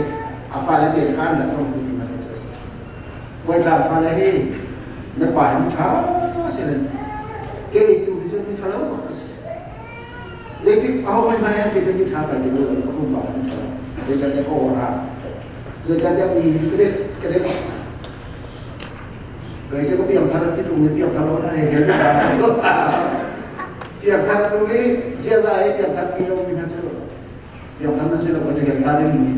a fale te kan la zong ti ma cu. Kawi fale hi na pa hi tha si len ke tu hi cu mi thalo a si. Zeitik aho mai mai ke mi tha kai te lo ka pum pa mi tha. Zeicahtiah ka ora. Zeicahtiah mi hi ka det ka det Kei cu ka piangthar ti ṭung i piangthar lo na hei hel Piangthar ṭung i ziaza i piangthar ti lo mi hna cu piangthar nan si lo ka hel thla ding mi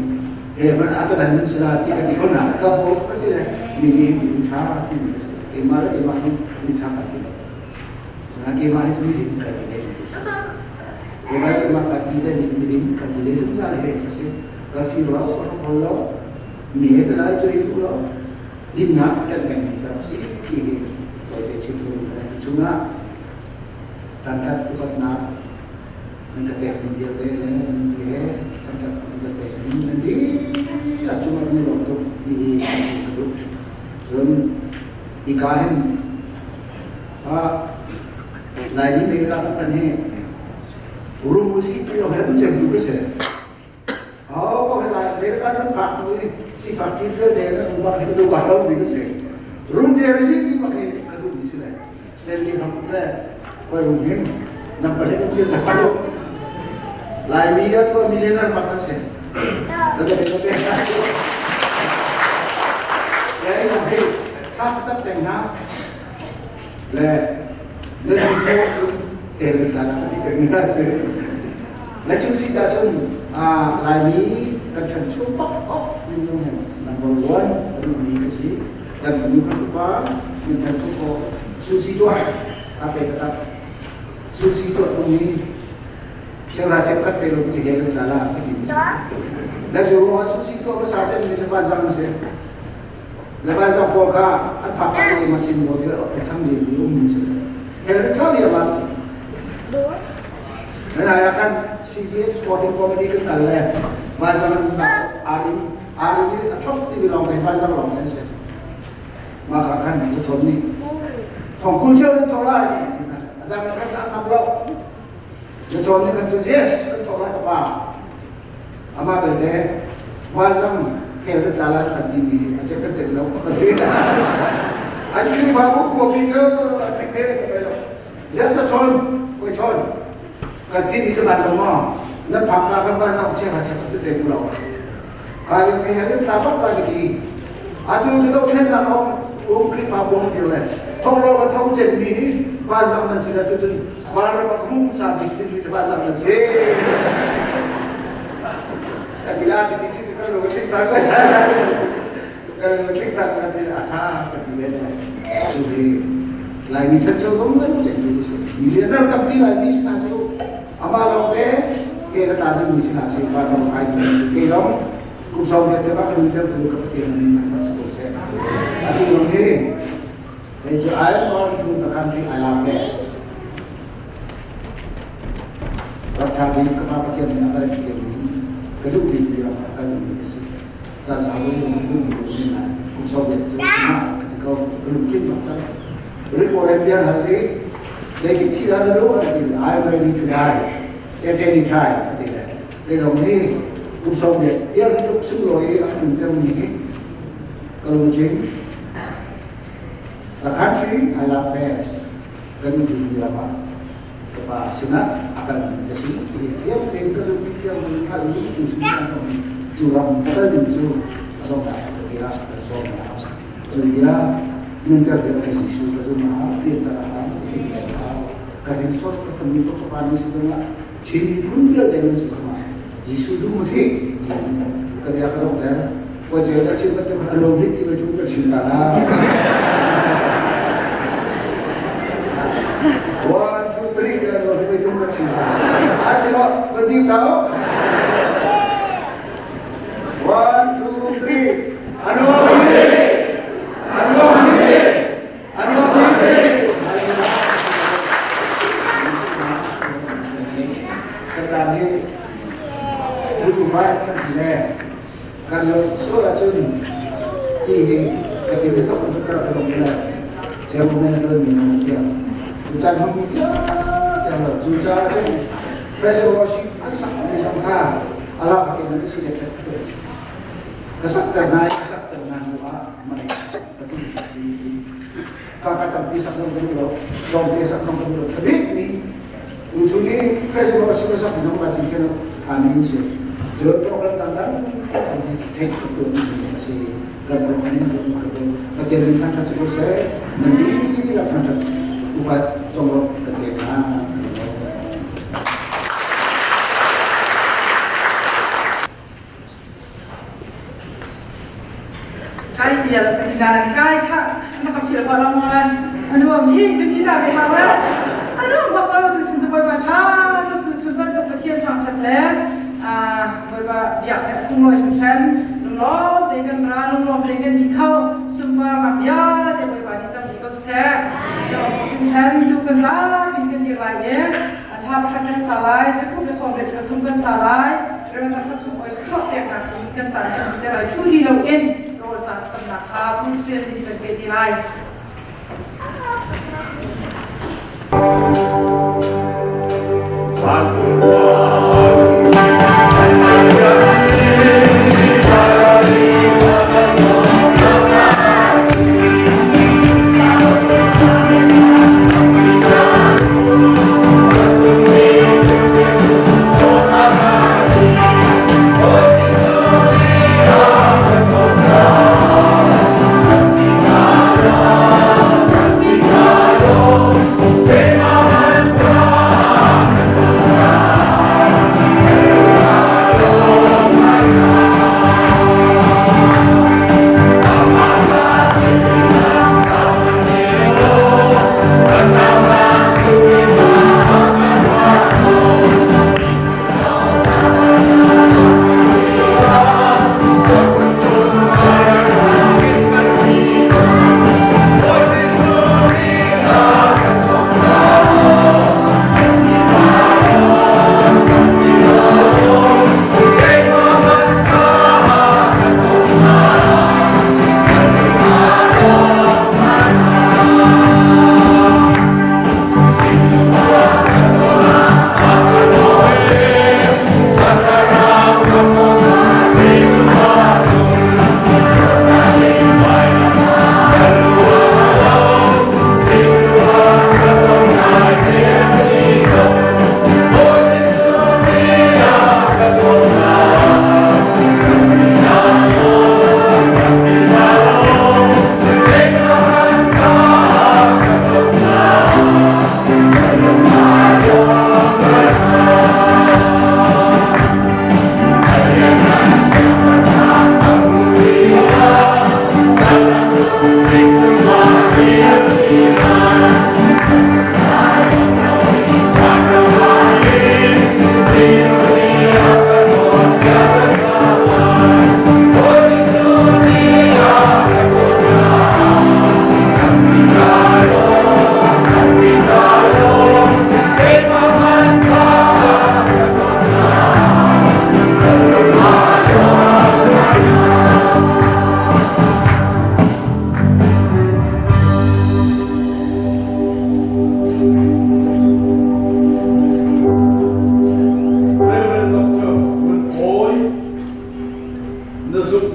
he man a ka dan nan si la ti ka ti ko na ka bo ka si le mi nih mi ṭha ti mi ka si keimah le keimah hi mi ṭha ka ti lo sana keimah hi cu mi ding ka ti le mi si keimah le keimah ka ti le mi ding ka ti le zungzal he ka si ka fir lo ka hrok lo mi he ka lai choi lo dinnak kan pengmi ka rak si ti hi tawite chim lu chungah thangthat upatnak nan ka pekmi vialte le nan mi he thangthat nan ka pekmi nan dihlak cungah kan i lawm tuk ti hi kan chim ka duh. Cun hika hin Laimi lei ka kan hi rum usih ti lo he tu cem tu ka si. Oh, lai American ram phak nu i sifak thil vialte nan um bak hi ka duh bak lo mi ka si. Rum dir si ti bak hi ka duh mi si le. Stanley ham le koi rung hi nam pali kan thil ta palo. Laimi ya to millionaire bak an si. Da da da da. Le na hei thla ka chap teng na le na duh ko cu el na tla ka ti teng na si. Na chim si ta cun Laimi kan ṭhancho bak ok minung hin number one a duhmi ka si. Kan fanu kan fapa kan ṭhancho khawh. Susi tuah a pe taktak. Susi tuah tung hi Siangra cep kat pe lo ti he kan tla la ka ti mi si. Le cu ruangah susi tuah hmasa cem mi si vanzang an si. Le vanzang pawl kha an phak ah ni ma chin mo ti le thang li mi um mi si. Hel thla viar la Nan ai ah khan CDF Sporting Committee kan kal le vanzang an umnak arin arin i a thok ti mi lawng te vanzang lawng te an si. Mah ka khan ka chawn ni. Thong kul cio nan thok lai. A dang khan a ngam lo. Ka chawn ni kan cu yes kan thok lai ka pa. Amah belte vanzang hel kan tla lai kan ti mi a cek kan cek lo ka ti. An Khrihfabu khuapi cu an pek he ka pe lo. Ziah ca chawn, koi chawn. Kan ti mi cu ban lo maw? Nan phak ka kan van sang chia chia te pe ku lo. Ka ling he nan tla bak lai ka ti. Atu cu do thlen nak hong um Khrihfabu hong dir le thong lo ka thong cem mi hi vanzang nan si le tu cun vanram ah ka mung sa bik ding mi cu vanzang nan si. Kan ti la ti si kan lo ka tling cang. Kan lo tling cang kan ti a tha ka ti ve le. Tu hi Laimi thancho zong kan cek mi si. Millionaire tampi Laimi si hna si u. Amah lawng te ke ka tla ding mi si hna si vanram kai ding mi si. Ke zong kum sau te te ba kan ter tu ka Pathian min thangthat si ko seh. Atu zong hi I am going to the country I love there. Ram ṭha bik ka Pa Pathian nih a ka rempiakmi ka duh bikmi ram ah kal duhmi ka si. Caan sau in ka duhmi ka um nain kum 90 cu mah ka ti ko. Ka lungthin bak cang. Report in bian hal i zeitik thi dah na duh an ti. I'm ready to die at any time a ti le. Kei zong hi kum 90 tiang hi tluk sunglawi i a kan umtermi hi ka lungthin. The country I love best ka duh bikmi ram ah ka pa sinah a kal ding ka si ti fiang tein ka zumh i fiang tein hngalh i tu chung caan zong cu ram ka kal ding cu a zongah ka bia kan sawm hna. Cu bia nunter ding a Jesuh ka zum ah pianthar a hau ti a hau. Ka hrinsor ka family ka fapa nan si zongah Chin miphun vialte nan si zongah Jesuh zum u sih tiin ka bia ka donghter. Wa ceu dah chim bantuk khan a lawm hi ti ka cu ka chim ta la. One, two, three, kan lawm hi ka cu ka chim ta. A si lo, ka ding lo. One, two, three. Ano hi? Ano hi? Ano hi? Ka caan hi 2 to 5 kan ti le kan lo sual ahcun ti hi ka ti le tok ka ka dong le ceu men a tuan mi na thiam cu caan hmang mi vialte lo cu caah cun president worship an sak mi zong kha ala ka te nan si le khat ka sak ter nai ka sak ter na hnu ah mai ka tu ka ka tampi sak zong kan lo lawm te sak zong kan lo ka bik mi tu chung i president worship sak zong ka cin khen amin si cu program dang dang theih tuk tu mi a si kan program in kan ka Pathian min thangṭhat si ko seh nan dihlak thangṭhat upat conglawmh kan pek hna. Kai bial ka ti nain kai kha na ka fial ko lo maw lai anuam hin ka ti ta ve hau eh anuam bak ko tu chun cu Bawipa ṭha tuk tu chun bantuk Pathian thangṭhat le Bawipa biak he a sunglawi hringhran lunglawm te kan ra lunglawm te kan ni kho sunparnak vialte Bawipa nih cang dih ko seh hringhran tu kan zapi kan dir lai i hla pakhat kan sa lai zathum le 73 kan sa lai Reverend Dr. Chung Oi chuak peknak in kan caan kan dih te lai thu di loin rawl caan camnak kha Pu Stanley nih kan pe ti lai.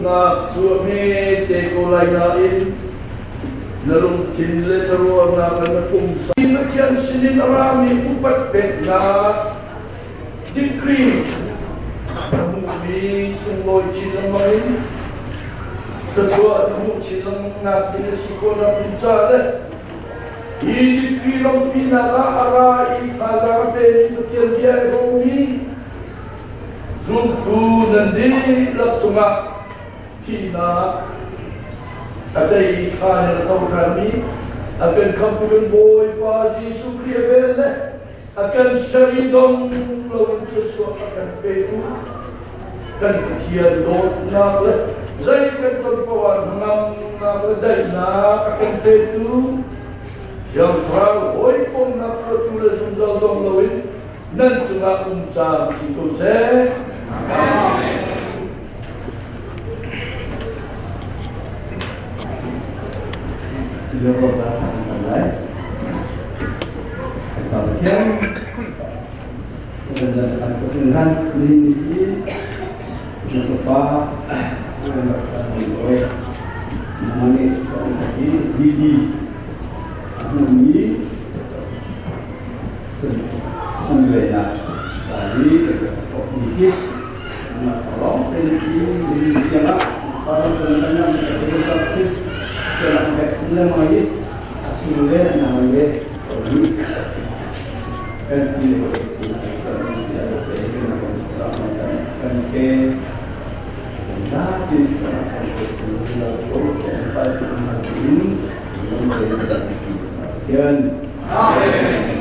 zumhnak cu a hme te ko lai nain na lungthin le na ruahnak le na pumsa Pathian sinin a rami upat peknak degree na hmuhmi sunglawi chin lengmang in thluachuah na hmuh chin lengmangnak ding a si khawhnak ding caah le hi degree lawmhpinak ah a ra i thazaang a pemi Pathian bia i hrawmmi Zumtu nan dihlak cungah thihnak a tei thla in a tho ṭhanmi a kan khamhtu kan Bawipa Jesuh Khrih a vel le a kan ser i dong loin thluachuah a kan petu kan Pathian dawtnak le zei kan ton paoh ah hnangamnak le daihnak a kan petu Thiang Thlarau hawikomhnak hruaitu le zungzal dong loin nan cungah um caan si ko seh. Amen. Sunlawinak ca hi kan rak thawkmi hi lawng tein si nihin tiang ah Parang kan kan nam ka te ka khi kan pek chin lengmang i a sung le a nang le ko ni kan ti ko kan ke zapi kan kan ke sung la ko kan pa sung na in Pathian Amen.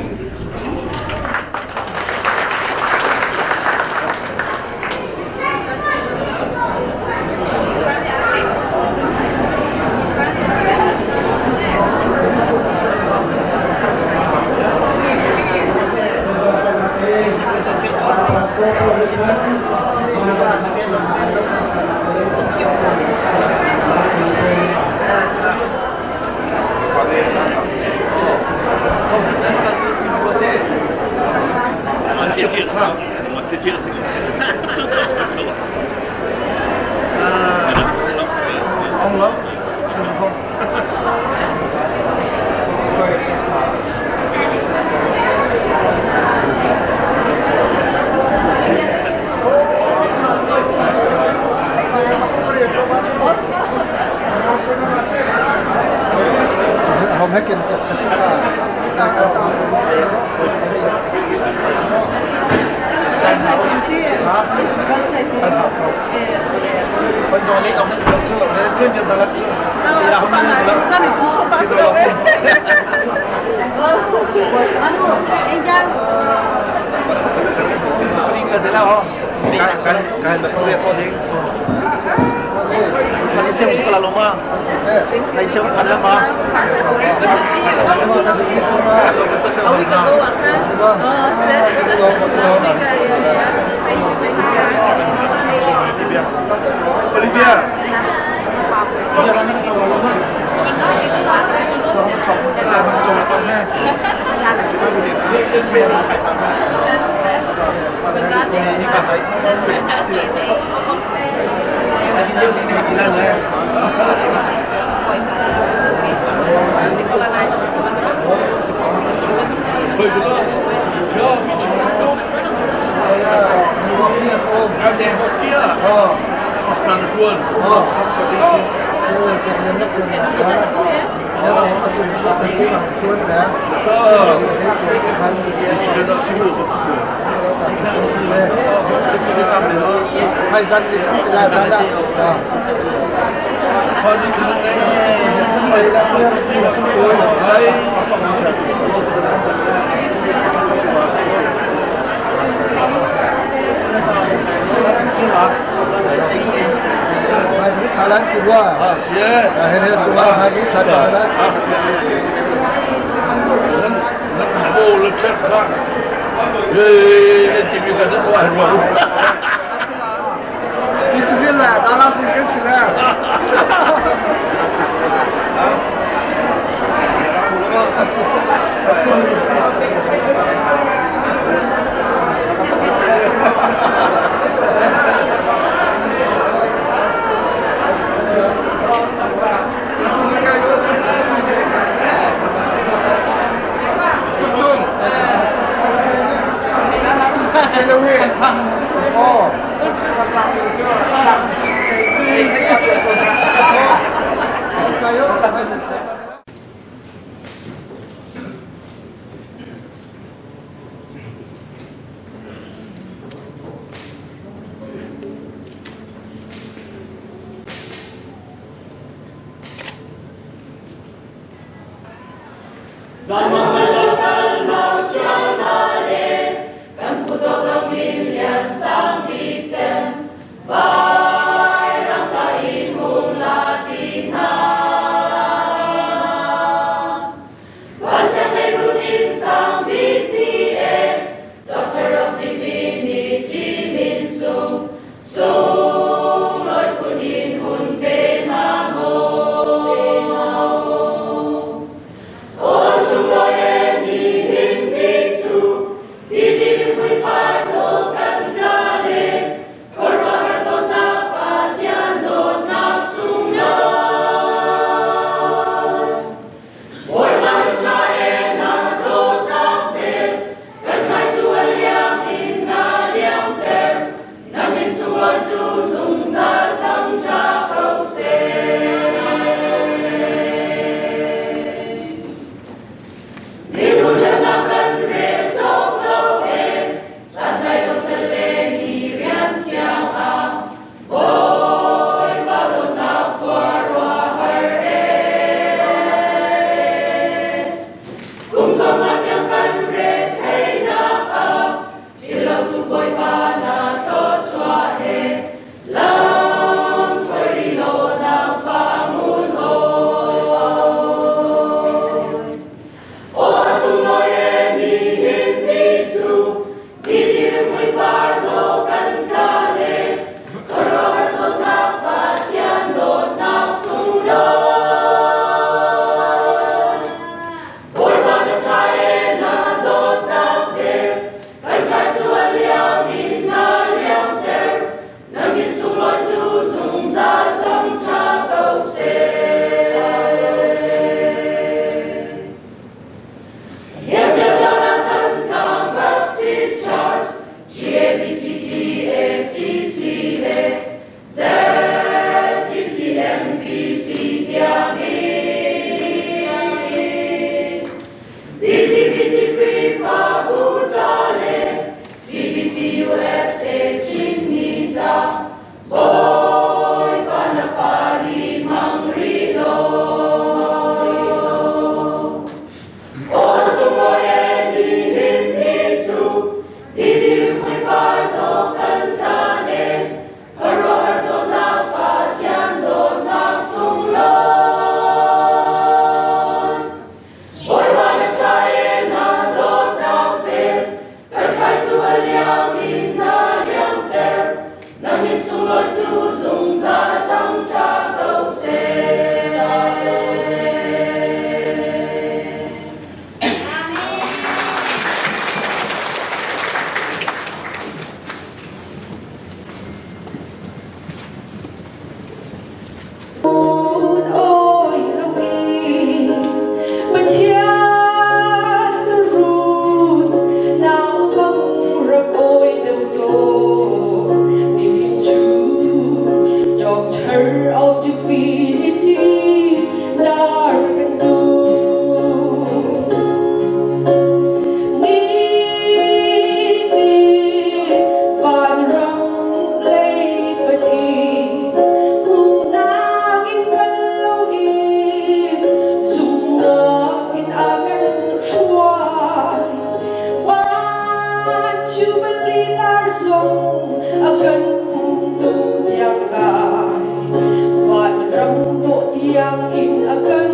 Tiang in a kan